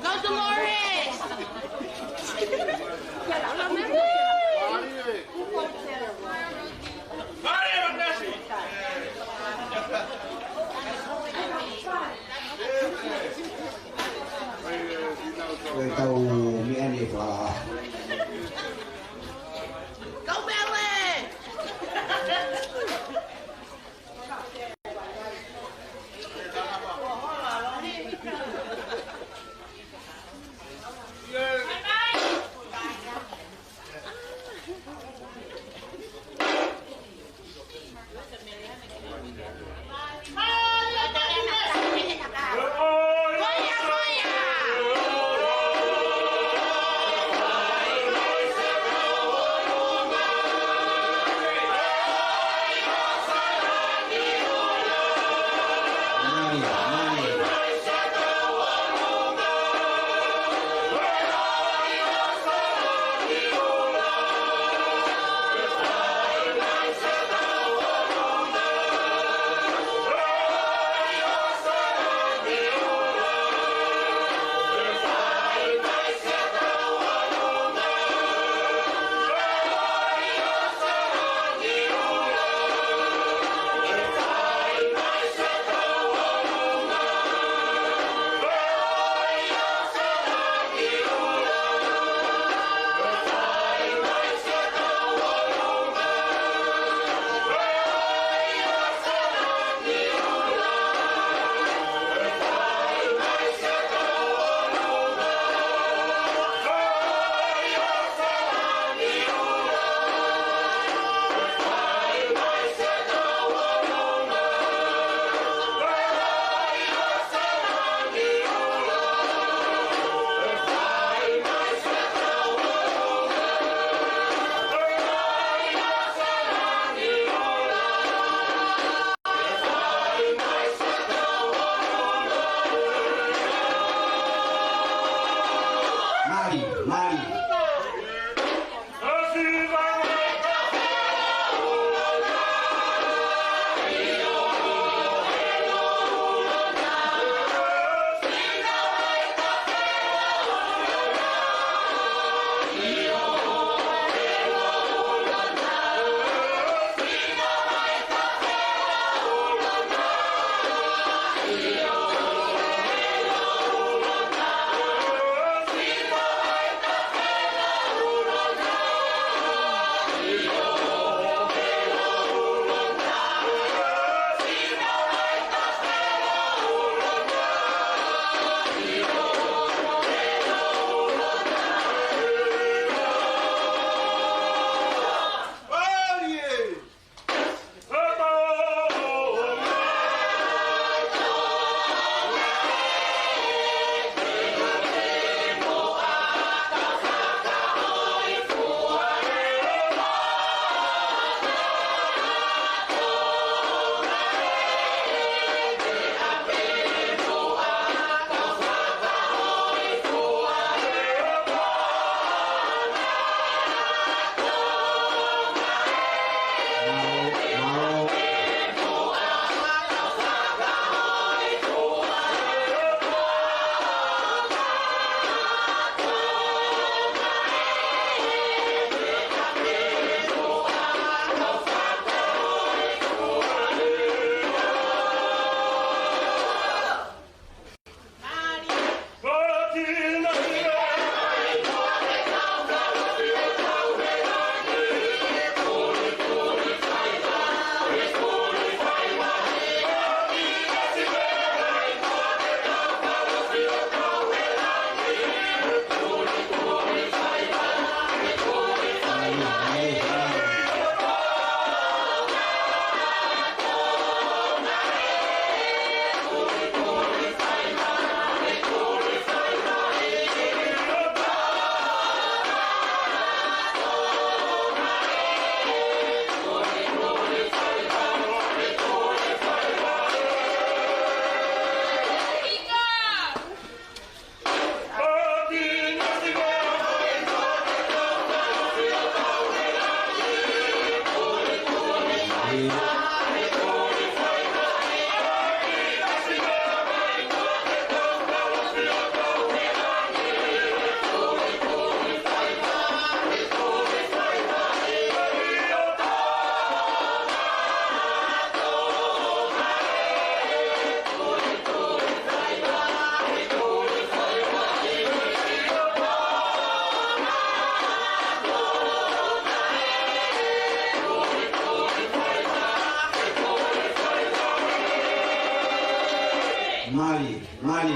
Go Dolores! Ko e tau meʻa ni fa. Go Bella! Mali, mali.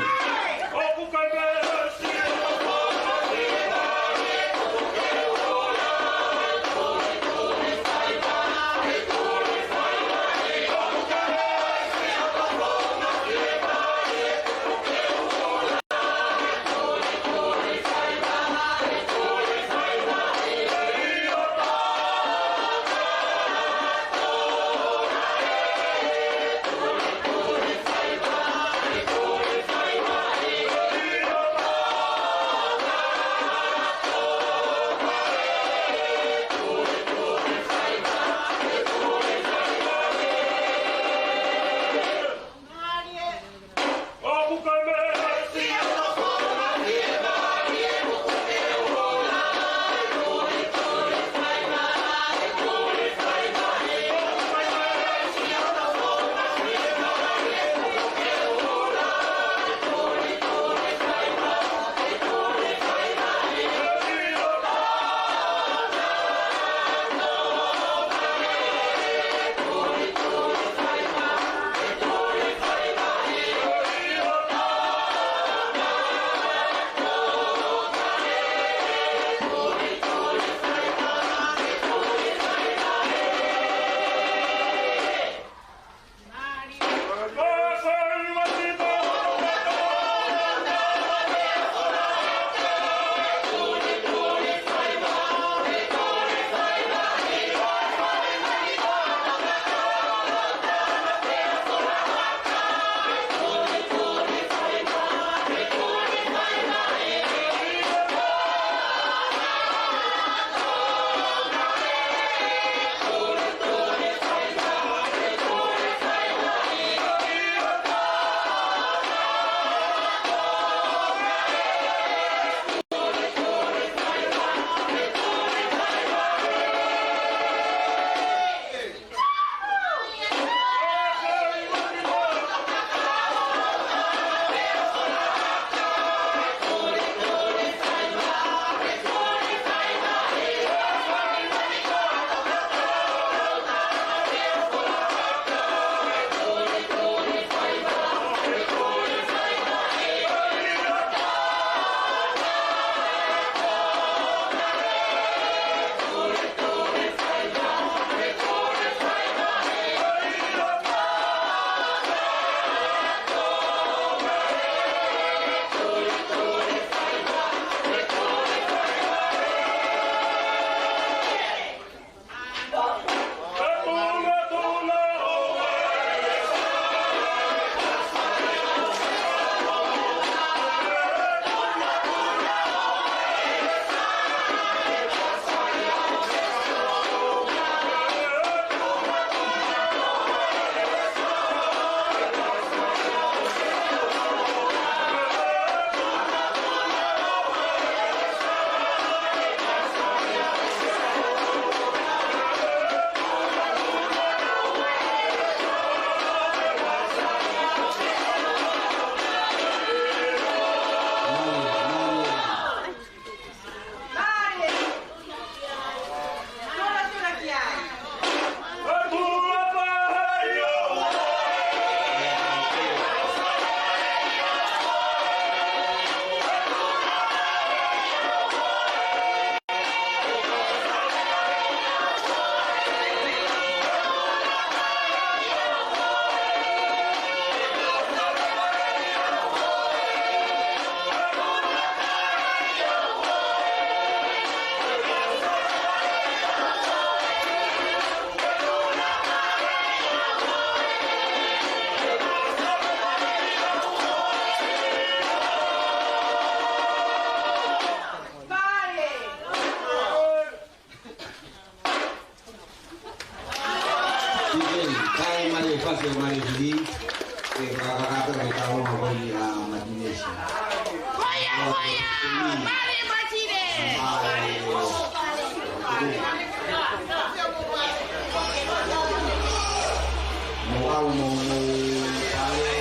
Kae male fasi male fili, ke kakakata me tau mo koi a Matinesi. Koia, koia, male Matinesi. Male. Mo au mo mo pale.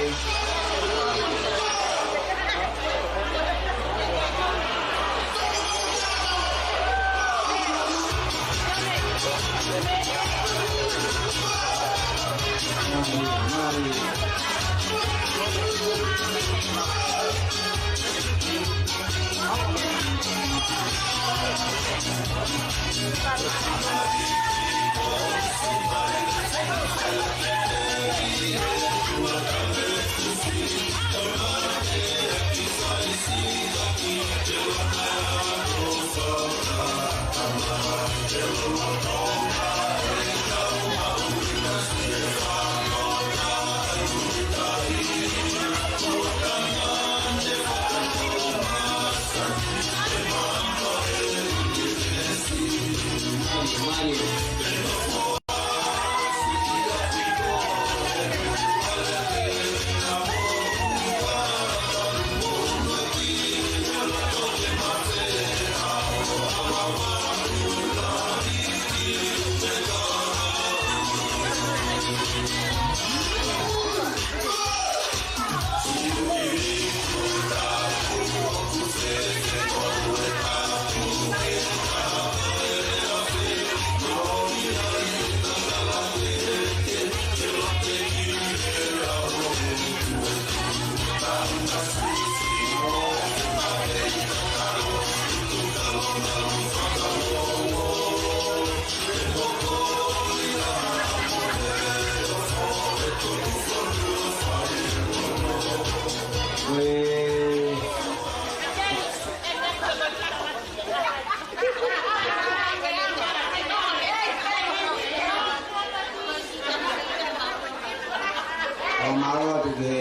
ʻOku mālō atu ki he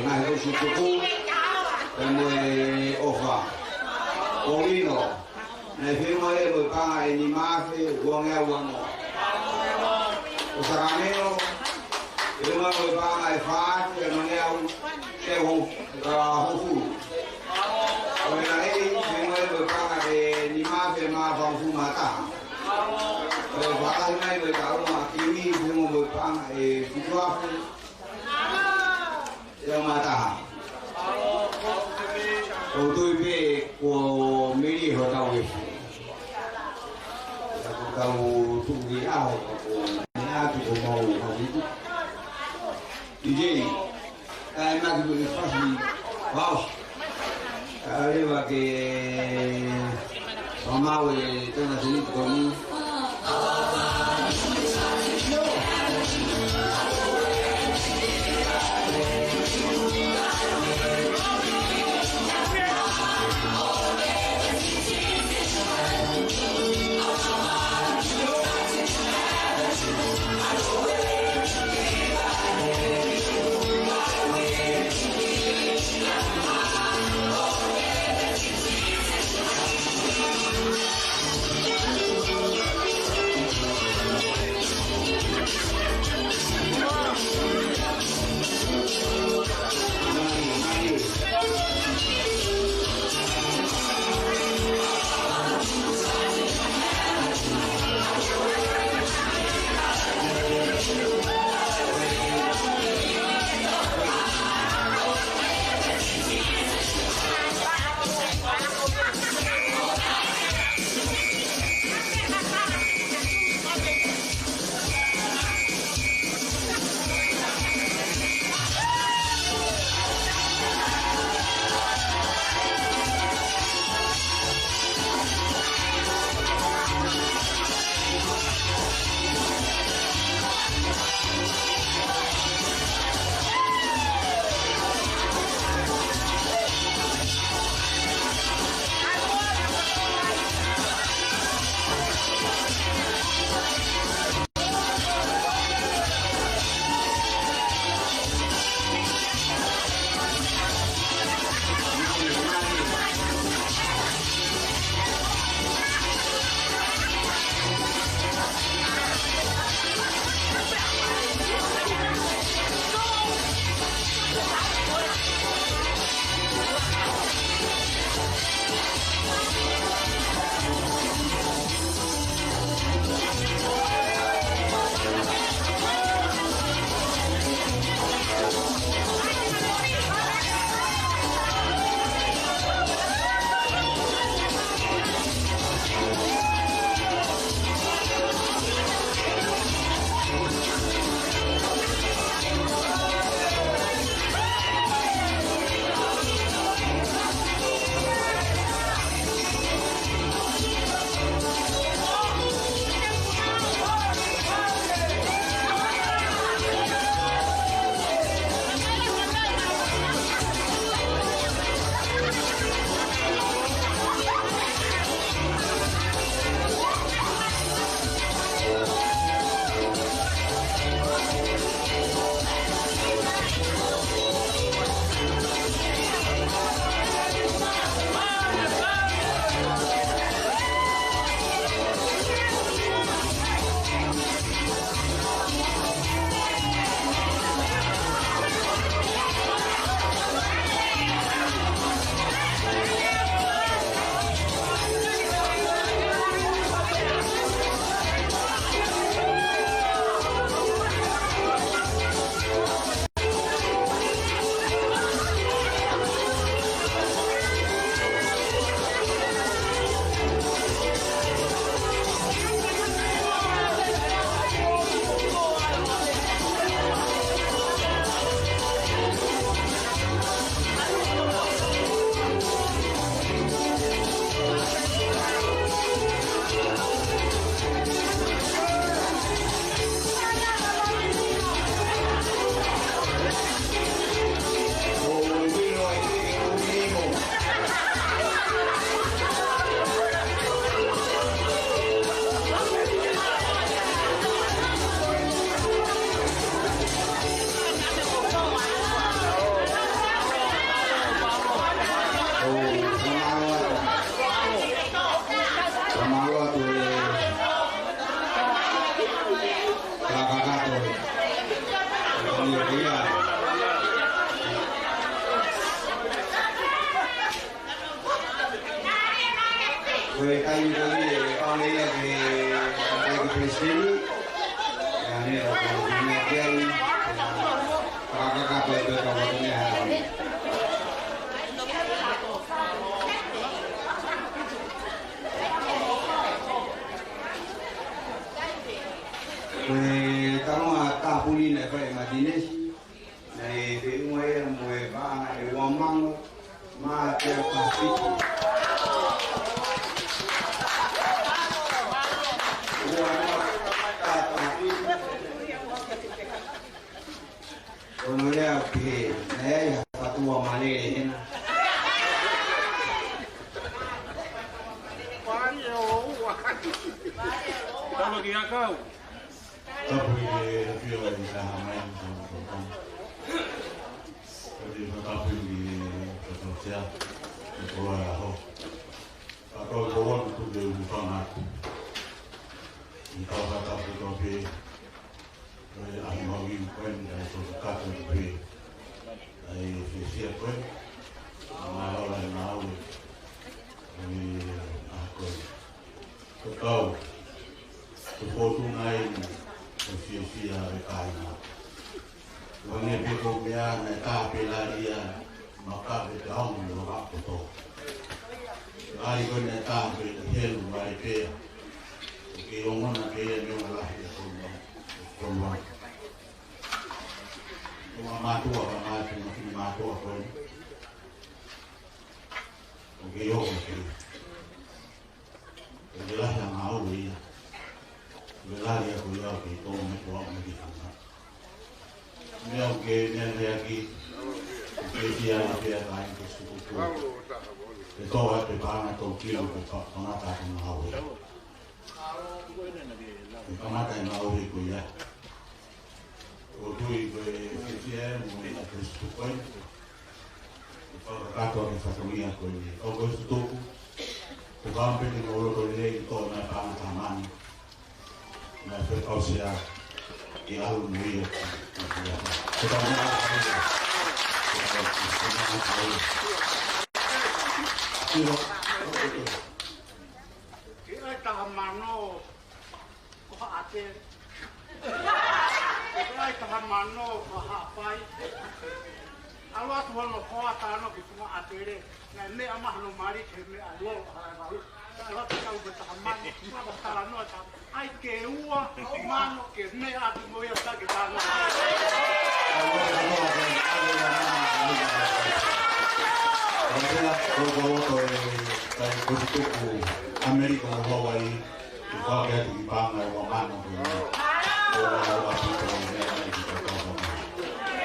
ngaahi ʻosi tuku, pea mo e ʻofa. ʻO Lino, naʻe fiemaʻu ia mo e paʻanga ʻe nima afe uangeau uanoa. ʻO Sakamelo, fiemaʻu mo e paʻanga ʻe fā afe uangeau teau hongofulu. ʻO Laʻei, fiemaʻu mo e paʻanga ʻe nima afe mā fāngofulu mā taha. ʻO Fakalahi mai mo e Taʻuma Kimi, fiemaʻu mo e paʻanga ʻe fitu afe teau mā taha. ʻOku ou tui pē kuo melie hotau efu. Ka ko e kau tuʻu ki ʻaho, ka ko e meʻa atu ko mau hau itu. D J, kae maki ko e fasi, vaos. Ka leva ke famau e tona sini ko ni. Sini, ya ni lo ko ni ke, ya, ka ka ka pe pe ka ko ni ha. Ko e talanoa tāpuni naʻe fai ʻe Martinez, naʻe feʻunga ia mo e paʻanga ʻe ua mano mā teau pasifiki. Ua mano mā teau pasifiki. Ko hono lea pē, naʻe ʻi ai ha fatua malele hena. Talo ki akau. Tapu ki he ʻafio ʻi he taha mai, tapu ki he taha. Tapu ki he taha, tapu ki he taha, tapu ki he taha. Tapu ki he taha. Tapu ki he taha, tapu ki he taha. Ko e ʻaho mahuʻinga ko eni, ʻa e tō kakato pē. ʻA e fiefia ko ē. ʻA e mālō ʻa e ngāue. ʻA e ʻaho ko ē. Ko tau. Ko e fōtunga eni. Ko e fiefia ʻa e kāinga. Wange pē ko e meʻa naʻe tā pē lali ia. Maka pē te au mo e vaka kotoa. ʻAi ko ē naʻe tā pē helu mai pē. ʻOku kei ongona pē ia neongo lahi ʻa e konua. Konua. Ko e mātuʻa, ko e mātuʻa, ko e mātuʻa ko ē. ʻOku kei ongona pē. ʻOku kei lahi ʻa e ngāue ia. ʻOku kei lahi ʻa e ko ia ʻoku kei tō mai ko au mo e kiʻi fanga. Meʻa ʻoku ke meʻa meʻa ki, ʻoku ke kia na pea kai ke suku. Ke tō atu e paʻanga tō kilo ko e pa-, paʻanga tā ko e ngāue. Ke kamata e ngāue ko ia. ʻOku ou tui ko e fiefia ē mo e ʻa Kalaisi ko ē. ʻOku fakakakato ʻa e fatongia ko eni. ʻOku ou tui ko e kampeni mo loto lelei ko e meʻa paʻanga tā mani. Naʻe fekauʻi ia ke ʻalu mo ia ki, ki, ki, ki, ko e meʻa paʻanga tā mani. Ko e meʻa paʻanga tā mani. Ki lo, ki lo. Ki lo e taha mano. Ko Haʻatele. Ko e taha mano ko Haʻapai. ʻAlu atu hono hoa tano ki Fuaʻatele. Naʻe meʻa mai hono mali ke meʻa lolo hala e valu. ʻAlu atu kau ko e taha mano. Ko e talanoa tā. ʻAi ke ua mano ke meʻa atu mo ia sa ke tano. Ko e kau ʻoto e kai ko tuku ʻAmelika mo Hawaiʻi. Ke fai atu ki Tonga ʻi he ua mano ko eni. ʻOku ou ʻaupito ʻi he meʻa ni ki he kau Tonga.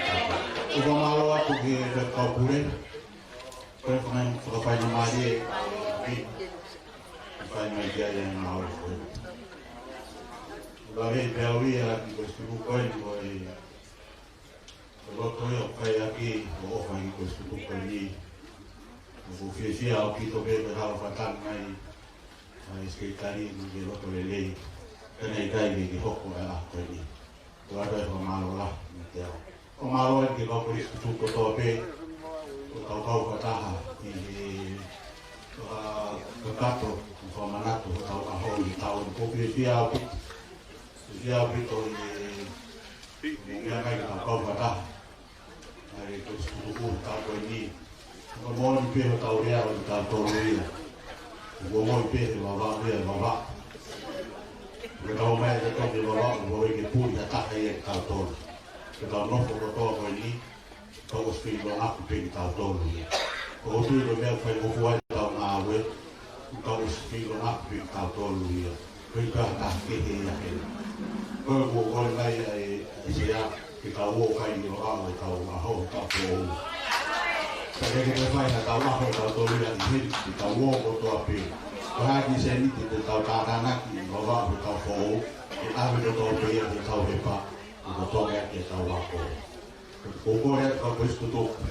ʻOku ou fakamālō atu ki he kau pule. Ko e fanga fakafaingamālie. Ke fai mai ki ai ʻa e ngāue ko ē. ʻOku ou pehē pē au ia ki he kau sikuku ko ē ko e Ko e loto ia ʻoku fai ʻaki, ʻoku fai ʻaki ko e sutu ko eni. ʻOku ou fiefia ʻaupito pē ko e hao fakatanga mai ʻa e sekelitali mo e loto lelei. Pea naʻe ʻikai ke, ke hoko ʻa e ʻaho ko eni. Ko e ʻata e fakamālō lahi meiate au. Fakamālō atu ki he kau kolisi kotoa pē, ko e kau fakataha ʻi he fakakakato, fakamanatu hotau ʻaho ʻi he taʻu ni. ʻOku ou fiefia ʻaupito. Fiefia ʻaupito ʻi he Meʻa mai ka kau fakataha. ʻA e ko e tukutuku tā ko eni. Ko e moʻoni pē hotau lea ʻo kitautolu ia. Ko e moʻoni pē he Vavaʻu ia, Vavaʻu. Ko e tau mai e tau ki Vavaʻu, ko e ke puli ha taha ia kitautolu. Ko e tau nofo kotoa ko eni, tau ʻosi feilongaʻaki pē kitautolu ia. ʻOku ou tui ko e meʻa ʻoku fai ʻoku fua ai ʻetau ngāue, ʻoku tau ʻosi feilongaʻaki pē kitautolu ia. Ko e ka taha kehe ia he. Ko e kuo kole mai ʻa e, ʻa e sea, ke tau ō kai ni o au e tau ʻaho e tau foʻou. Ka ke ke fai ha tau ʻaho e tau tolu ia ʻi heni, ke tau ō kotoa pē. Ko e hā e kiʻi sēniti te tau tātānaki ʻi Vavaʻu e tau foʻou, ke ʻave kotoa pē ia ke tau hepa, ke kotoa ia ke tau ako. Ko e kole atu ka ko e tutuku.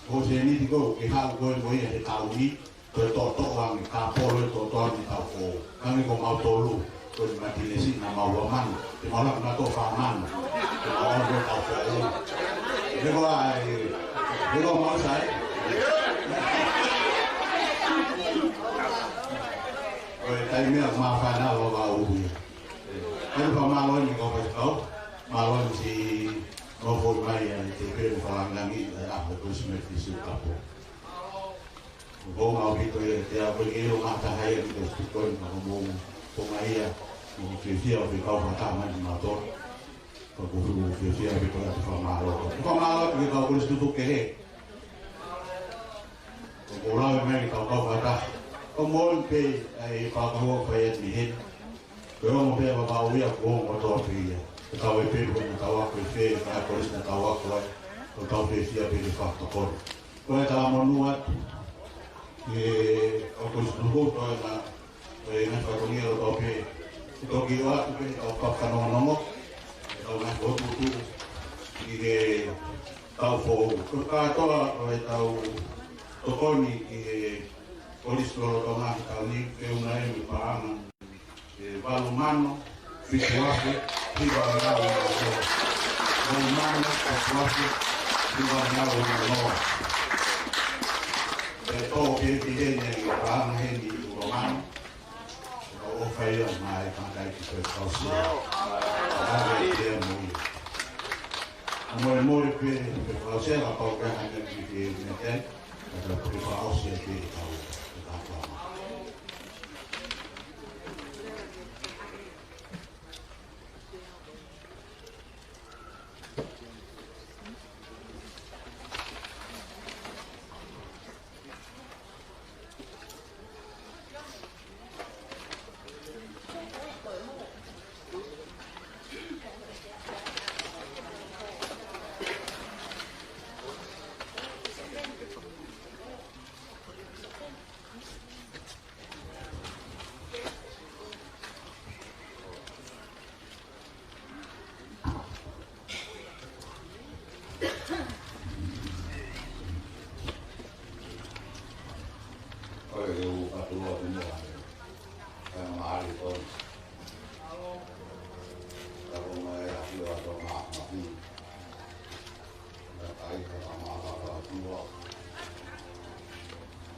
Ko e sēniti ko ē, ke haʻu ko ē mo ia he taʻu ni, ko e toʻotoʻo ange, ka polo e toʻotoʻo ange tau foʻou. Ka ne ko mautolu, ko e matinesi na mau ua mano, te mau laka na tō fā mano, te mau ʻalu ko e tau foʻou. He ko ai, he ko mau sai. Ko e taimi ʻoku māfana ʻo Vavaʻu ia. ʻa e Kolisi Metotisi ʻo Taupo. Ko e konga ʻaupito ia kiate au, ko e ʻilo ngataʻanga ia ki he Kolisi Tokoni, ka ko hoʻomou konga ia, mo e fiefia ʻoku fekau fakataha mai kimautolu. Ka ʻoku ou fiefia ʻaupito ʻi he fakamālō. Ko e fakamālō ki he kau kolisi tutuku kehe. Ko e lau mai ki he kau kau fakataha. Ko e moʻoni pē ʻa e fakahua ʻoku fai atu ni heni. Ko e ongo pē ʻa e Vavaʻu ia, ko e ongo kotoa pē ia. Ko e tau ʻai pē ko e naʻa tau ako ʻi fē, ko e kolisi naʻa tau ako ai. Ko e tau fiefia pē ke fakatokoni. Ko e talamonū atu ki he kau kolisi tutuku, ko e ngaahi, ko e ngaahi fatongia kotoa pē. Ke toki ʻoatu pē ʻetau fakafanongonongo, ʻetau ngaahi fokotuʻutuʻu ʻi he taʻu foʻou. Ko e kātoa ʻo ʻetau tokoni ki he kolisi lolotonga he taʻu ni, feʻunga eni mo e paʻanga ʻe valu mano fitu afe hiva ngeau ono noa. Valu mano fitu afe hiva ngeau ono noa. Pea tō pē ki heni ʻa e paʻanga heni ʻe ua mano. Ka ʻoku fai ia mai ka kai ki he kau sio. Ka kai ki he mui. Molemole pē, pē kau sio ka pau pē hana ki he mete. Ka ka pē kau sio ki he kau, ki he kau. ʻOku ou kole ke u fakatulou atu muʻa he faingamālie ko eni. Ka ko e meʻa ʻa e ʻOtua ʻoku mafimafi. Ka ʻi ai ha maʻu fakatuʻa.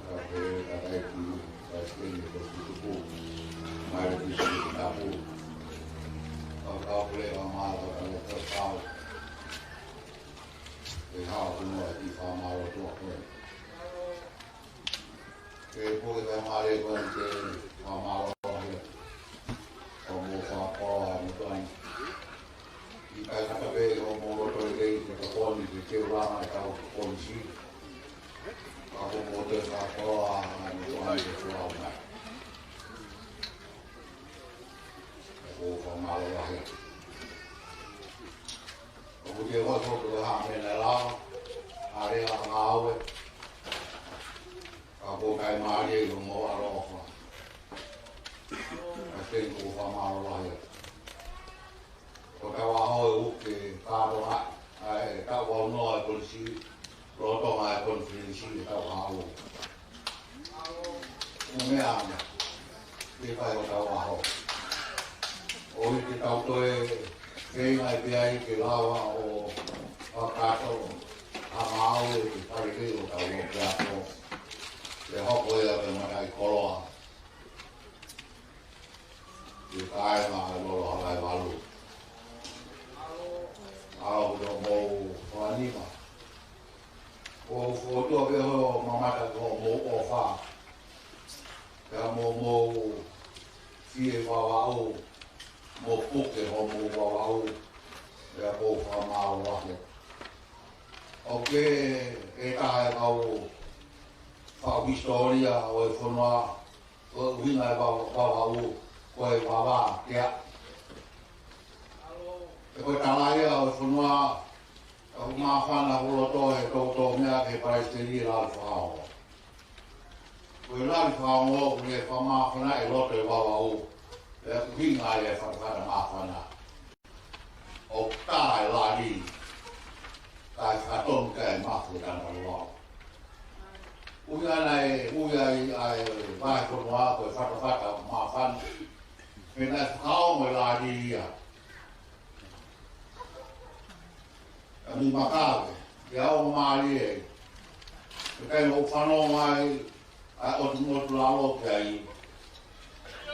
Ka pehē ʻe he Tangataʻeiki Palesiteni ʻo e Kolisi Tutuku, Maile Pisi Tapu. Ka ka pule ka maʻu ka ka le ka kau. ʻE hao kimoutolu ʻi he fakamālō atu ko ē. Ke pule ka mālie ko ē ke fakamālō atu. Ko hoʻomou fakapō ʻa e motuʻa ni. ʻIkai ngata pē hoʻomou loto lelei ke tokoni ke ke langa ʻetau kolisi. Ka ko hoʻomou toe fakapō ʻa e motuʻa ni ke folau mai. Ko e fakamālō lahi atu. ʻOku te ua tō tō ha meʻa naʻe lava, ʻa e lea ngāue, ka ko e kai mālie ʻi hoʻomou ʻaloʻofa. Ka te u fakamālō lahi atu. Ko ʻetau ʻaho ʻe uke kātoa, ʻa e taʻu ʻe ono ʻa e kolisi, lolotonga e konifelenisi ʻe taʻu ʻe ono. ʻOku meʻa ana, ke fai hotau ʻaho. ʻOku ʻi ai ke tau toe feinga pē ai ke lava ʻo fakakakato ha ngāue ke fai ki hotau lotu ako. Ke hoko ia ko e mataʻikoloa. Ke kāinga ʻa e lolo hala ʻe valu. ʻAlu ʻo mou fanima. ʻOku ou fokotuʻu pē hoʻomou mamata ki hoʻomou ʻofa. Pea mo hoʻomou fie Vavaʻu, mo puke hoʻomou Vavaʻu, pea ʻoku ou fakamālō lahi. ʻOku ʻi ai e taha e kau faʻu hisitōlia ʻo e fonua, ko e ʻuhinga e Vava-, Vavaʻu, ko e vava kea. He ko e tala ia ʻo e fonua, ʻoku māfana ho loto he toutou meʻa ki he Palesiteni ʻi he Lalo Fakaongo. Ko e Lalo Fakaongo, ʻoku ne fakamāfana e loto e Vavaʻu, he ʻuhinga ia e fatafata māfana. ʻOku tā e lali, kae fakatonu kae mafu e tangata lolo. ʻUhinga naʻe, ʻuhinga ʻa e vahefonua ko e fatafata māfana. He naʻe fakaongo e lali ia. ʻA mi makave, ke au mālie. Ke kai o fanongo ai, ʻa e ʻotu motu lalo ke ai.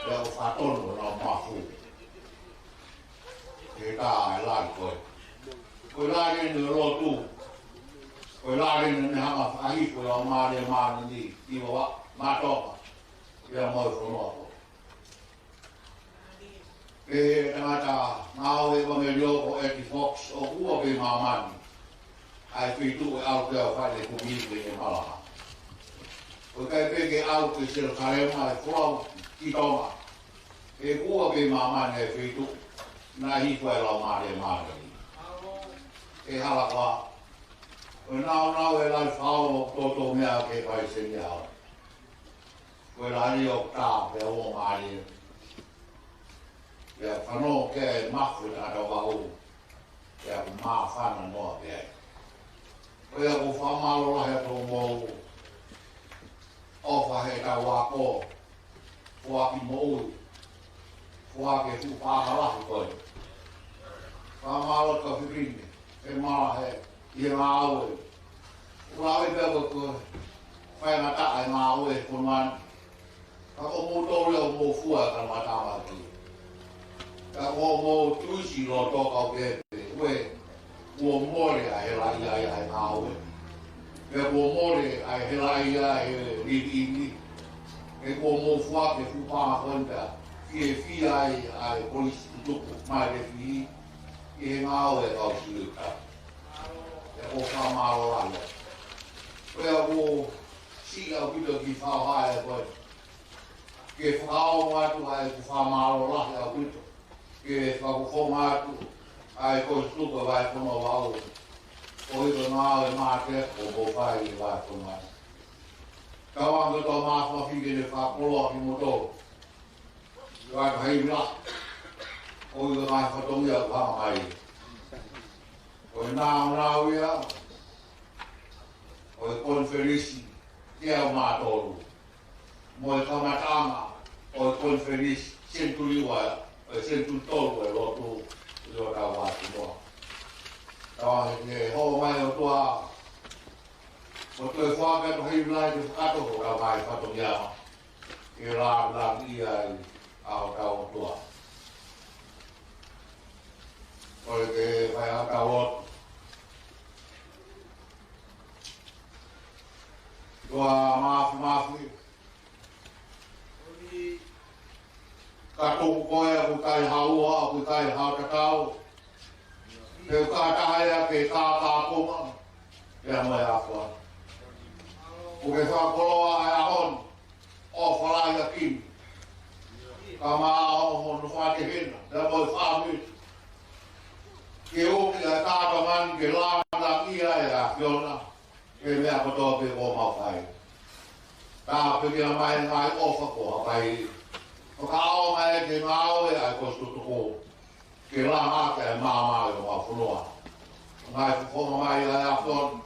Ke au fakatonu na mafu. Ke tā e lali ko ē. Ko e lali eni ʻo e lotu. Ko e lale naʻe hanga ʻo fakahifo ʻe he Laumālie Māʻoniʻoni ʻi Vavaʻu, Mātoka, pea mo e fonua ko. Pehē ʻe he tangata ngāue ʻevangeliō ko ʻEti Fox, ʻoku ua pē māmani ʻa e feituʻu ʻe ʻalu ki ai ʻo fai e kumi pe e malaʻe. ʻOku ʻikai pē ke ʻalu ki Selusalema e folau ki Tonga. He ʻoku ua pē māmani e feituʻu naʻe hifo ai e Laumālie Māʻoniʻoni. ʻE hala koā. Ko e naunau e lali fao ʻoku toutou meʻa ke fai seni au. Ko e lali ʻoku tā pea ʻoku mālie. Pea fanongo ki ai e mafu ʻa e tangata vaʻu. Pea ʻoku māfana noa pē ai. Ko ia ʻoku ou fakamālō lahi atu hoʻomou ʻofa heʻetau ako. Foaki moʻui. Foaki e fuʻu paʻanga lahi ko ē. Fakamālō ki he kau fefine, he malaʻe, ʻi he ngāue. ʻOku lave pē ko e faingataʻa e ngāue he fonua ni. Ka ko moutolu ʻoku mou fua e kau matamaki. Ka ko mou tuisi loto kau pepe. Ue, kuo mole ʻa e helaʻia ʻa e ngāue. Pea kuo mole ʻa e helaʻia ʻa e live in. He kuo mou foaki e fuʻu paʻanga ko eni pea fiefia ai ʻa e kolisi tutuku mai le fi ʻi he ngāue ʻa e kau siuta. Pea ʻoku ou fakamālō lahi. Pea ʻoku siʻi ʻaupito ki he faʻahinga ko ē. Ke fakaongo atu ʻa ʻeku fakamālō lahi ʻaupito. Ke fakafofonga atu ʻa e kolisi tutuku ʻa e Vahefonua Vaʻu. Ko e ngāue māfana ʻoku mou fai ʻi he Vahefonua. Tauange ʻa e māfimafi ke ne fakakoloa kimoutolu. Ko e ngaahi fatongia ʻoku hanga mai. Ko e naunau ia ʻo e konifelenisi teau mā tolu. Mo e kamataʻanga ʻo e konifelenisi senituli ua, ʻo e senituli tolu ʻo e lotu ʻi hotau ʻapi noa. Tauange ke hoko mai ʻOtua, ʻo toe foaki atu ha ivi lahi ke fakatoka hotau ngaahi fatongia. Ke lāngilangiʻia ai ʻa hotau ʻOtua. Kole ke fai hotau lotu. ʻOtua Māfimafi, ka tuku koe ʻoku ʻikai ha ua, ʻoku ʻikai ha tatau. Ke u kātaha ia ke kākāpuma pea mo e ʻAfiona. ʻOku ke fakakoloa ʻa e ʻaho ni, ʻofa lahi ʻa Kimi. Ka ma o hono fakatehena, pea mo e fāmili. Ke ʻomi ʻa e kātanga ni ke lāngilangiʻia ai ʻa e ʻAfiona. Ke meʻa kotoa pē ʻoku mau fai. Tāpuekina mai ngaahi ʻofa ko ē ʻa e ʻaho ni. Fakaʻaongaʻi ke ngāue ʻa e kolisi tutuku. Ke langa ʻaki ʻa e maama ʻo homau fonua. Ngaahi fofonga mai ʻa e ʻAfiona.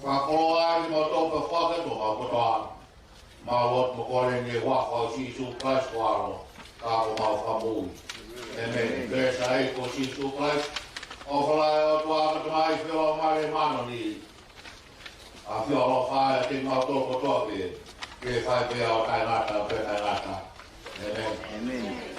Fakakoloa ʻaki kimautolu pea foaki atu homau kotoa. Mau lotu mo kole ʻi he huafa ʻo Sīsū Kalaisi ko homau Fakamoʻui. ʻĒmeni. Pea ʻi he huafa ʻo Sīsū Kalaisi, ʻofa lahi ʻa e ʻOtua ko e Tamai, feohi ʻa e Laumālie Māʻoniʻoni, ʻafio ʻaloʻofa ʻiate kimautolu kotoa pē, ke fai pē ʻo taʻengata pea taʻengata. ʻĒmeni. ʻĒmeni.